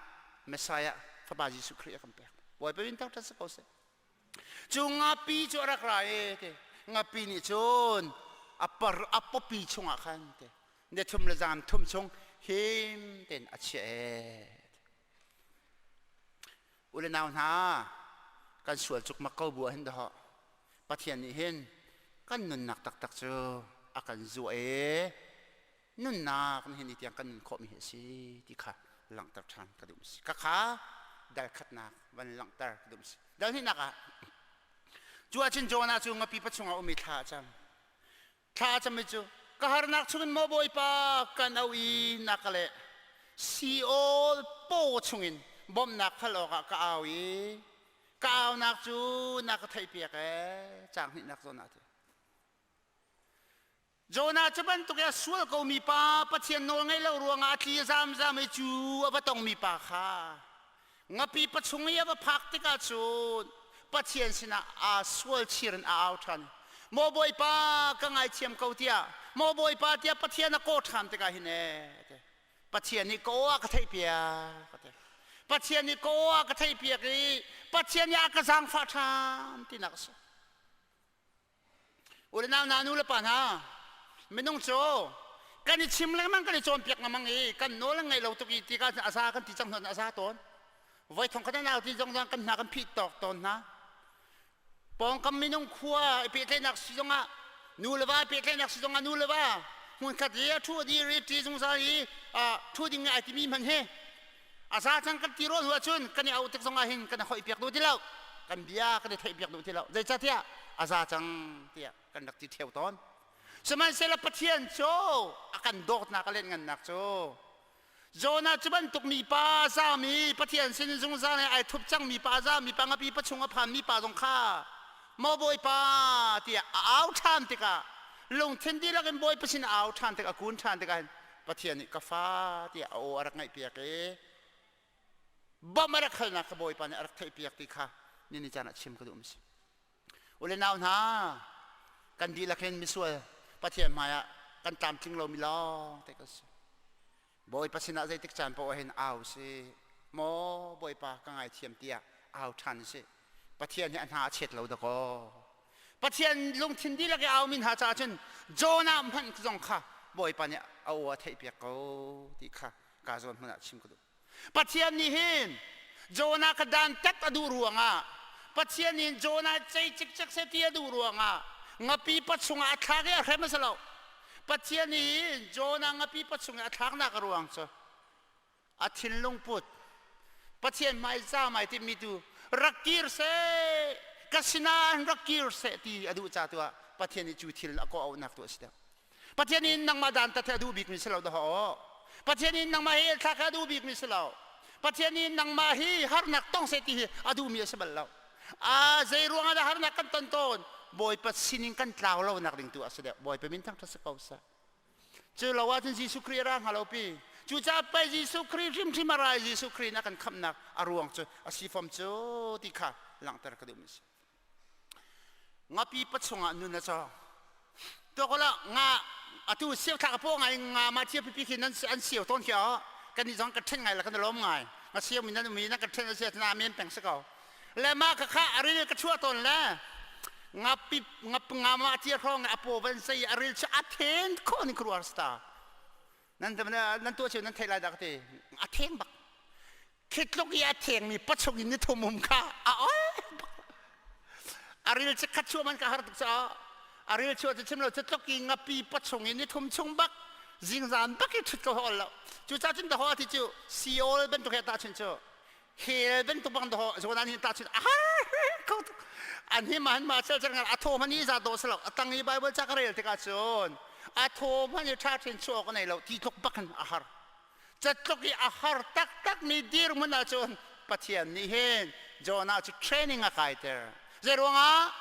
Messiah Fapa Jesuh Khrih a kan pek. Bawipa min thangṭhat si ko seh. Cu ngapi cu a rak ra i ti ngapi nih cun a par a pawpi chungah khan ti ni thum le zan thum chung him tein a chiah e. U le nau hna kan sual cukmak ko bu ah hin dahawh Pathian nih hin kan nunnak taktak cu a kan zuah i nunnak nihin ni tiang kan nun khawhmi hi a si ti kha langhter ṭhan ka duh si. Ka kha dal khatnak van langhter ka duh si. Dal hnihnak ah cu ahcun Jonah cu ngapi pa chungah um i thla a cam. Thla a cam i cu ka harnak chungin maw Bawipa kan auh i na ka leh. Seol paw chungin bawmhnak hal awkah ka au i ka aunak cu na ka theihpiak ee caang hnihnak zawn ah ti. Jonah cu bantuk i a sual komi pa Pathian nawl ngaih lo ruangah a tli a zamzam i cu a va tongmi pa kha ngapi pachung i a va phak tikah cun Pathian sinah aa sual chir in a au ṭhan. Maw Bawipa ka ngaithiam ko tiah maw Bawipa tiah Pathian a kaw ṭhan tikah hin ee Pathian nih ka aw a ka theihpiak Pathian nih ka aw a ka theihpiak i Pathian nih a ka zaangfah ṭhan tinak a si. U le nau hna nu le pa hna minung cu kan i chim lengmang kan i cawnpiak lengmang i kan nawl an ngaih lo tuk i tikah a za kan ti cang hna a za tawn voi thong khat nau ti zong kan hna kan phih tawk tawn hna pawngkam minung khua i pehtlaihnak si zongah nu le va pehtlaihnak si zongah nu le va hmunkhat i a thu a dir i ṭi zungzal i thu ding ai timi hmanh hi a za cang kan ti rawl hnu ahcun kan i auh tik zongah hin kan i hoih piak duh ti lo kan bia kan i theih piak duh ti lo zeicahtiah a za cang tiah kan rak ti ṭheo tawn sihmanhsehlaw Pathian cu a kan dawtnak a lianhngannak cu Jonah cu bantuk mipa zami Pathian sin zungzal he ai thup cang mipa zami pa ngapi pa chung a phan mi pa zong kha maw Bawipa tiah a au ṭhan tikah lungthin dihlak in Bawipa sin a au ṭhan tikah a kun ṭhan tikah hin Pathian nih ka fa tiah a aw a rak ngaihpiak i bawmh a rak halnak kha Bawipa nih a rak theihpiak ti kha nini caan ah chim ka duh si. U le nau hna kan dihlak hin misual Pathian hmaiah kan tlamtling lomi lawng te kan si. Bawipa sinah zeitik caan paoh hin au si. Maw Bawipa ka ngaithiam tiah au ṭhan si. Pathian hi a hna a chet lo dakaw. Pathian lungthin dihlak i aumi hna caah cun Jonah hmanh zong kha Bawipa nih a aw a theihpiak ko ti kha ka zawn hmun ah chim ka duh. Pathian nih hin Jonah kha dantat a duh ruangah Pathian nih Jonah cei cikcek seh ti a duh ruangah ngapi pa chungah a thlak i a hrem a si lo. Pathian nih hin Jonah ngapi pa chung i a thlaknak a ruang cu a thinlung put Pathian hmai zaam ai timmi tu rak kir seh ka sinah rak kir seh ti a duh ca tu ah Pathian nih cu thil a kawh auhnak tu a si deuh Pathian nih nangmah dan tat hi a duh bikmi si lo dah Pathian nih nangmah hi thlak hi a duh bikmi si lo Pathian nih nangmah hi harnak tong seh ti hi a duhmi a si bal lo a zei ruangah dah harnak kan ton tawn Bawipa sining kan tlau lo nak ding tu a si deuh Bawipa min thangṭhat si ko seh Cu lo ahcun Jesuh Khrih a ra hnga lo pi. Cucaah pei Jesuh Khrih hrimhrim a ra i Jesuh Khrih in a kan khamhnak a ruang cu a si fom cu ti kha langhter ka duhmi a si. Ngapi pa chungah nun a cawng. Tuakala nga atu siau thlak a paw ngai nga ma thia pipi khi nan an siau tawn khi oh kan nih zong kan ṭhen ngai la kan lawm ngai nga siau mi nan um i nan kan ṭhen a si na men peng si ko le ma kha kha a ril ka chuah tawn le. Ngapi ngap ngama tia hrawng a paw van sei a ril chu a then kho ni kruar sta. Nan nan tuah cheu nan thei lai dah ka ti. A theng bak. Khitluk i a thengmi pachung in ni thum um kha a ol a ril cu khat chuah man ka har tuk caah a ril chuah cu chim lo cu tluk i ngapi pachung in ni thum chung bak zingzan bak i ṭhut ko ol lo cu ca cun daho ti cu siol bantuk he tahchun cu hel bantuk bang daho zonan hin tahchun a har ko tuk an hi ma han ma chel chel ngal a thaw man i za do salo a tang i bible ca ka rel tikah cun a thaw man i ṭha ṭhin chuah ka nei lo ti tluk bak in a har Catluk i a har taktakmi dirhmun ahcun Pathian nih hin Jonah cu training a kaiter. Zeiruangah?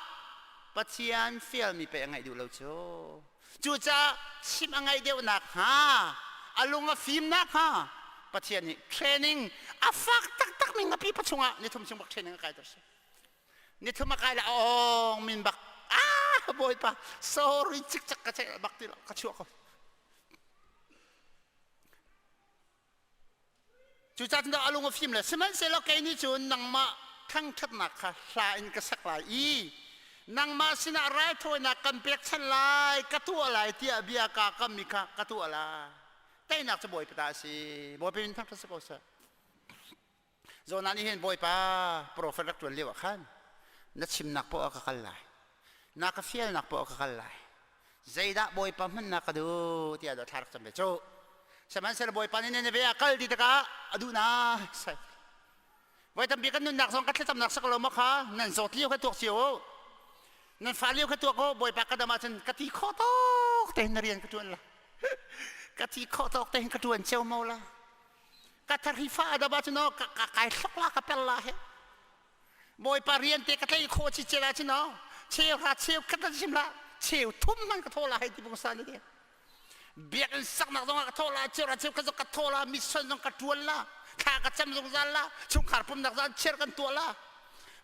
Pathian fialmi pei a ngaih duh lo cu. Cucaah chimh a ngaih deuh nakhnga, a lung a fim nakhnga Pathian nih training a fak taktakmi ngapi pa chungah nithum chung bak training a kaiter si. Nithum a kai le a ong min bak ah bawipa sorry cikcak ka ceih bak ti lo ka chuah ko. Cucaah cun a lung a fim le sihmanhsehlaw kei nih cun nangmah thangṭhatnak kha hla in ka sak lai i nangmah sinah raithawinak kan pekchanh lai ka tuah lai tiah bia kaa kammi kha ka tuah lai. Teinak cu Bawipa ta a si. Bawipa min thangṭhat si ko seh. Jonah nih hin Bawipa profet rak ṭuan lio ah khan na chimnak poah ah ka kal lai. Na ka fialnak poah ah ka kal lai. Zeidah Bawipa hman na ka duh tiah thla rak cam ve cu. Sihmanhsehlaw Bawipa nih Nineveh ah kal ti tikah a duh na sai. Voi tampi kan nunnak zong ka thlacamnak sak lo maw kha nan zawt lio kha tuak cio u. Nan fa lio kha tuak u Bawipa ka dam ahcun ka ti khawh tawk tein na rian ka ṭuan la. Ka ti khawh tawk tein ka ṭuan cio mo la. Ka thar hi fa a dam ahcun ka kai hlok la ka per la he. Bawipa rian te ka tlei khawh ci cel ahcun aw cheu hra cheu khat an sim la cheu thum man ka thaw la hei ti pungsan ni biakinn saknak zong ah ka thaw la cheu hra cheu khat zong ka thaw la mission zong ka tuan la thla ka cam zungzal la chungkhar pumnak zong chiar kan tuah la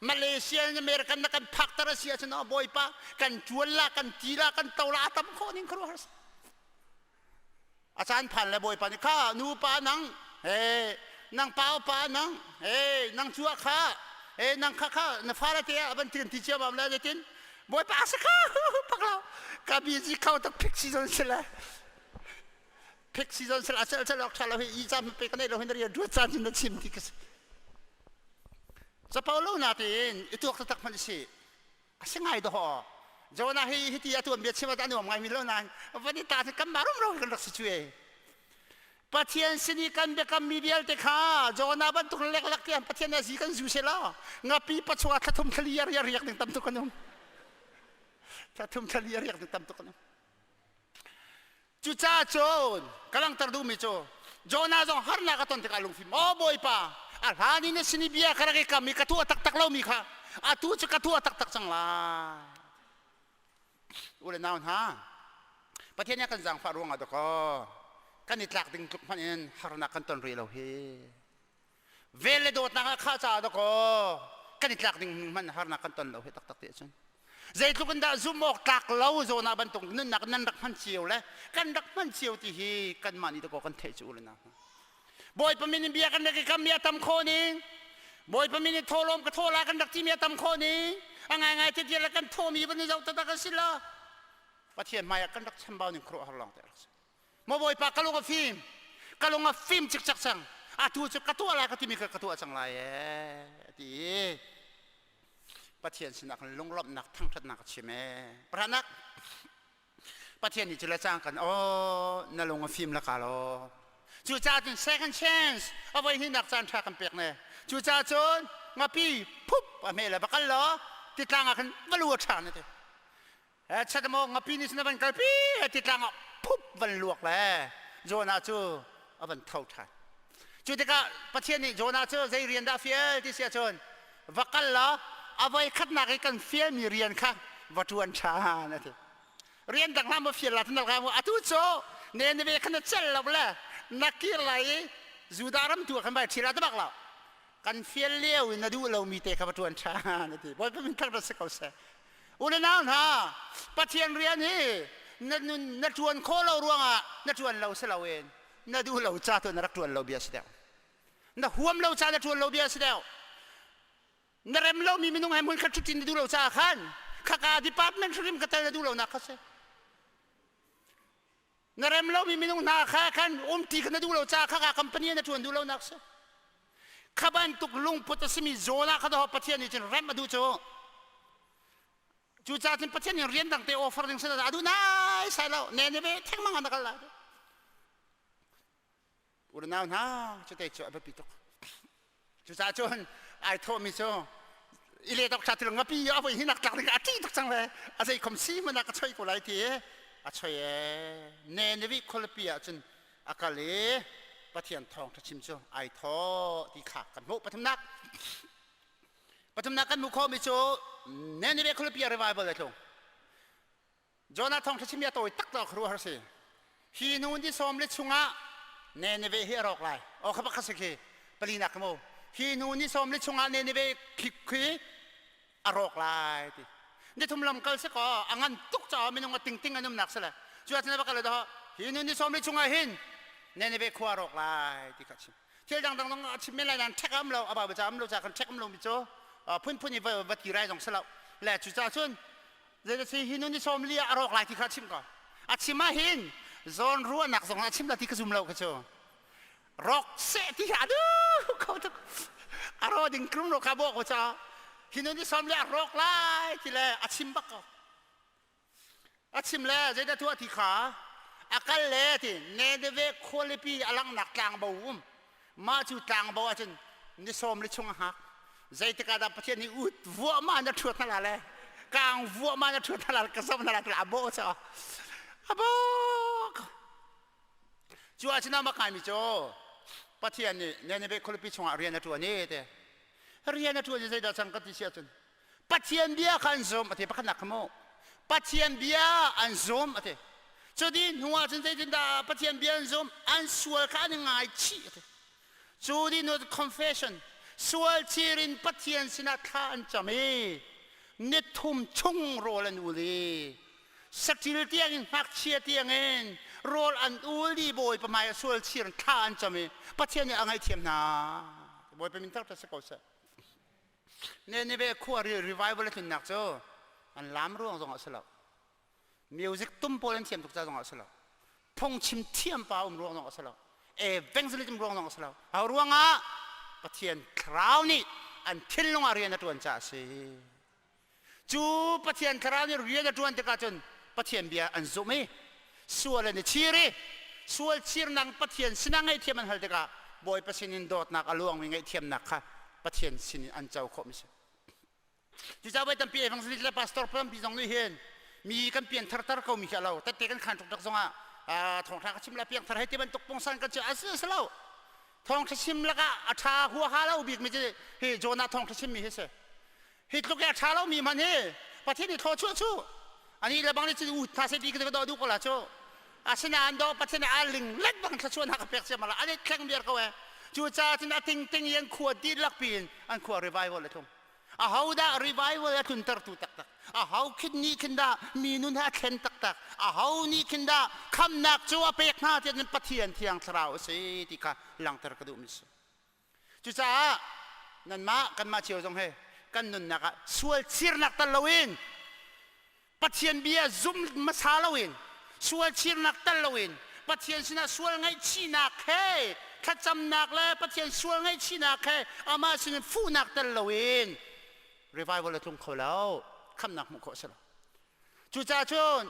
Malaysia in American na kan phak tar a si ahcun aw Bawipa kan tuan la kan ti la kan to la a tam khawh ning khuaruah har A caan phan le Bawipa nih kha nu pa nang he nang pa pa nang he nang cu kha he nang kha kha na fale te ah van tin ti cia mam le tin Bawipa a si kha pak lo ka busy kho tak phik season si le phik season si le a cel cel ok tha lo hi i cam pe ka nei lo hin rian ruat caan in na chim ti ka si capo lo na tiin i tuak taktak hmanh si A si ngai dawh. Jonah hi hiti a tuanbia chim ah nuam ngai mi lo nain van i ta kan mah rumro kan rak si cu e. Pathian sin i kan biakam mi vialte kha Jonah bantuk leklak tiang Pathian a zi kan zu se law ngapi pachua thlathum thlali a riak ding tam tuk kan um. Thlathum thlali a riak ding tam tuk kan um. Cucaah cun ka langhter duhmi cu Jonah zong harnak a ton tikah lungfim aw Bawipa a hlan in na sin i bia ka rak i kam i ka tuah taktak lomi kha atu cu ka tuah taktak cang lai. U le nau hna Pathian nih a kan zaangfah ruangah dakaw kan i tlak ding tluk hmanh in harnak kan ton rih lo hi. Vel le dawtnak ah khah caah dakaw kan i tlak ding hmanh harnak kan ton lo hi taktak ti ahcun zeitluk in dah zumh awk tlak lo zawn ah bantuk nunnak nan rak hman cio le kan rak hman cio ti hi kanmah nih dakaw kan theih cu u le nau hna Bawipa min in bia kan rak i kam mi a tam kho ning Bawipa min in thawlawm ka thaw la kan rak ti mi a tam kho ning a ngaingai te tiah le kan thawmi van i zoh taktak a si lo Pathian hmai ah kan rak chambau ning khuaruahhar lawng te rak si Maw Bawipa ka lung a fim ka lung a fim cikcek cang atu cu ka tuah lai ka timi kha ka tuah cang lai ee ti i Pathian sinah kan lunglawmhnak thangṭhatnak a chim ee Pakhatnak Pathian nih cu le cang kan aw na lung a fim la ka law cucaah cun second chance a voi hnihnak caan ṭha kan pek ne cucaah cun ngapi phup a hme le va kal law titlang ah khan va lu a ṭha na ti He chat maw ngapi nih cun a van kalpi he titlang ah phup van luak le Jonah cu a van tho ṭhan. Cu tikah Pathian nih Jonah cu zei rian dah fial ti si ahcun va kal law a voi khatnak i kan fialmi rian kha va ṭuan ṭhan a ti. Rian dang hlah maw fial la ti ka atu cu Nineveh kha na celh lo le na kir lai i Judah ram tu ah khan vai ṭhi la ti bak lo. Kan fial lio in na duh lomi te kha va ṭuan ṭhan a ti. Bawipa min thangṭhat si ko seh. U le nau hna, Pathian rian hi na nun na ṭuan khawh lo ruangah na ṭuan lo si loin na duh lo ca tu na rak ṭuan lo bia si deuh. Na huam lo ca na ṭuan lo bia si deuh. Na rem lomi minung he hmun khat ṭhutin na duh lo caah khan. Khaka department hrim ka tel na duh lo nak kha si. Na rem lomi minung hna kha khan umti kha na duh lo ca khaka company na ṭuan duh lo nak si. Kha bantuk lungput a simi zawn ah kha daw Pathian nih cun rem a duh cu. Cucaah cun Pathian nih rian dang te offer ding si a duh nai sai lo. Ne ne ve thengmang ah na kal lai. Unau hna cute cu a biapi tuk. Cucaah cun ai thawhmi cu ile tok tha til ngapi a voi hinak tlak ding a ṭih tuk cang le a zei khom si hmanh ah ka choi ko lai ti a choi e ne nevi khualipi ah cun a kal i Pathian thawng ṭha chim cu ai thawh ti kha kan hmuh pathumnak pathumnak kan hmuh khawhmi cu Nineveh khualipi ah revival a tlung Jonah thawng ṭha chim a tawi tak tak ruah har si. Hi nu ni sawm le chungah Nineveh hi a rawk lai. O kha bak si khi palinak khi mu. Hi nu ni sawm le chungah Nineveh khi khi a rawk lai ti. Ni thum lam kal si ko a ngan tuk caah minung a ting ting an umnak si le. Cu ah cun kal do hi nu ni sawm le chungah hin Nineveh khua a rawk lai ti kha chim. Thil dangdang zong a chim men lai nain ṭhek am lo a Bible ca am lo ca kan ṭhek am lo mi cu phunphun i va ti rai zong si lo. Le cucaah cun Zeicahti hi nu ni sawm li ah a rawk lai ti kha a chim ko. A chim ah hin zawn ruahnak zong a chim la ti ka zum lo kha cu. Rawk seh ti hi a duh kho tuk. A ro ding krum ro kha bawk ko ca. Hi nu ni sawm li a rawk lai ti le a chim bak ko. A chim le zeidah tuah ti kha a kal le ti Nineveh khualipi a langnak tlangbo um Mah cu tlangbo ahcun ni sawm li chung a hngak. Zeitik ah dah Pathian nih ut vuah ma na ṭhuat hna la le kaang vuah ma na ṭhuat hna la ka zoh hna la tiah a bawh cu a bawk. Cu ahcun a mak ngaimi cu Pathian nih Nineveh khualipi chungah rian a ṭuan i te rian a ṭuan i zeidah cang ka ti si ahcun Pathian bia kha an zum a ti pakhatnak kha mu Pathian bia an zum a ti cu di hnu ah cun zeitindah Pathian bia an zum an sual kha an i ngaichih a ti cu di hnu confession sual chir in Pathian sinah thla an cam i nithum chung rawl an ul i saṭil tiangin ngakchia tiangin rawl an ul di Bawipa hmai ah sual chir in thla an cam i Pathian nih a ngaihthiam hna Bawipa min thangṭhat si ko seh Nineveh khua revival a tlunnak cu an lam ruang zongah a si lo. Music tum pawl an thiam tuk ca zongah a si lo. Phungchim thiam pa um ruang zongah a si lo. Evangelism ruang zongah a si lo. Ho ruangah Pathian thlarau nih an thinlung ah rian a ṭuan caah a si. Cu Pathian thlarau nih rian a ṭuan tikah cun Pathian bia an zumh i sual an i chir i sual chirnak Pathian sinah ngaihthiam an hal tikah Bawipa sinin dawtnak a luangmi ngaihthiamnak kha Pathian sinin an co khawhmi si. Cucaah voi tampi evangelist le pastor tampi zong nih hin mi kan pian thartar ko mi khi a lo tette kan khan tuk zongah thawngṭha ka chim la piang thar hei ti bantuk pungsan kan chim a si si lo thawngṭha chim lakah a ṭha huaha lo bik mi cu hi Jonah thawngṭha chim mi hi si Hi tluk i a ṭha lomi hmanh hi Pathian nih thluachuah cu ani le bang nih cun u hna seh ti ka duh ko la cu asinain dawh Pathian nih a ling let bang thluachuahnak a pek ciammam la an i thleng viar ko e cucaah cun a tingting i an khua dihlak piin an khua revival a tlung aho dah revival a tluntertu taktak aho khin nih khin dah mi nun he a thlen taktak aho nih khin dah khamnak cu a pek hna tiah cun Pathian thiang thlarau a si ti kha langhter ka duhmi si Cucaah nanmah kanmah cio zong he kan nunnak ah sual chirnak tal loin Pathian bia zum hmasa loin sual chirnak tal loin Pathian sinah sual ngaihchihnak he thlacamnak le Pathian sual ngaihchihnak he amah sinin fuhnak tel loin revival a tlung kho lo khamnak hmuh khawh a si lo cucaah cun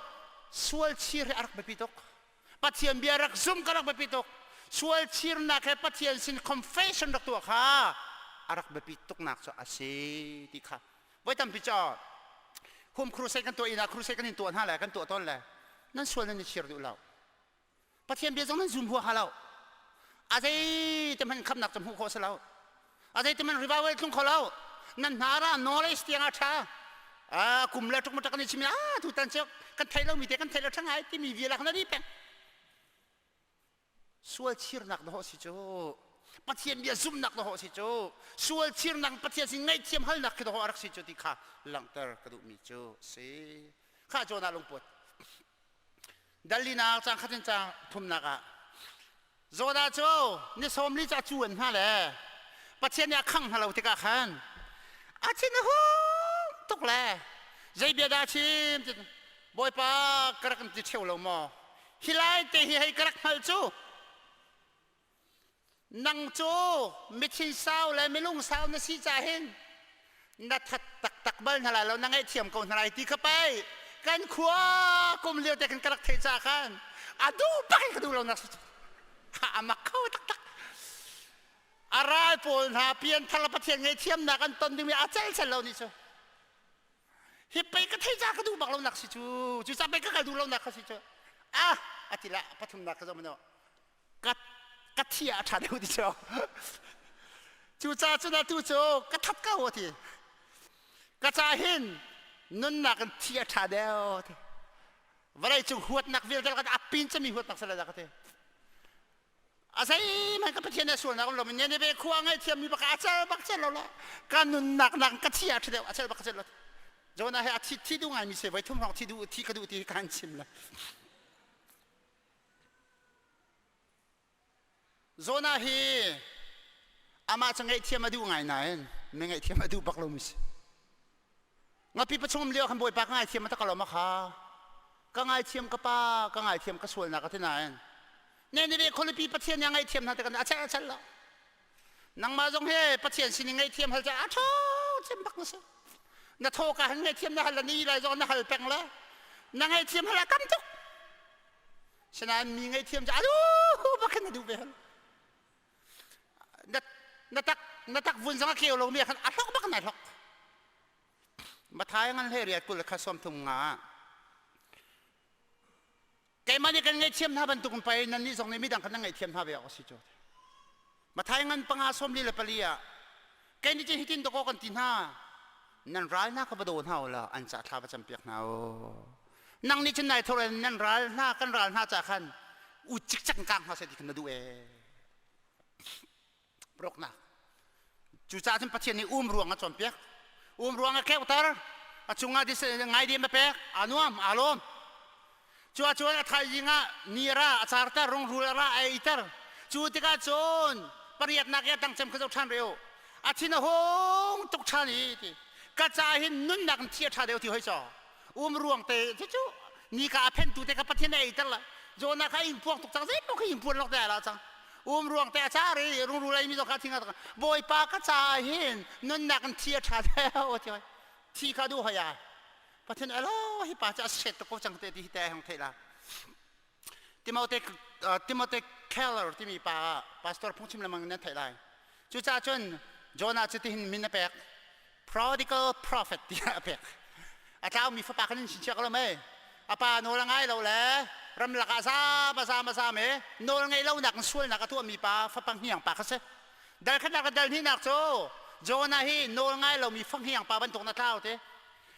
sual chir hi a rak biapi tuk Pathian bia rak zum ka rak biapi tuk. Sual chirnak he Pathian sin confession rak tuah kha a rak biapi tuknak cu a si ti kha voi tampi cu home crusade kan tuah ina crusade kan in tuah hna le kan tuah tawn le nan sual nan i chir duh lo Pathian bia zong nan zum huaha lo a zei te hmanh khamnak cu hmuh khawh si lo A zeitiman revival tlung kho lo. Nan hna ra knowledge tiang a ṭha. Ah, kum le tuk matak kan i chim ah tutan cu kan thei lomi te kan thei lo ṭha ngai timi vial ah na di peng. Sual chirnak dawh si cu. Pathian bia zumnak dawh si cu. Sual chirnak Pathian sin ngaihthiam halnak khi dawh a rak si cu ti kha langhter ka duhmi cu si. Kha Jonah lungput. Dallinak cang khatin cang thumnak ah Jonah cu ni sawm li ca cu an hna le Pathian nih a khangh hna lo tikah khan a thin a hung tuk le. Zei bia dah chim ti Bawipa ka rak in ti ṭheo lo maw? Hi lai te hi hei ka rak hngalh cu. Nang cu mithin sau le milung sau na si ca hin na that taktak bal hna lai lo na ngaihthiam ko hna lai ti kha pei kan khua kum lio te khan ka rak theih ca khan a duh bak in ka duh lo nak a mak kho taktak a ral pawl hna pianthar le Pathian ngaihthiamnak an ton dingmi a cel cel lo ni cu hi pei ka thei ca ka duh bak lo nak si cu cu ca pei ka kal duh lo nak kha si cu ah ati la pathumnak ka zoh mano ka ka thi ah a ṭha deuh ti cu cu ca cun atu cu ka that ko ti ka ca hin nunnak in thi a ṭha deuh ti vawlei cung huatnak vialte kan apin cami huatnak sala ka ti a zeihmanh ka Pathian he sualnak um lo mi ne ve khua ngaihthiam mi bak a cel bak cel lo la ka nunnak nak ka thi a ṭha deuh a cel bak cel lo Jonah he a thi thi duh ngai mi se voi thum hrawng thi duh thi ka duh ti kan chim la Jonah hi amah cu ngaihthiam a duh ngai nain mi ngaihthiam a duh bak lo mi si. Ngapi pachung um lio khan Bawipa ka ngaithiam a tak lo ma kha. Ka ngaithiam ka pa, ka ngaithiam ka sualnak a ti nain. Ne ne ve khualipi Pathian nih a ngaihthiam hna tikah a cel a cel lo. Nangmah zong he Pathian sin in ngaihthiam hal ca a tho cem bak na si. Na thaw ka han ngaihthiam na hal la ni lai zong na hal peng la. Na ngaihthiam hal a kam tuk. Sinain mi ngaihthiam cu a duh bak in a duh ve hal. Na, na tak na tak vun zong a keu lomi ah khan a hlok bak in ai hlok. Mathai ngan hle riat kul kha som thum nga. Keimah nih kan ngaihthiam hna bantuk in pei nan nih zong nih midang kha nan ngaihthiam hna ve awk a si cu. Mathai ngan panga som li le pali ah kei nih cun hitin dawkaw kan ti hna nan ral hna kha va daw hna u law an ca thla va campiak hna u nang nih cun nai thor nan ral hna kan ral hna ca khan u cikcek kang hna seh ti khan na duh ee Proknak. Cucaah cun Pathian nih um ruang a cawnpiak. Um ruang a keuhter. A cungah ngaidem a pek. Aa nuam, aa lawm. Cu ahcun a thaizing ah ni a ra, a carter, rungrul a ra, a eiter. Cu tikah cun pariatnak i a dang cem kha zoh ṭhan rih u. A thin a hung tuk ṭhan i ti. Ka ca hin nunnak in thi a ṭha deuh ti hoi caw. Um ruang te cu ni ka a phentu te kha Pathian a eiter la. Jonah kha ing puang tuk cang zei paoh kha ing puan lawk te ai la cang. Um ruang te a car i rungrul ei mi zong kha thing Bawipa ka ca hin nunnak in thi a ṭha deuh ti hoi. Thi kha duh hoi ai. Pathian elo hi pa cu a set tuk ko cang te ti hi te hong theih la. Timote Timote Keller timi pa pastor phungchim lengmang nan theih lai. Cucaah cun Jonah cu tihin min a pek. Prodigal prophet tiah a pek. A tlaumi fapa khan in chinchiah ko lo mei. A pa nawl a ngai lo le ramlak ah zaam a zaam a zaam i nawl ngeih lonak in sualnak a tuahmi pa fapa hniang pa kha si. Dal khatnak le dal hnihnak cu Jonah hi nawl ngai lomi fahniang pa bantuk na tlau te.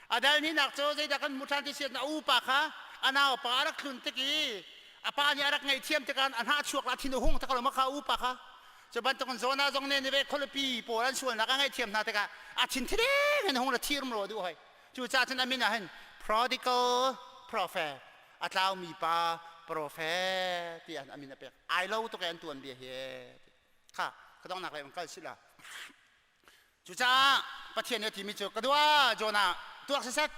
A dal hnihnak cu zeidah kan hmuh ṭhan ti si a upa kha a naupa a rak tlun tik i a pa nih a rak ngaihthiam tikah a hnah chuak la thin a hung tak lo ma kha upa kha cu bantukin Jonah zong nih Nineveh khualipi pawl an sualnak a ngaihthiam hna tikah a thin thideng in hung la thirum ro duh hoi cucaah cun a min ah hin prodigal prophet a tlaumi pa prophet ti an a min a pek ai lo tuk an tuan bia hi kha ka dongnak lei kal sila Cucaah Pathian nih a timi cu ka dua Jonah tuak siseh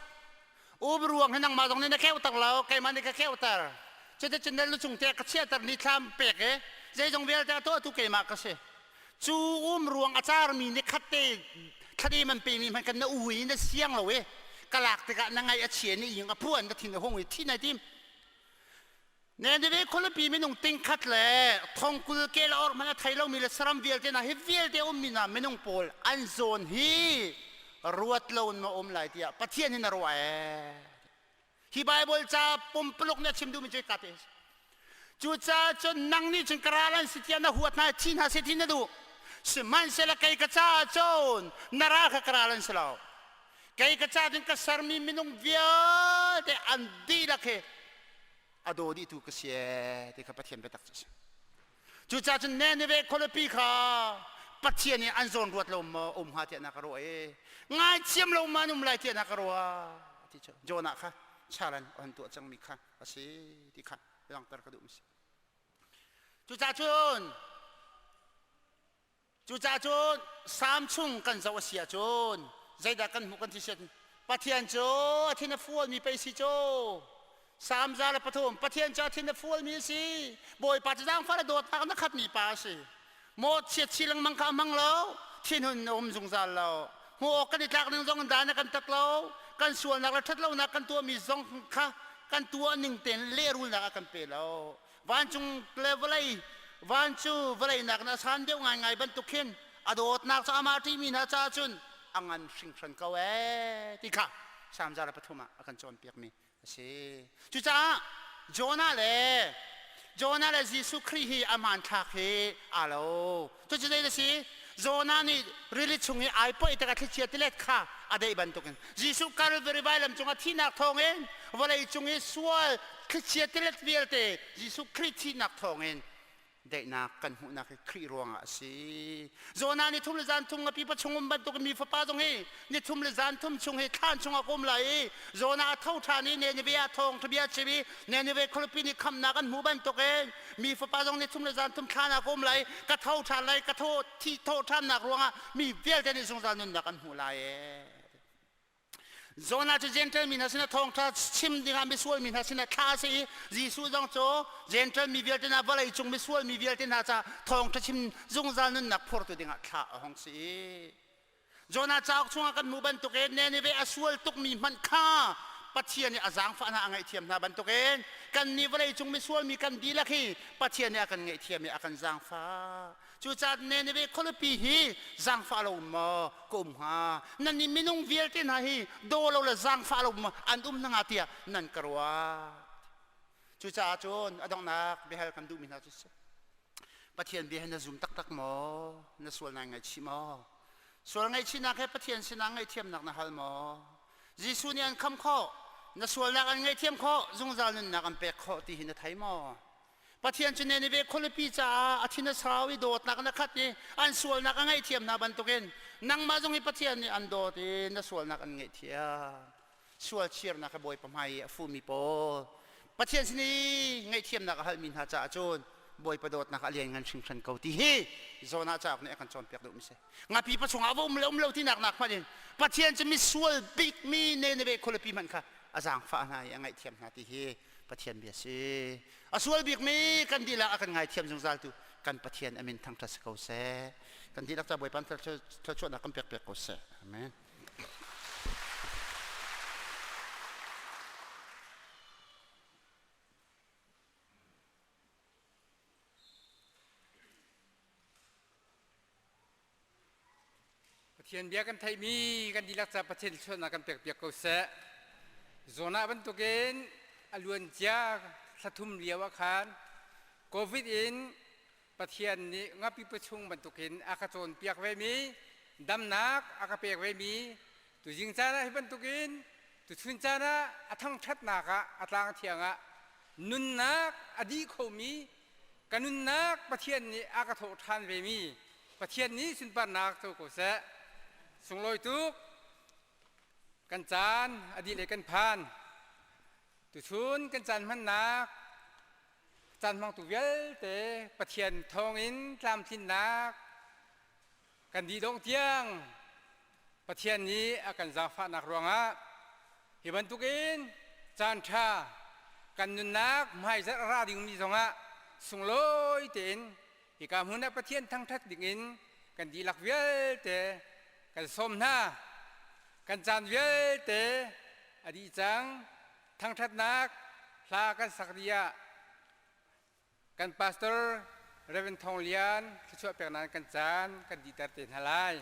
um ruang hi nangmah zong nih na keuhter lo keimah nih ka keuhter cuticun na lucung te ka chiahter ni thlam pek i zeizong vialte a tuahtu keimah ka si cu um ruang a carmi ni khat te thladem an pemi hmanh kan na u i na siang lo i ka lak tikah na ngaih a chia ni ing a puan na thin a hung i thi nai tim Nineveh khualipi minung tingkhat le thongkul kel or hmanh a thei lomi le saram vialte hna hi vialte ummi hna minung pawl an zawn hi ruat lo in ma um lai tiah Pathian hin a ruah ee. Hi Bible ca pumpuluk nih a chim duhmi cu ka te Cucaah cun nang nih cun ka ral an si tiah na huat hna thi hna seh ti na duh. Sihmanhsehlaw kei ka caah cun na ral kha ka ral an si lo. Kei ka caah cun ka sermi minung vialte an dihlak hi a daw dihtu ka si ee ti kha Pathian biatak cu a si. Cucaah cun Nineveh khualipi kha Pathian nih an zawn ruat lo maw um hnga tiah na ka ruah i ngaithiam lo ma an um lai tiah na ka ruah ti cu Jonah kha charan an tuah cangmi kha a si ti kha langhter ka duh mi si. Cucaah cun Cucaah cun Salm chung kan zoh a si ahcun zeidah kan hmuh kan ti siat? Pathian cu a thin a fualmi pei si cu. Salm 103 Pathian cu a thin a fualmi a si. Bawipa cu zaangfah le dawtnak na khatmi pa a si. Mawhchiat si lengmang kha a hmang lo. Thinhun a um zungzal lo. Hmuh awk kan i tlak ning zong in dan a kan tat lo. Kan sualnak le ṭhatlonak kan tuahmi zong kha kan tuah ning tein lehrulnak a kan pe lo. Vancung le vawlei van cu vawlei nakin a san deuh ngaingai bantuk khin a dawtnak cu amah ṭihmi hna caah cun a ngan hringhran ko ee ti kha Salm 103 ah a kan cawnpiakmi a si. Cucaah Jonah le Jonah le Jesuh Khrih hi a hmanthlak hi aa lo. Cucu zei a si? Jonah nih rili chung i ai poih tikah thlichia tilet kha a deih bantukin Jesuh Calvary vailam cungah thihnak thawngin vawlei cung i sual thlichia tilet vialte Jesuh Khrih thihnak thawngin daihnak kan hmuhnak hi Khrih ruangah a si. Jonah ni thum le zan thum ngapi pa chung um bantuk mi fapa zong hi ni thum le zan thum chung hi thlan chungah ka um lai i Jonah a tho ṭhan i Nineveh ah thawng bia chim i Nineveh khualipi nih khamnak an hmuh bantukin mi fapa zong ni thum le zan thum thlan ah ka um lai ka tho ṭhan lai ka tho thi thawh ṭhannak ruangah mi vialte nih zungzal nunnak an hmuh lai ee. Jonah cu Gentile mi hna sinah thawngṭha chim dingah misual mi hna sinah thlah a si i Jesuh zong cu Gentile mi vialte hna vawlei cung misual mi vialte hna ca thawngṭha chim zungzal nunnak phortu dingah thlah a hung si. Jonah cauk chungah kan hmuh bantukin Nineveh a sual tukmi hmanh kha Pathian nih a zaangfah hna a ngaihthiam hna bantukin kannih vawlei cung misual mi kan dihlak hi Pathian nih a kan ngaihthiam i a kan zaangfah. Cucaah Nineveh khualipi hi zaangfah lo um maw ka um hnga? Nannih minung vialte hna hi daw lo le zaangfah lo maw an um hna hnga tiah nan ka ruah. Cucaah cun a donghnak biahal kan duhmi hna cu si. Pathian bia hi na zum taktak maw? Na sual nai ngaihchih maw? Sual ngaihchihnak he Pathian sinah ngaihthiamnak na hal maw? Jesuh nih an kham khawh, na sualnak an ngaihthiam khawh, zungzal nunnak an pek khawh ti hi na thei maw? Pathian cu Nineveh khualipi caah a thin a sau i dawtnak na khat i an sualnak a ngaihthiam hna bantukin nangmah zong hi Pathian nih an dawt i na sualnak an ngaihthiam. Sual chirnak he Bawipa hmai i a fumi pawl Pathian sin i ngaihthiamnak a halmi hna caah cun Bawipa dawtnak a lianngan hringhran ko ti hi Jonah cauk nih a kan cawnpiak duhmi si. Ngapi pa chungah va um le um lo tinak nak hmanh in Pathian cu misual bikmi Nineveh khualipi hmanh kha a zaangfah hna i a ngaihthiam hna ti hi Pathian bia si. A sual bikmi kan dihlak a kan ngaithiam zungzaltu kan Pathian a min thangṭhat si ko seh. Kan dihlak ca Bawipa thluachuahnak kan pek piak ko seh. Amen. Pathian bia kan theihmi kan dihlak ca Pathian thluachuahnak kan pek piak ko seh. Jonah bantukin a luancia thlathum lio ah khan COVID in Pathian nih ngapi pachung bantukin a ka cawnpiak vemi damnak a ka pek vemi tuzing caan ah hi bantukin tuchun caan ah a thangṭhatnak ah a tlang thiang ah nunnak a dih khomi ka nunnak Pathian nih a ka thawh ṭhan vemi Pathian nih sunparnak co ko seh. Sunglawi tuk kan caan a dih le kan phan. Tuchun kan caan hmannak caan hmangtu vialte Pathian thawngin tlamtlinnak kan dih dongh tiang Pathian nih a kan zaangfahnak ruangah hi bantukin caan ṭha kan nunnak hmaizarh a ra dingmi zongah sunglawi tein hika hmun ah Pathian thangṭhat dingin kan dihlak vialte kan sawm hna. Kan caan vialte a dih cang. Thangṭhatnak hla kan sak dih ah kan pastor Reverend Thawng Lian thluachuah peknak kan caan kan dihter te hna lai.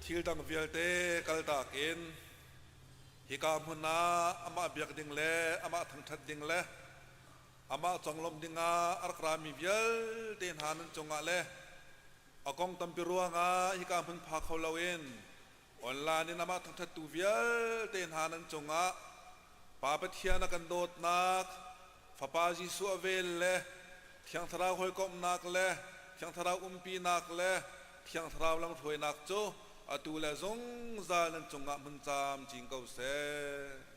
Thil dang vialte kaltak in hika hmun ah amah biak ding le amah thangṭhat ding le amah conglawmh dingah a rak rami vialte hna nan cungah le a kong tampi ruangah hika hmun pha kho loin online in amah thangṭhattu vialte hna nan cungah Pa Pathian a kan dawtnak, Fapa Jesuh a vel le Thiang Thlarau hawikomhnak le Thiang Thlarau umpinak le Thiang Thlarau lamhruainak cu atu le zungzal nan cungah hmun camcin ko seh.